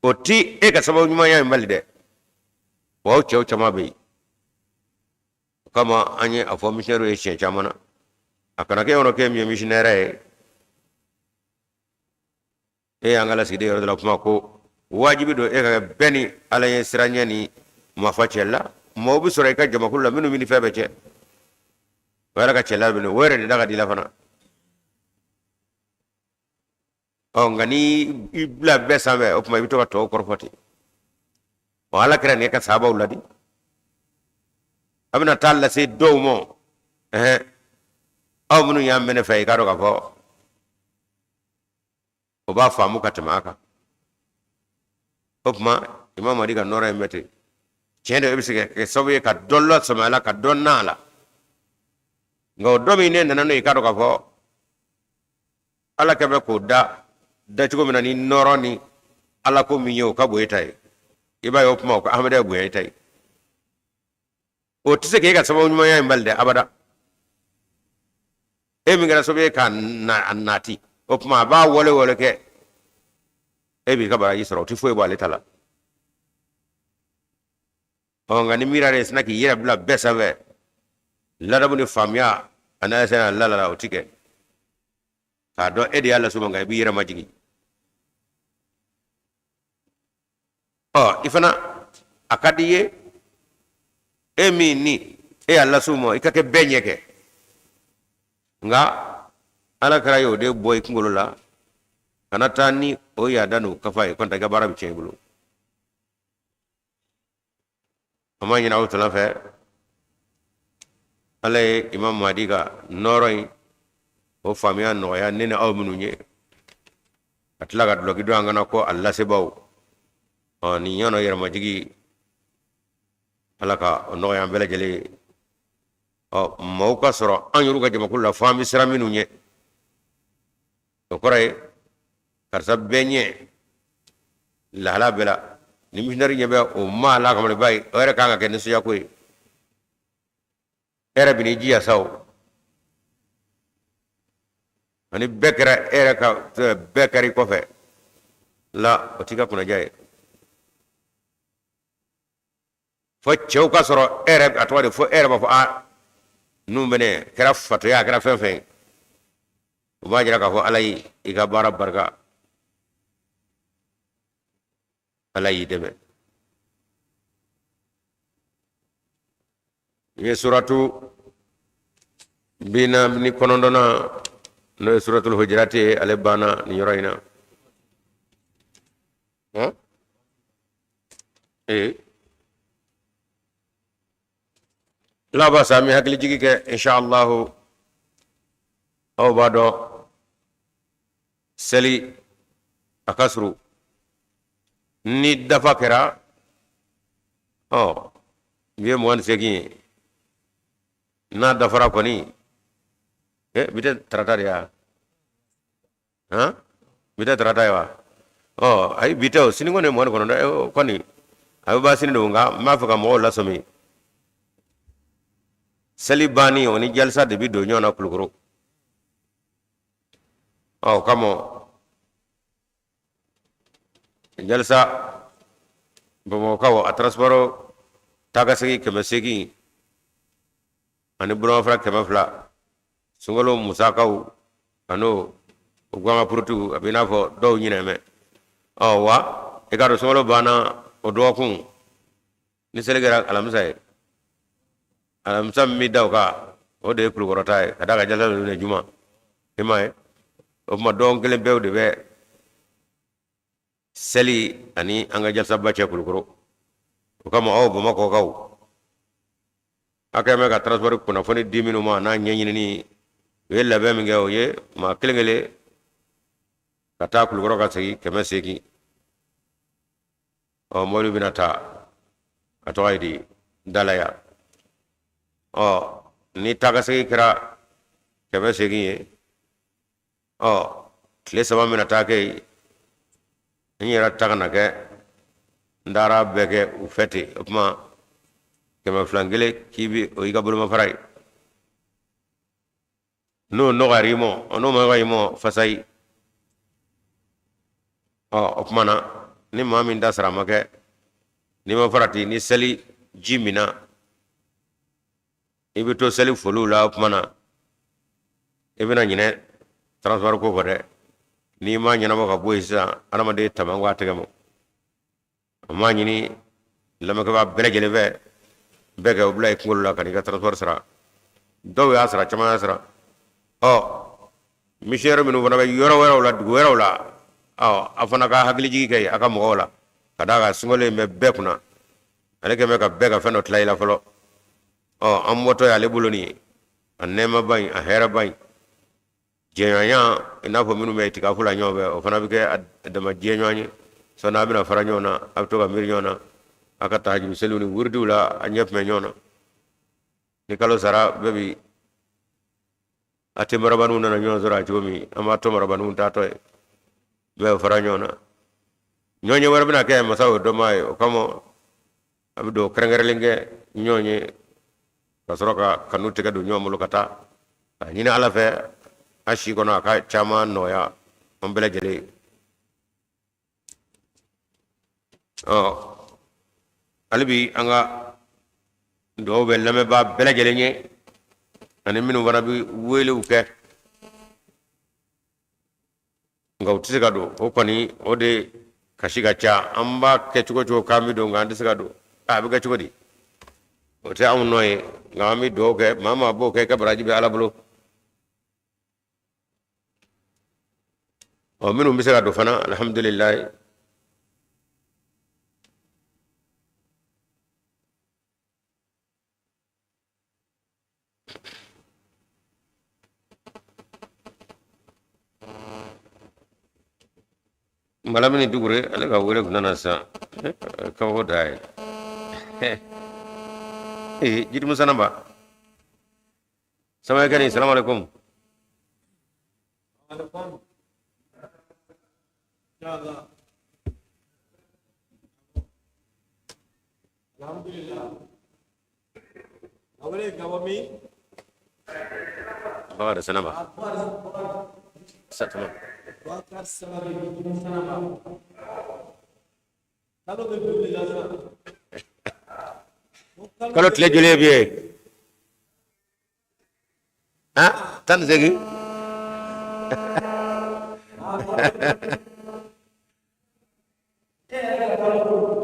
O ti e ka sababu ɲumanya in bali dɛ. Wa aw cɛw caman bɛ yen. O kama an ye a fɔ missionnaire ye siɲɛ caman na, a kana kɛ yɔrɔ kɛ min ye missionnaire ye, e y'an ka lasigiden yɔrɔ dɔ la kuma ko wajibi don e ka kɛ bɛɛ ni ala ye siranɲɛ ni mafa cɛ la. Maaw bɛ sɔrɔ i ka jamakulu la minnu bɛ ni fɛn bɛɛ cɛ, o yɛrɛ ka cɛ labɛn, o yɛrɛ de da ka di la fana. Ɔ, nka ni i bila bɛɛ sanfɛ, o tuma i bɛ to ka tɔw kɔrɔfɔ ten. Ɔ, ala kira nin ka sahabaw ladi, a bɛna taa lase dɔw ma. Ɛhɛn, aw minnu y'a mɛn ne fɛ, i k'a dɔn k'a fɔ o b'a faamu ka tɛmɛ a kan. O tuma Imam Mahdi ka nɔɔrɔ in bɛ ten. Tiɲɛ don, e bɛ se ka kɛ sababu ye ka dɔ lasɔmi a la, ka dɔ na a la. Nka o dɔ min ne nana n'o ye, i k'a dɔn k'a fɔ ala kɛ bɛ k'o da dacogo min na ni nɔɔrɔ ni ala ko min ye, o ka bon e ta ye. I b'a ye, o kuma o ka ahmadiyya bonya e ta ye. O tɛ se k'e ka sababu ɲumanya in bali dɛ, abada. E min kɛra sababu ye k'a na nati, o tuma a b'a wale wale kɛ, e b'i ka baraji sɔrɔ, o tɛ foyi bɔ ale ta la. Ɔ, nka ni miiri yɛrɛ sinna k'i yɛrɛ bila bɛɛ sanfɛ ladamu ni faamuya a n'a sera la la, o ti kɛ k'a dɔn e de y'a las'u ma, nka i b'i yɛrɛ majigin. Ɔ, i fana a ka di i ye, e min ni e y'a las'u ma, i ka kɛ bɛɛ ɲɛ kɛ. Nka ala kira y'o de bɔ i kunkolo la, kana taa ni o yaada n'o kafa ye, kɔntɛ i ka baara bɛ tiɲɛ i bolo. An b'a ɲini aw tala fɛ, ala ye Imam Mahdi ka nɔɔrɔ in o faamuya nɔgɔya ne ni aw minnu ye, ka tila ka dulɔki don an kan na ko a lasebaaw. Ɔ, nin ɲɔgɔnna yɛrɛmajigi, ala ka o nɔgɔya an bɛɛ lajɛlen ye. Ɔ, maaw ka sɔrɔ an yɛrɛw ka jamakulu la fo an bɛ siran minnu ɲɛ, o kɔrɔ ye karisa bɛɛ ɲɛ lahala bɛɛ la. Ni missionnaire ɲɛ bɛ o maa la kamalen ba ye, o yɛrɛ kan ka kɛ nisɔndiyako ye. E yɛrɛ bɛn'i jija sa o, ani bɛɛ kɛra e yɛrɛ ka bɛɛ kɛra i kɔfɛ la, o t'i ka kunnadiya ye. Fo cɛw ka sɔrɔ e yɛrɛ, a tɔgɔ de, fo e yɛrɛ b'a fɔ a ninnu bɛ ne kɛra fatɔya, a kɛra fɛn fɛn ye, o b'a jira k'a fɔ ala y'i i ka baara barika, ala y'i dɛmɛ. N ye suratu 49nan n'o ye suratul hujurati ye, ale banna nin yɔrɔ in na. Han ee, laban sa, an bɛ hakili jigi kɛ inshallahu. Aw b'a dɔn, seli a ka surun ni dafa kɛra. Ɔ, bi ye 28 ye. N'a dafara kɔni, bi tɛ tarata de ya? Han, bi tɛ tarata ye wa? Ɔ ayi, bi tɛ o, sini kɔni ye 29 ye. O kɔni a bɛ ban sini don, nka n b'a fɛ ka mɔgɔw lasɔmi, seli banni o ni jalisa de bi don ɲɔgɔn na Kulukoro. Ɔ, o kama jalisa Bamakɔkaw, a transport taa ka segin 800 ani bolomafara 200, sunkalo musakaw an'o o ganga purutuw, a bɛ i n'a fɔ dɔw ɲinɛ mɛ. Ɔ wa, i k'a dɔn, sunkalo banna o dɔgɔkun, ni seli kɛra alamisa ye, alamisa min bɛ da o kan, o de ye Kulukɔrɔ ta ye, ka d'a kan jalisa ninnu de juma, i m'a ye. O tuma dɔgɔkun kelen bɛɛ de bɛ seli ani an ka jalisaba cɛ Kulukɔrɔ. O kama aw Bamakɔkaw, a kɛ bɛ ka transport kunnafoni di minnu ma n'a ɲɛɲinini, u ye labɛn min kɛ, o ye maa kelen kelen ka taa Kulukɔrɔ ka segin 800. Ɔ, mobili bɛna taa, a tɔgɔ ye di, dalaya. Ɔ, ni taa ka segin kɛra 800 ye, ɔ, tile 3 bɛna taa kɛ yen. N yɛrɛ ta ka na kɛ, n taara bɛɛ kɛ u fɛ ten. O tuma 200 kelen k'i bi o y'i ka bolomafara ye. N'o nɔgɔyara i ma, n'o ma nɔgɔya i ma, fasayi. Ɔ, o tuma na ni maa min ta sara ma kɛ, n'i ma farati, ni seli ji minna, i bɛ to seli foliw la. O tuma na i bɛna ɲinɛ transport ko kɔ dɛ. N'i ma ɲɛnabɔ ka bɔ yen sisan, adamaden taman ko a tɛgɛ ma. An b'a ɲini lamɛnkɛbaa bɛɛ lajɛlen fɛ, bɛɛ kɛ o bila i kunkolo la ka n'i ka transport sara. Dɔw y'a sara, caman y'a sara. Ɔ, missionnaire minnu fana bɛ yɔrɔ wɛrɛw la, dugu wɛrɛw la, ɔ, a fana ka hakilijigi kɛ a ka mɔgɔw la, ka d'a kan sunkalo in bɛ bɛɛ kunna. Ale kɛlen bɛ ka bɛɛ ka fɛn dɔ tila i la fɔlɔ. Ɔ, an bɔtɔ ye ale bolo nin ye, a nɛɛmaba in, a hɛrɛba in, jɛɲɔgɔnya, i n'a fɔ minnu bɛ itikafu la ɲɔgɔn fɛ, o fana bɛ kɛ a dama jɛɲɔgɔn ye. Sani a bɛna fara ɲɔgɔn na, a bɛ to ka miiri ɲɔgɔn na, a ka tahajuru seliw ni wurudiw la, a ɲɛ tun bɛ ɲɔgɔn na. Ni kalo sara, bɛɛ bi a te marabaniw nana ɲɔgɔn sɔrɔ a cogo min, an b'a to marabaniw taatɔ ye, bɛɛ bɛ fara ɲɔgɔn na. Ɲɔgɔn ye wɛrɛ bɛna kɛ masa o dɔnbaa ye. O kama a bɛ don kɛrɛnkɛrɛnlen kɛ ɲɔgɔn ye, ka sɔrɔ ka kanu tɛgɛ don ɲɔgɔn bolo ka taa a ɲini Ala fɛ a si kɔnɔ, a ka caman nɔgɔya an bɛɛ lajɛlen. Ɔ, hali bi an ka dugawu bɛ lamɛnbaa bɛɛ lajɛlen ye, ani minnu fana bɛ welew kɛ nka u tɛ se ka don. O kɔni, o de kasi ka ca. An b'a kɛ cogo cogo k'an bɛ don, nka an tɛ se ka don. A bɛ kɛ cogo di? O tɛ anw nɔ ye, nka an bɛ dugawu kɛ. Maa maa b'o kɛ, i ka baraji bɛ Ala bolo. Ɔ, minnu bɛ se ka don fana, alihamudulilayi. Malamini Dugure, ale ka wele kun nana sisan, kabako da ye. Ee, Jirimu Sanaba Samakɛ ni salamu alaikum. Alhamdulillah. A wele ka bɔ min? Bakari Sanaba. Satuma. Bakar Sabari Sanaba. Kalo bɛ joli la sisan? Kalo tile joli ye bi ye? Ah, 18.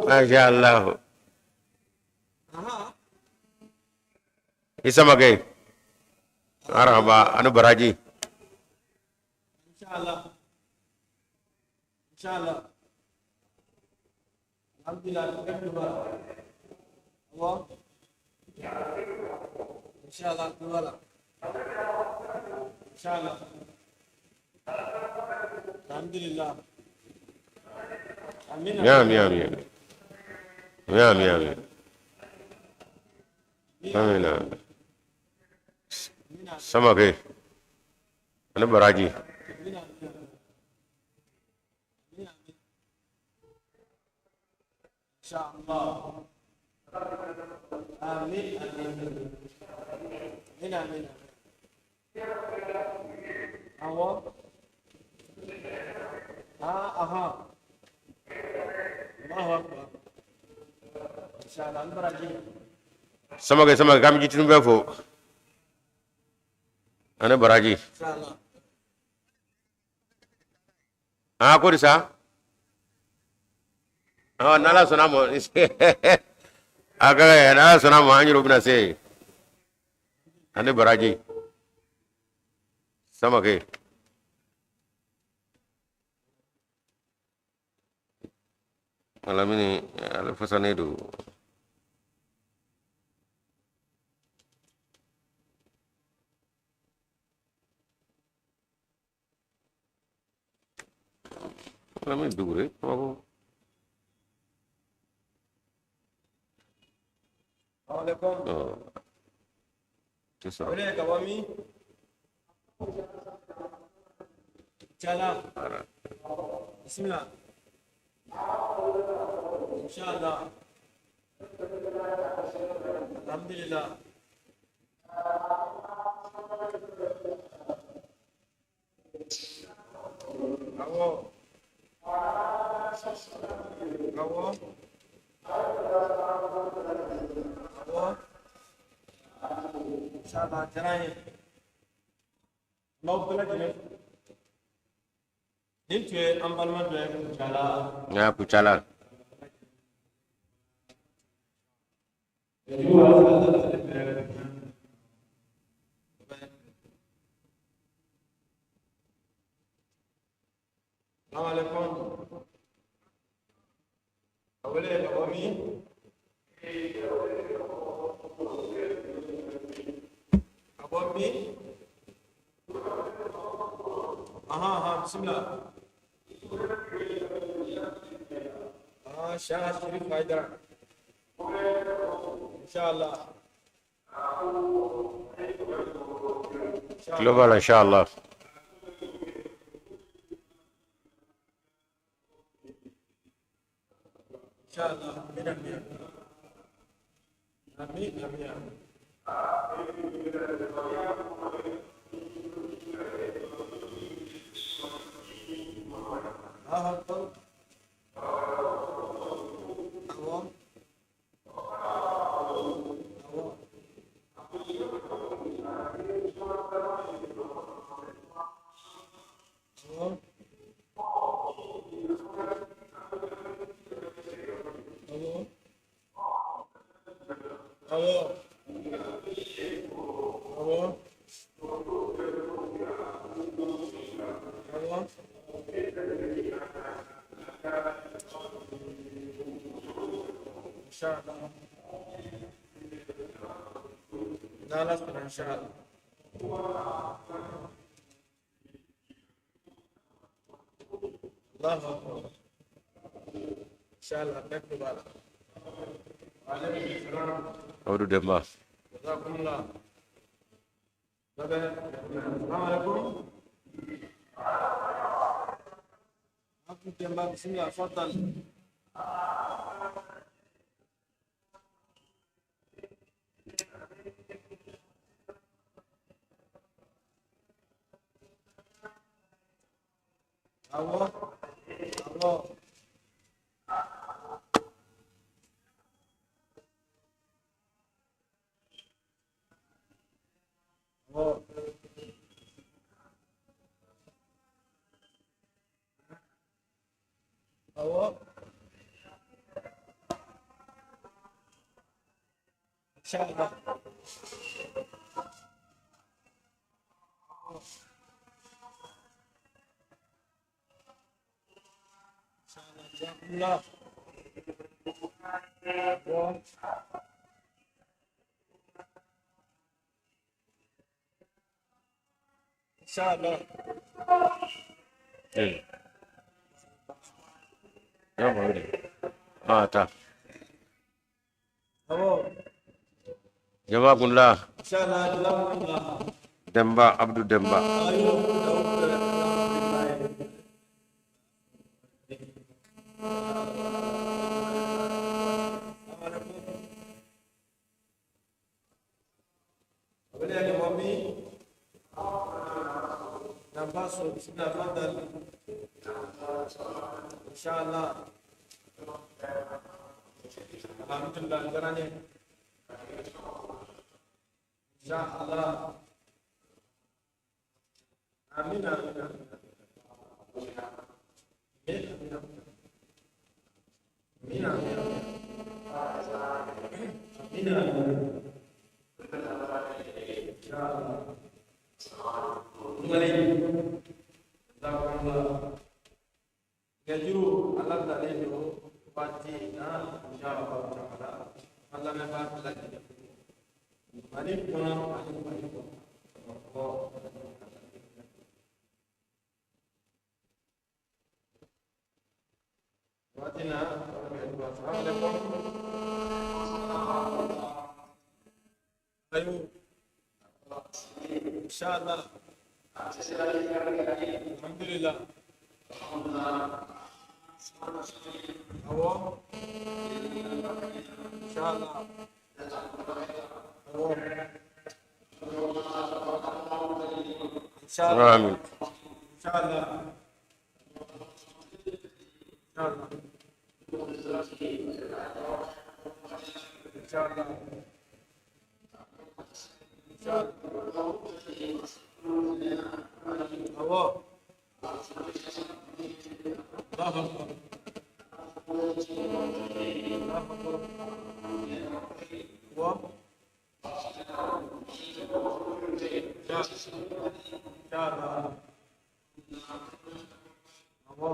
Masha Allah. I Samakɛ. Marhaba, ani baraji. Inshallah. Inshallah. Alhamdulillah, bɛɛ tulo b'a la. Awɔ. Inshallah, tulo b'a la. Inshallah. Alhamdulillah. Amina. Amin, amin. Amin, amin. Amin, amin. Amina. Samake, ani baraji. Amina. Amina. Inshallah. Amin. Amin. Amin. Amin. Awɔ. Ah, aha. Allahu akbar. Inshallah, an baraji. Samake, Samake, k'an bɛ jitinu bɛɛ fo. Ani baraji. Inshallah. Ah, ko di sa? Ah, n'Ala sɔnna a ma. A ka kɛ, n'Ala sɔnna a ma, an yɛrɛw bɛna se yen. Ani baraji. Samake. Alamini, ale fasanen don. Alamini Dugure, kabako. Assalamu alaikum. Ɔ, tɛ sɔrɔ. Wele ka bɔ min? Inshallah. Ara. Bismillah. Inshallah. Alhamdulillah. Awɔ. Awɔ. Awɔ. Inshallah, a diyara n ye. N b'aw bɛɛ lajɛlen fo. Nin tun ye an balima dɔ ye Kucala. N'a Kucala. Salamu alaikum. A wele ka bɔ min? Ka bɔ min? Ahan, ahan, bismillah. Ah, Shah Sharif Haidara. Inshallah. Tulo b'a la, inshallah. Inshallah. Amin, amin. Amin, amin, amin. Allahu Akbar. Awɔ. Awɔ. Awɔ. Awɔ. Awɔ. Awɔ. Awɔ. Inshallah. N'Ala sɔnna, inshallah. Allahu akbar. Inshallah, bɛɛ tulo b'a la. Wa alaikum salam. Awdu Demba. Jazakumullah. Bye bye. Assalamu alaikum. Abdou Demba, bismillah, faddal. Awɔ. Awɔ. Awɔ. Awɔ. Inshallah. Jazakumullah. Awɔ. Inshallah. Eh. Ya bɔ de. Ah, ta. Awɔ. Jazakumullah. Inshallah, jazakumullah. Demba Abdou Demba. Ayo, alhamdulillah. Assalamualaikum. Wale ya mami. Nafasu, bismillah, tafadhal. Inshallah. Alhamdulillah, diyara n ye. Inshallah. Amina, amina. Amina, amina. Amina, amina. Inshallah. Ngalen. Jazakumullah. Gajuru ala bilalen don waati na inshallah ta'ala. An lamɛnbaa bɛɛ lajɛlen fo. Mali kɔnɔ ani Mali kɔ. Bamakɔ. Waati na assalamu alaikum. Ayo. Inshallah. Alhamdulillah. Awɔ. Inshallah. Awɔ. Inshallah. Amin. Inshallah. Inshallah. Inshallah. Inshallah. Awɔ. Allahu Akbar. Allahu Akbar. Awɔ. Inshallah. Awɔ.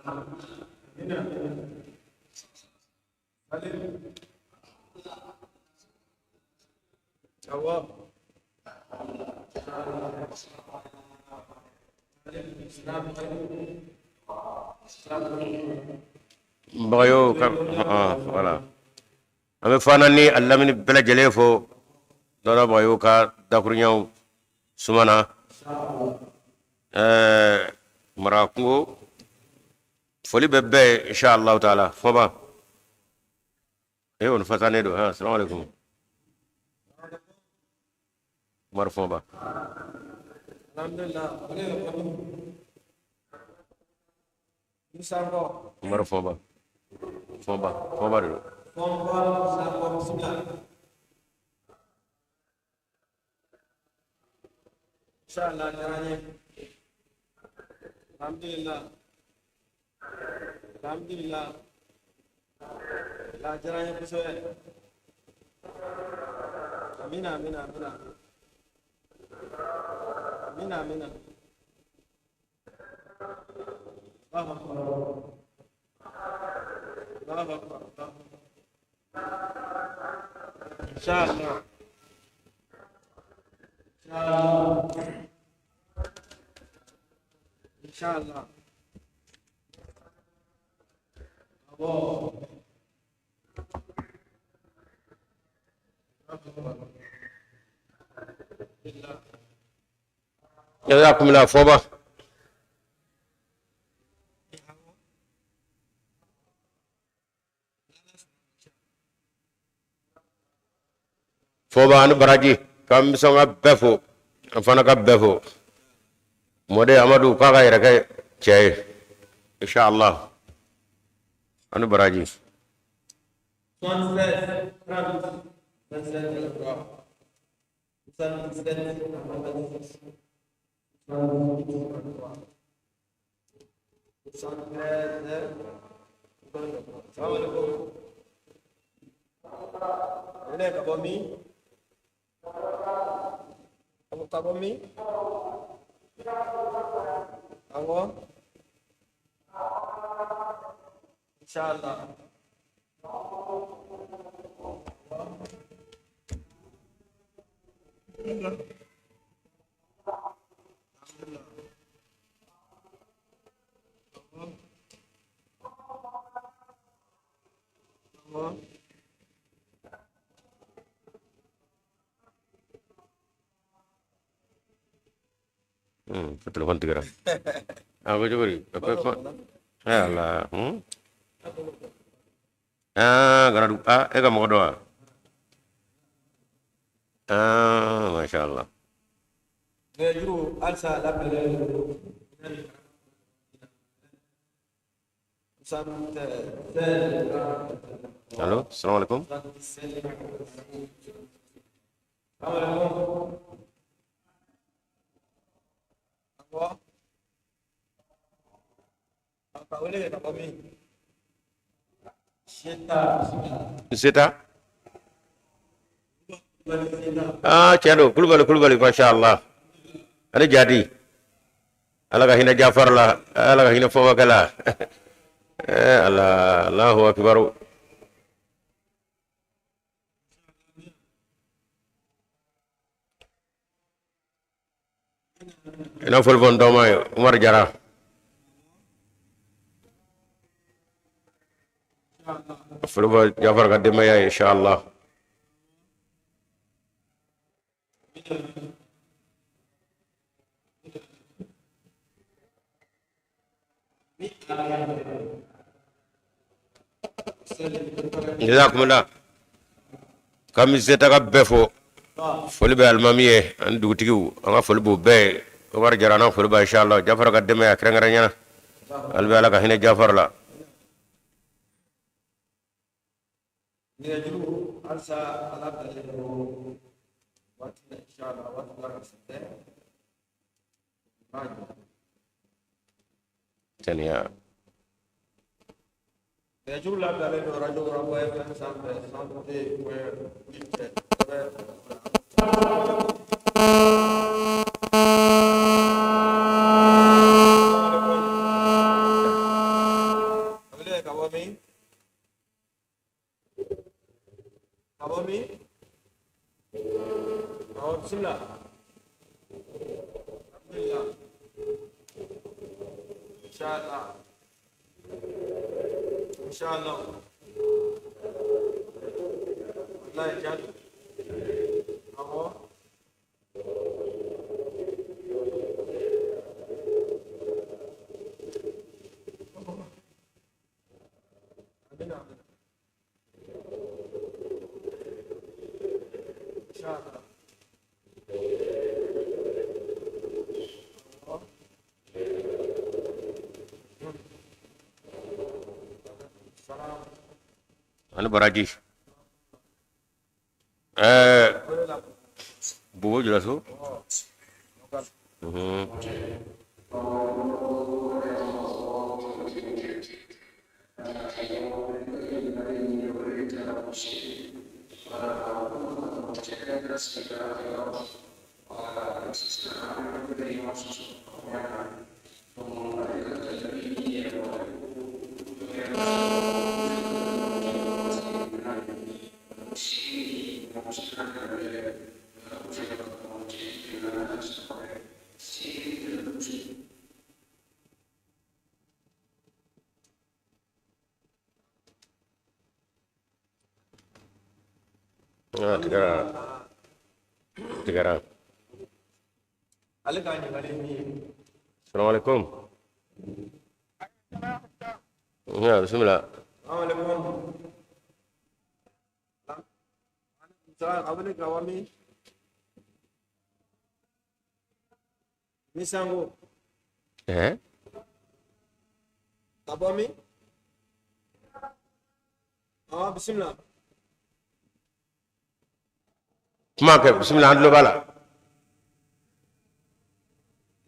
Amina. Salim. Awɔ. Bagayo ka ah, voilà. An bɛ fana ni a lamini bɛɛ lajɛlen fo dɔrɔ Bagayo ka dakuruɲaw sumana ɛɛ mara kungo foli bɛ bɛɛ ye inshallah taala fɔba e o fasanen don ha assalamu alaikum Umar Fɔba. Alhamdulillah. Ale yɛrɛ kɔni. Musa Nkɔ. Umar Fɔba Fɔba Fɔba de don. Fɔnba Musa Nkɔ, bisimila. Inshallah, diyara n ye. Alhamdulillah. Alhamdulillah. La diyara n ye kosɛbɛ. Amina, amina, amina. Amina, amina. Allahu Akbar. Allahu Akbar. Allahu Akbar. Inshallah. Inshallah. Inshallah. Awɔ. Alhamdulillah. Jazakumullah Fɔba. Fɔba ani baraji k'an bɛ sɔn ka bɛɛ fo an fana ka bɛɛ fo mɔden Amadu k'a ka yɛrɛ kɛ cɛ ye inshallah ani baraji. 76 30 27 03 77 86 73 73. Assalamu alaikum. Ne ka bɔ min? Ka bɔ min? Awɔ. Inshallah. Fo téléphone tigɛra. A ko cogo di? Ala. Ah, garadu. Ah, e ka mɔgɔ dɔ wa? Ah, masha Allah. Nɛgɛjuru halisa labɛnnen don. Allo, salam alaikum. Assalamualaikum. Awɔ. Ka wele kɛ ka bɔ min? Seta. Seta? Ah, tiɲɛ don, Kulubali, Kulubali, masha Allah. Ani jadi. Ala ka hinɛ Jafar la, Ala ka hinɛ Fɔbakɛ la. Eh, Allah, Allahu akbar. I n'a fɔli fɔ n tɔgɔma ye Umar Jara. Foli fɔ Jafar ka denbaya ye inshallah. Jazakumullah. K'an bɛ Seta ka bɛɛ fo. Foli bɛ alimami ye ani dugutigiw, an ka foli b'u bɛɛ ye. Umar Jara n'a foli b'a inshallah. Jafar ka denbaya kɛrɛnkɛrɛnnenya la. Hali bi Ala ka hinɛ Jafar la. Nɛgɛjuru halisa ala bilalen don waati la inshallah, waati la ka se tɛ. B'a jɔ. Taniya. Nɛgɛjuru labilalen don Radio Waraba FM sanfɛ 102.8. Ka wele ka bɔ min? Ka bɔ min? Awɔ, bisimila. Alhamdulillah. Inshallah. Inshallah. Wallahi jaabi. Awɔ. Amina, amina. Inshallah. Awɔ. Salam. Ani baraji. Ɛɛ, Bobo Julaso. Ah, tigara. Tigara. Ale ka ɲininkali ye min ye. Salam alaikum. Ya, bismillah. Salamu alaikum. Salam, ka wele ka bɔ min? Misango. Eh? Ka bɔ min? Awɔ, bisimila. Kuma kɛ, bismillah, an tulo b'a la.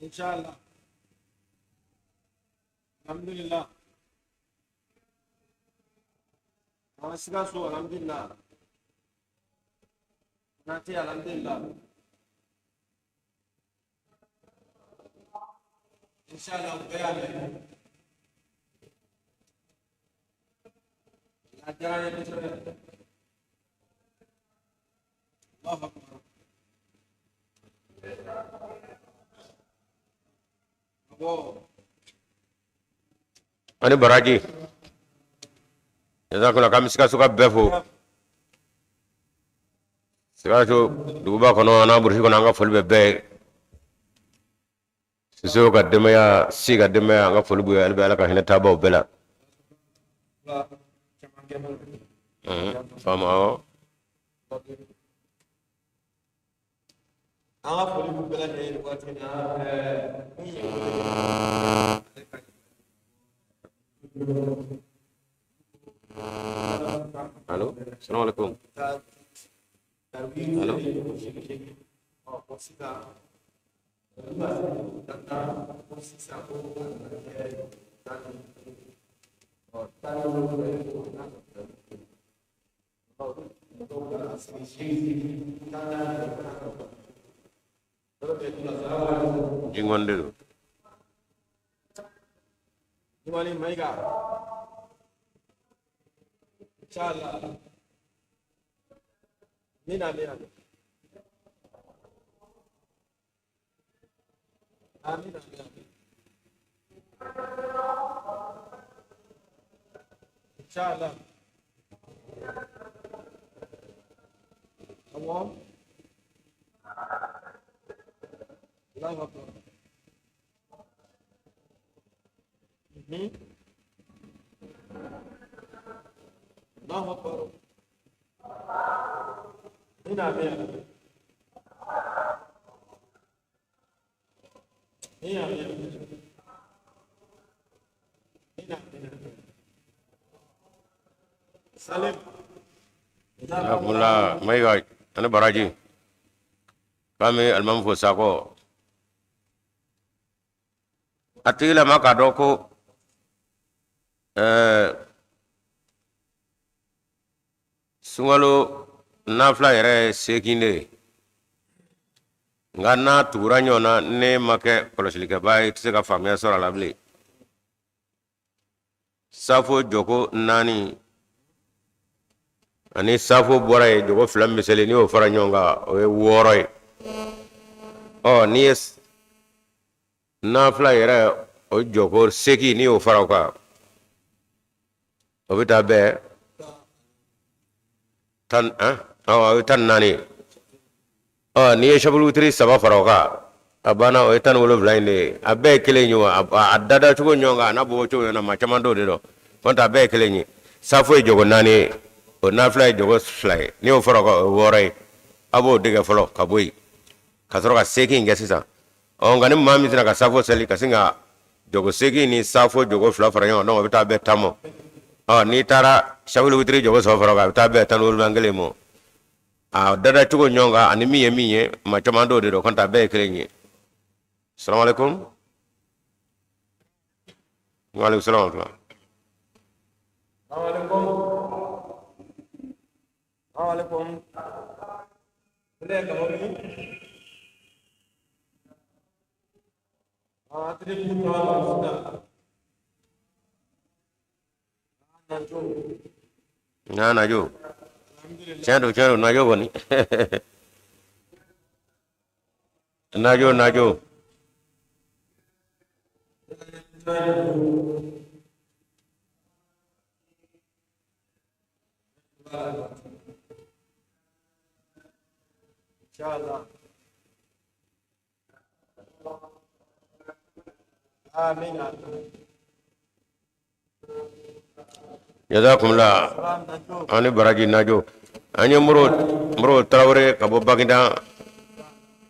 Inshallah. Alhamdulillah. Awɔ, Sikaso, alhamdulillah. Nati, alhamdulillah. Inshallah, u bɛɛ y'a mɛn. A diyara n ye kosɛbɛ. Allahu akbar. Awɔ. Ani baraji. Jazakallah, k'an bɛ Sikaso ka bɛɛ fo. Sikaso duguba kɔnɔ an'a burusi kɔnɔ, an ka foli bɛ bɛɛ ye. Sisow ka denbaya, si ka denbaya, an ka foli b'u ye. Hali bi Ala ka hinɛ taabaw bɛɛ la. Faamu, awɔ. An ka foli b'u bɛɛ lajɛlen ye nin waati in na. Min ye wele ale ka Allo, salamu alaikum. Allo. Ɔ, ko sisan ko sisan ko a nana kɛ 15, ɔ, 17 ye ko n'a sigi 14. Jingɔn de don. Jumani Mayiga. Inshallah. Mina mina. Amina amina. Inshallah. Awɔ. Allahu akbar. Allahu akbar. Mina mina. Mina mina. Mina mina. Salim. Jazakumullah Mayiga ani baraji. K'an bɛ alimami fo Sakɔ. A tigilama k'a dɔn ko sunkalo nafila yɛrɛ ye 8 de ye, nka n'a tugura ɲɔgɔn na, ne ma kɛ kɔlɔsilikɛbaa ye, i tɛ se ka faamuya sɔrɔ a la bilen. Safo jɔko 4 ani safo bɔra yen jɔko 2 min bɛ seli, n'i y'o fara ɲɔgɔn kan, o ye 6 ye. Ɔ, n'i ye nafila yɛrɛ o jɔko 8, n'i y'o fara o kan, o bɛ taa bɛn tan, o ye 14 ye. Ɔ, n'i ye safuli witiri 3 fara o kan, a banna, o ye 17 in de ye. A bɛɛ ye kelen ye wa, a dada cogo ɲɔgɔn kan, a n'a bɔ cogo ɲɔgɔn na, maa caman t'o de dɔn. N'o tɛ a bɛɛ ye kelen ye. Safo ye jɔko 4 ye, o nafila ye jɔko 2 ye, n'i y'o fara o kan, o ye 6 ye. A b'o dege fɔlɔ ka bɔ yen ka sɔrɔ ka 8 kɛ sisan. Ɔ, nka ni maa min sera ka safo seli ka sin ka jɔko 8 ni safo jɔko 2 fara ɲɔgɔn kan, donc o bɛ taa bɛn 10 ma. Ɔ, n'i taara safuli witiri jɔko 3 fara o kan, a bɛ taa bɛn 17 kelen ma. A dada cogo ɲɔgɔn kan ani min ye min ye, maa caman t'o de dɔn, kɔntɛ a bɛɛ ye kelen ye. Salamu alaikum. Wa alaikum salam wa rahmatullah. Salamu alaikum. Salamu alaikum. Ne ye ka bɔ min? Ah, tiri kun tɔ la sisan. Ah, Najo. Na Najo. Alhamdulillah. Tiɲɛ don, tiɲɛ don, Najo kɔni. Najo, Najo. Inshallah. Amin. Jazakumullah. Salam Najo. Ani baraji Najo. An ye Moro Moro Tarawele ka bɔ Baginda.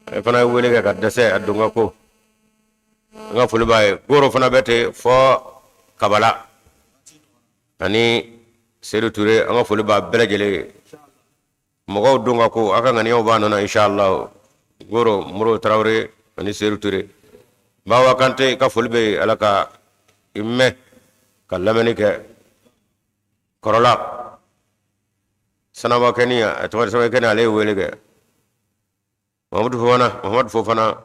A fana ye wele kɛ ka dɛsɛ a don ka ko. An ka foli b'a ye. Goro fana bɛ ten fɔ Kabala. Ani Seydou Touré, an ka foli b'a bɛɛ lajɛlen ye. Mɔgɔw don ka ko, aw ka ŋaniyaw b'a nɔ na inshallah. Goro Moro Tarawele ani Seydou Touré. Bawa Kante ka foli bɛ yen, Ala ka i mɛn ka lamɛnni kɛ. Kɔrɔla Sanaba Kɛni, a tɔgɔ Sanaba Kɛni, ale ye wele kɛ. Mahamadu Fofana, Mahamadu Fofana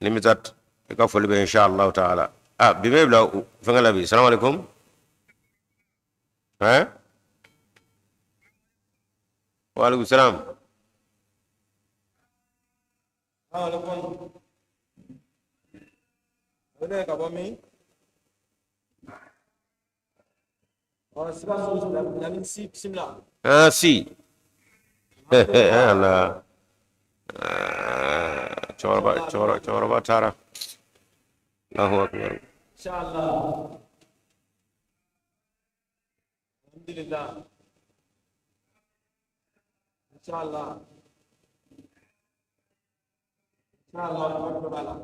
Nimisat, i ka foli bɛ inshallah taala. Ah, bi bɛ bila fɛngɛ la bi. Salamu alaikum. Hein? Wa alaikum salam. Alaikum. O de ka bɔ min? Sikaso, Lamine Si, bisimila. Ah, si. Ala. Cɛkɔrɔba taara. Allahu akbar. Inshallah. Alhamdulillah. Inshallah. Inshallah, wari b'a la.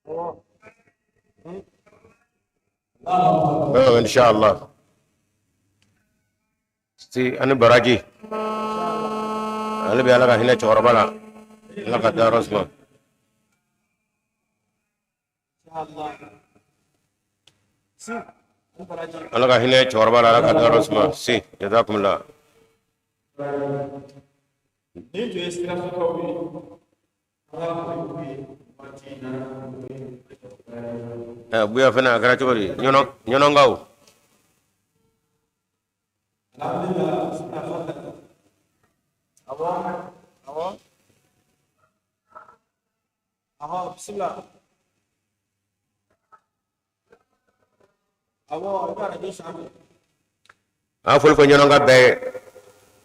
Awɔ. Inshallah. Si ani baraji. Ale bɛ Ala ka hinɛ cɛkɔrɔba la. Ala ka dayɔrɔ suma. Inshallah. Si, ani baraji. Ala ka hinɛ cɛkɔrɔba la, Ala ka dayɔrɔ suma. Si, jazakumullah. Nin tun ye Sikasokaw ye. An ka foli b'u ye waati in na. Buya fana a kɛra cogo di? Ɲɔnɔnkaw. Alhamdulillah, bismillah, fadal. Awɔ, awɔ. Awɔ, bismillah. Awɔ, i bɛ arajo sanfɛ. An ka foli fɔ ɲɔnɔnka bɛɛ ye.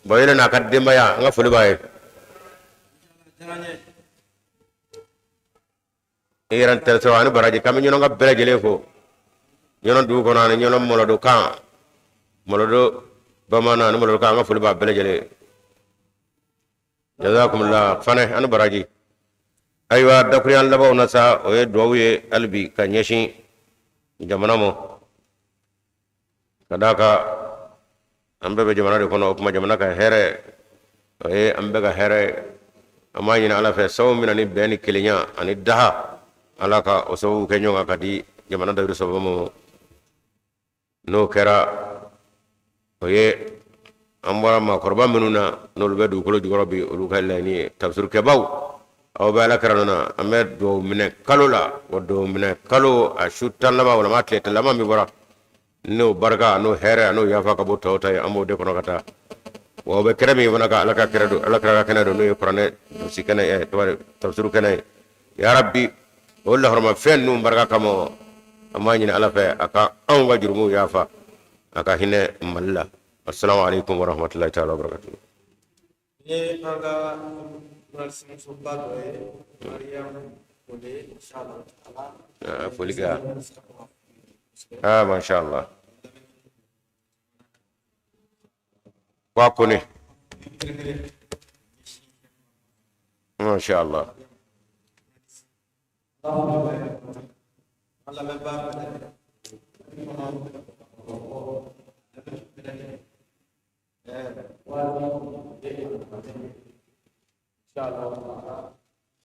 Bayele n'a ka denbaya, an ka foli b'a ye. Diyara n ye. I yɛrɛ tɛ sɔrɔ ani baraji k'an bɛ ɲɔnɔnka bɛɛ lajɛlen fo. Ɲɔnɔ dugu kɔnɔ ani ɲɔnɔ mɔlɔdo kan. Mɔlɔdo bamanan ani mɔlɔdo kan, an ka foli b'a bɛɛ lajɛlen ye. Jazakumullah fane ani baraji. Ayiwa, dakuruyan labanw na sa, o ye duwawu ye hali bi ka ɲɛsin jamana ma. Ka d'a kan an bɛɛ bɛ jamana de kɔnɔ, o tuma jamana ka hɛrɛ o ye an bɛɛ ka hɛrɛ ye. An b'a ɲini Ala fɛ, sababu min na ni bɛn ni kelenya ani daha, Ala ka o sababu kɛ ɲɔgɔn kan ka di jamana dayiru sababu ma. N'o kɛra, o ye an bɔra maakɔrɔba minnu na, n'olu bɛ dugukolo jukɔrɔ bi, olu ka laɲini ye. Tafsirukɛbaw, aw bɛ Ala kira nɔ na. An bɛ duwawu minɛ kalo la, o duwawu minɛ kalo a su 10 laban walima a tile 10 laban min bɔra, n'o barika n'o hɛrɛ n'o yafa ka bɔ tɔw ta ye, an b'o de kɔnɔ ka taa. Wa o bɛ kɛnɛ min fana kan, Ala ka kɛnɛ don, Ala kira ka kɛnɛ don, n'o ye kuranɛ durusi kɛnɛ ye, tɔgɔ tafsiru kɛnɛ ye. Ya Rabbi, o lahɔrɔmafɛn ninnu barika kama, an b'a ɲini Ala fɛ a ka anw ka jurumuw yafa, a ka hinɛ Mali la. Assalamu alaikum warahmatullahi ta'ala wabarakatuh. Nin ye an ka journaliste-musoba dɔ ye, Mariam Kone, inshallah ta'ala. Foli kɛ. Ah, masha Allah. Wa Kone. Masha Allah. An lamɛnbaa bɛɛ lajɛlen. Waati inshallah ta'ala.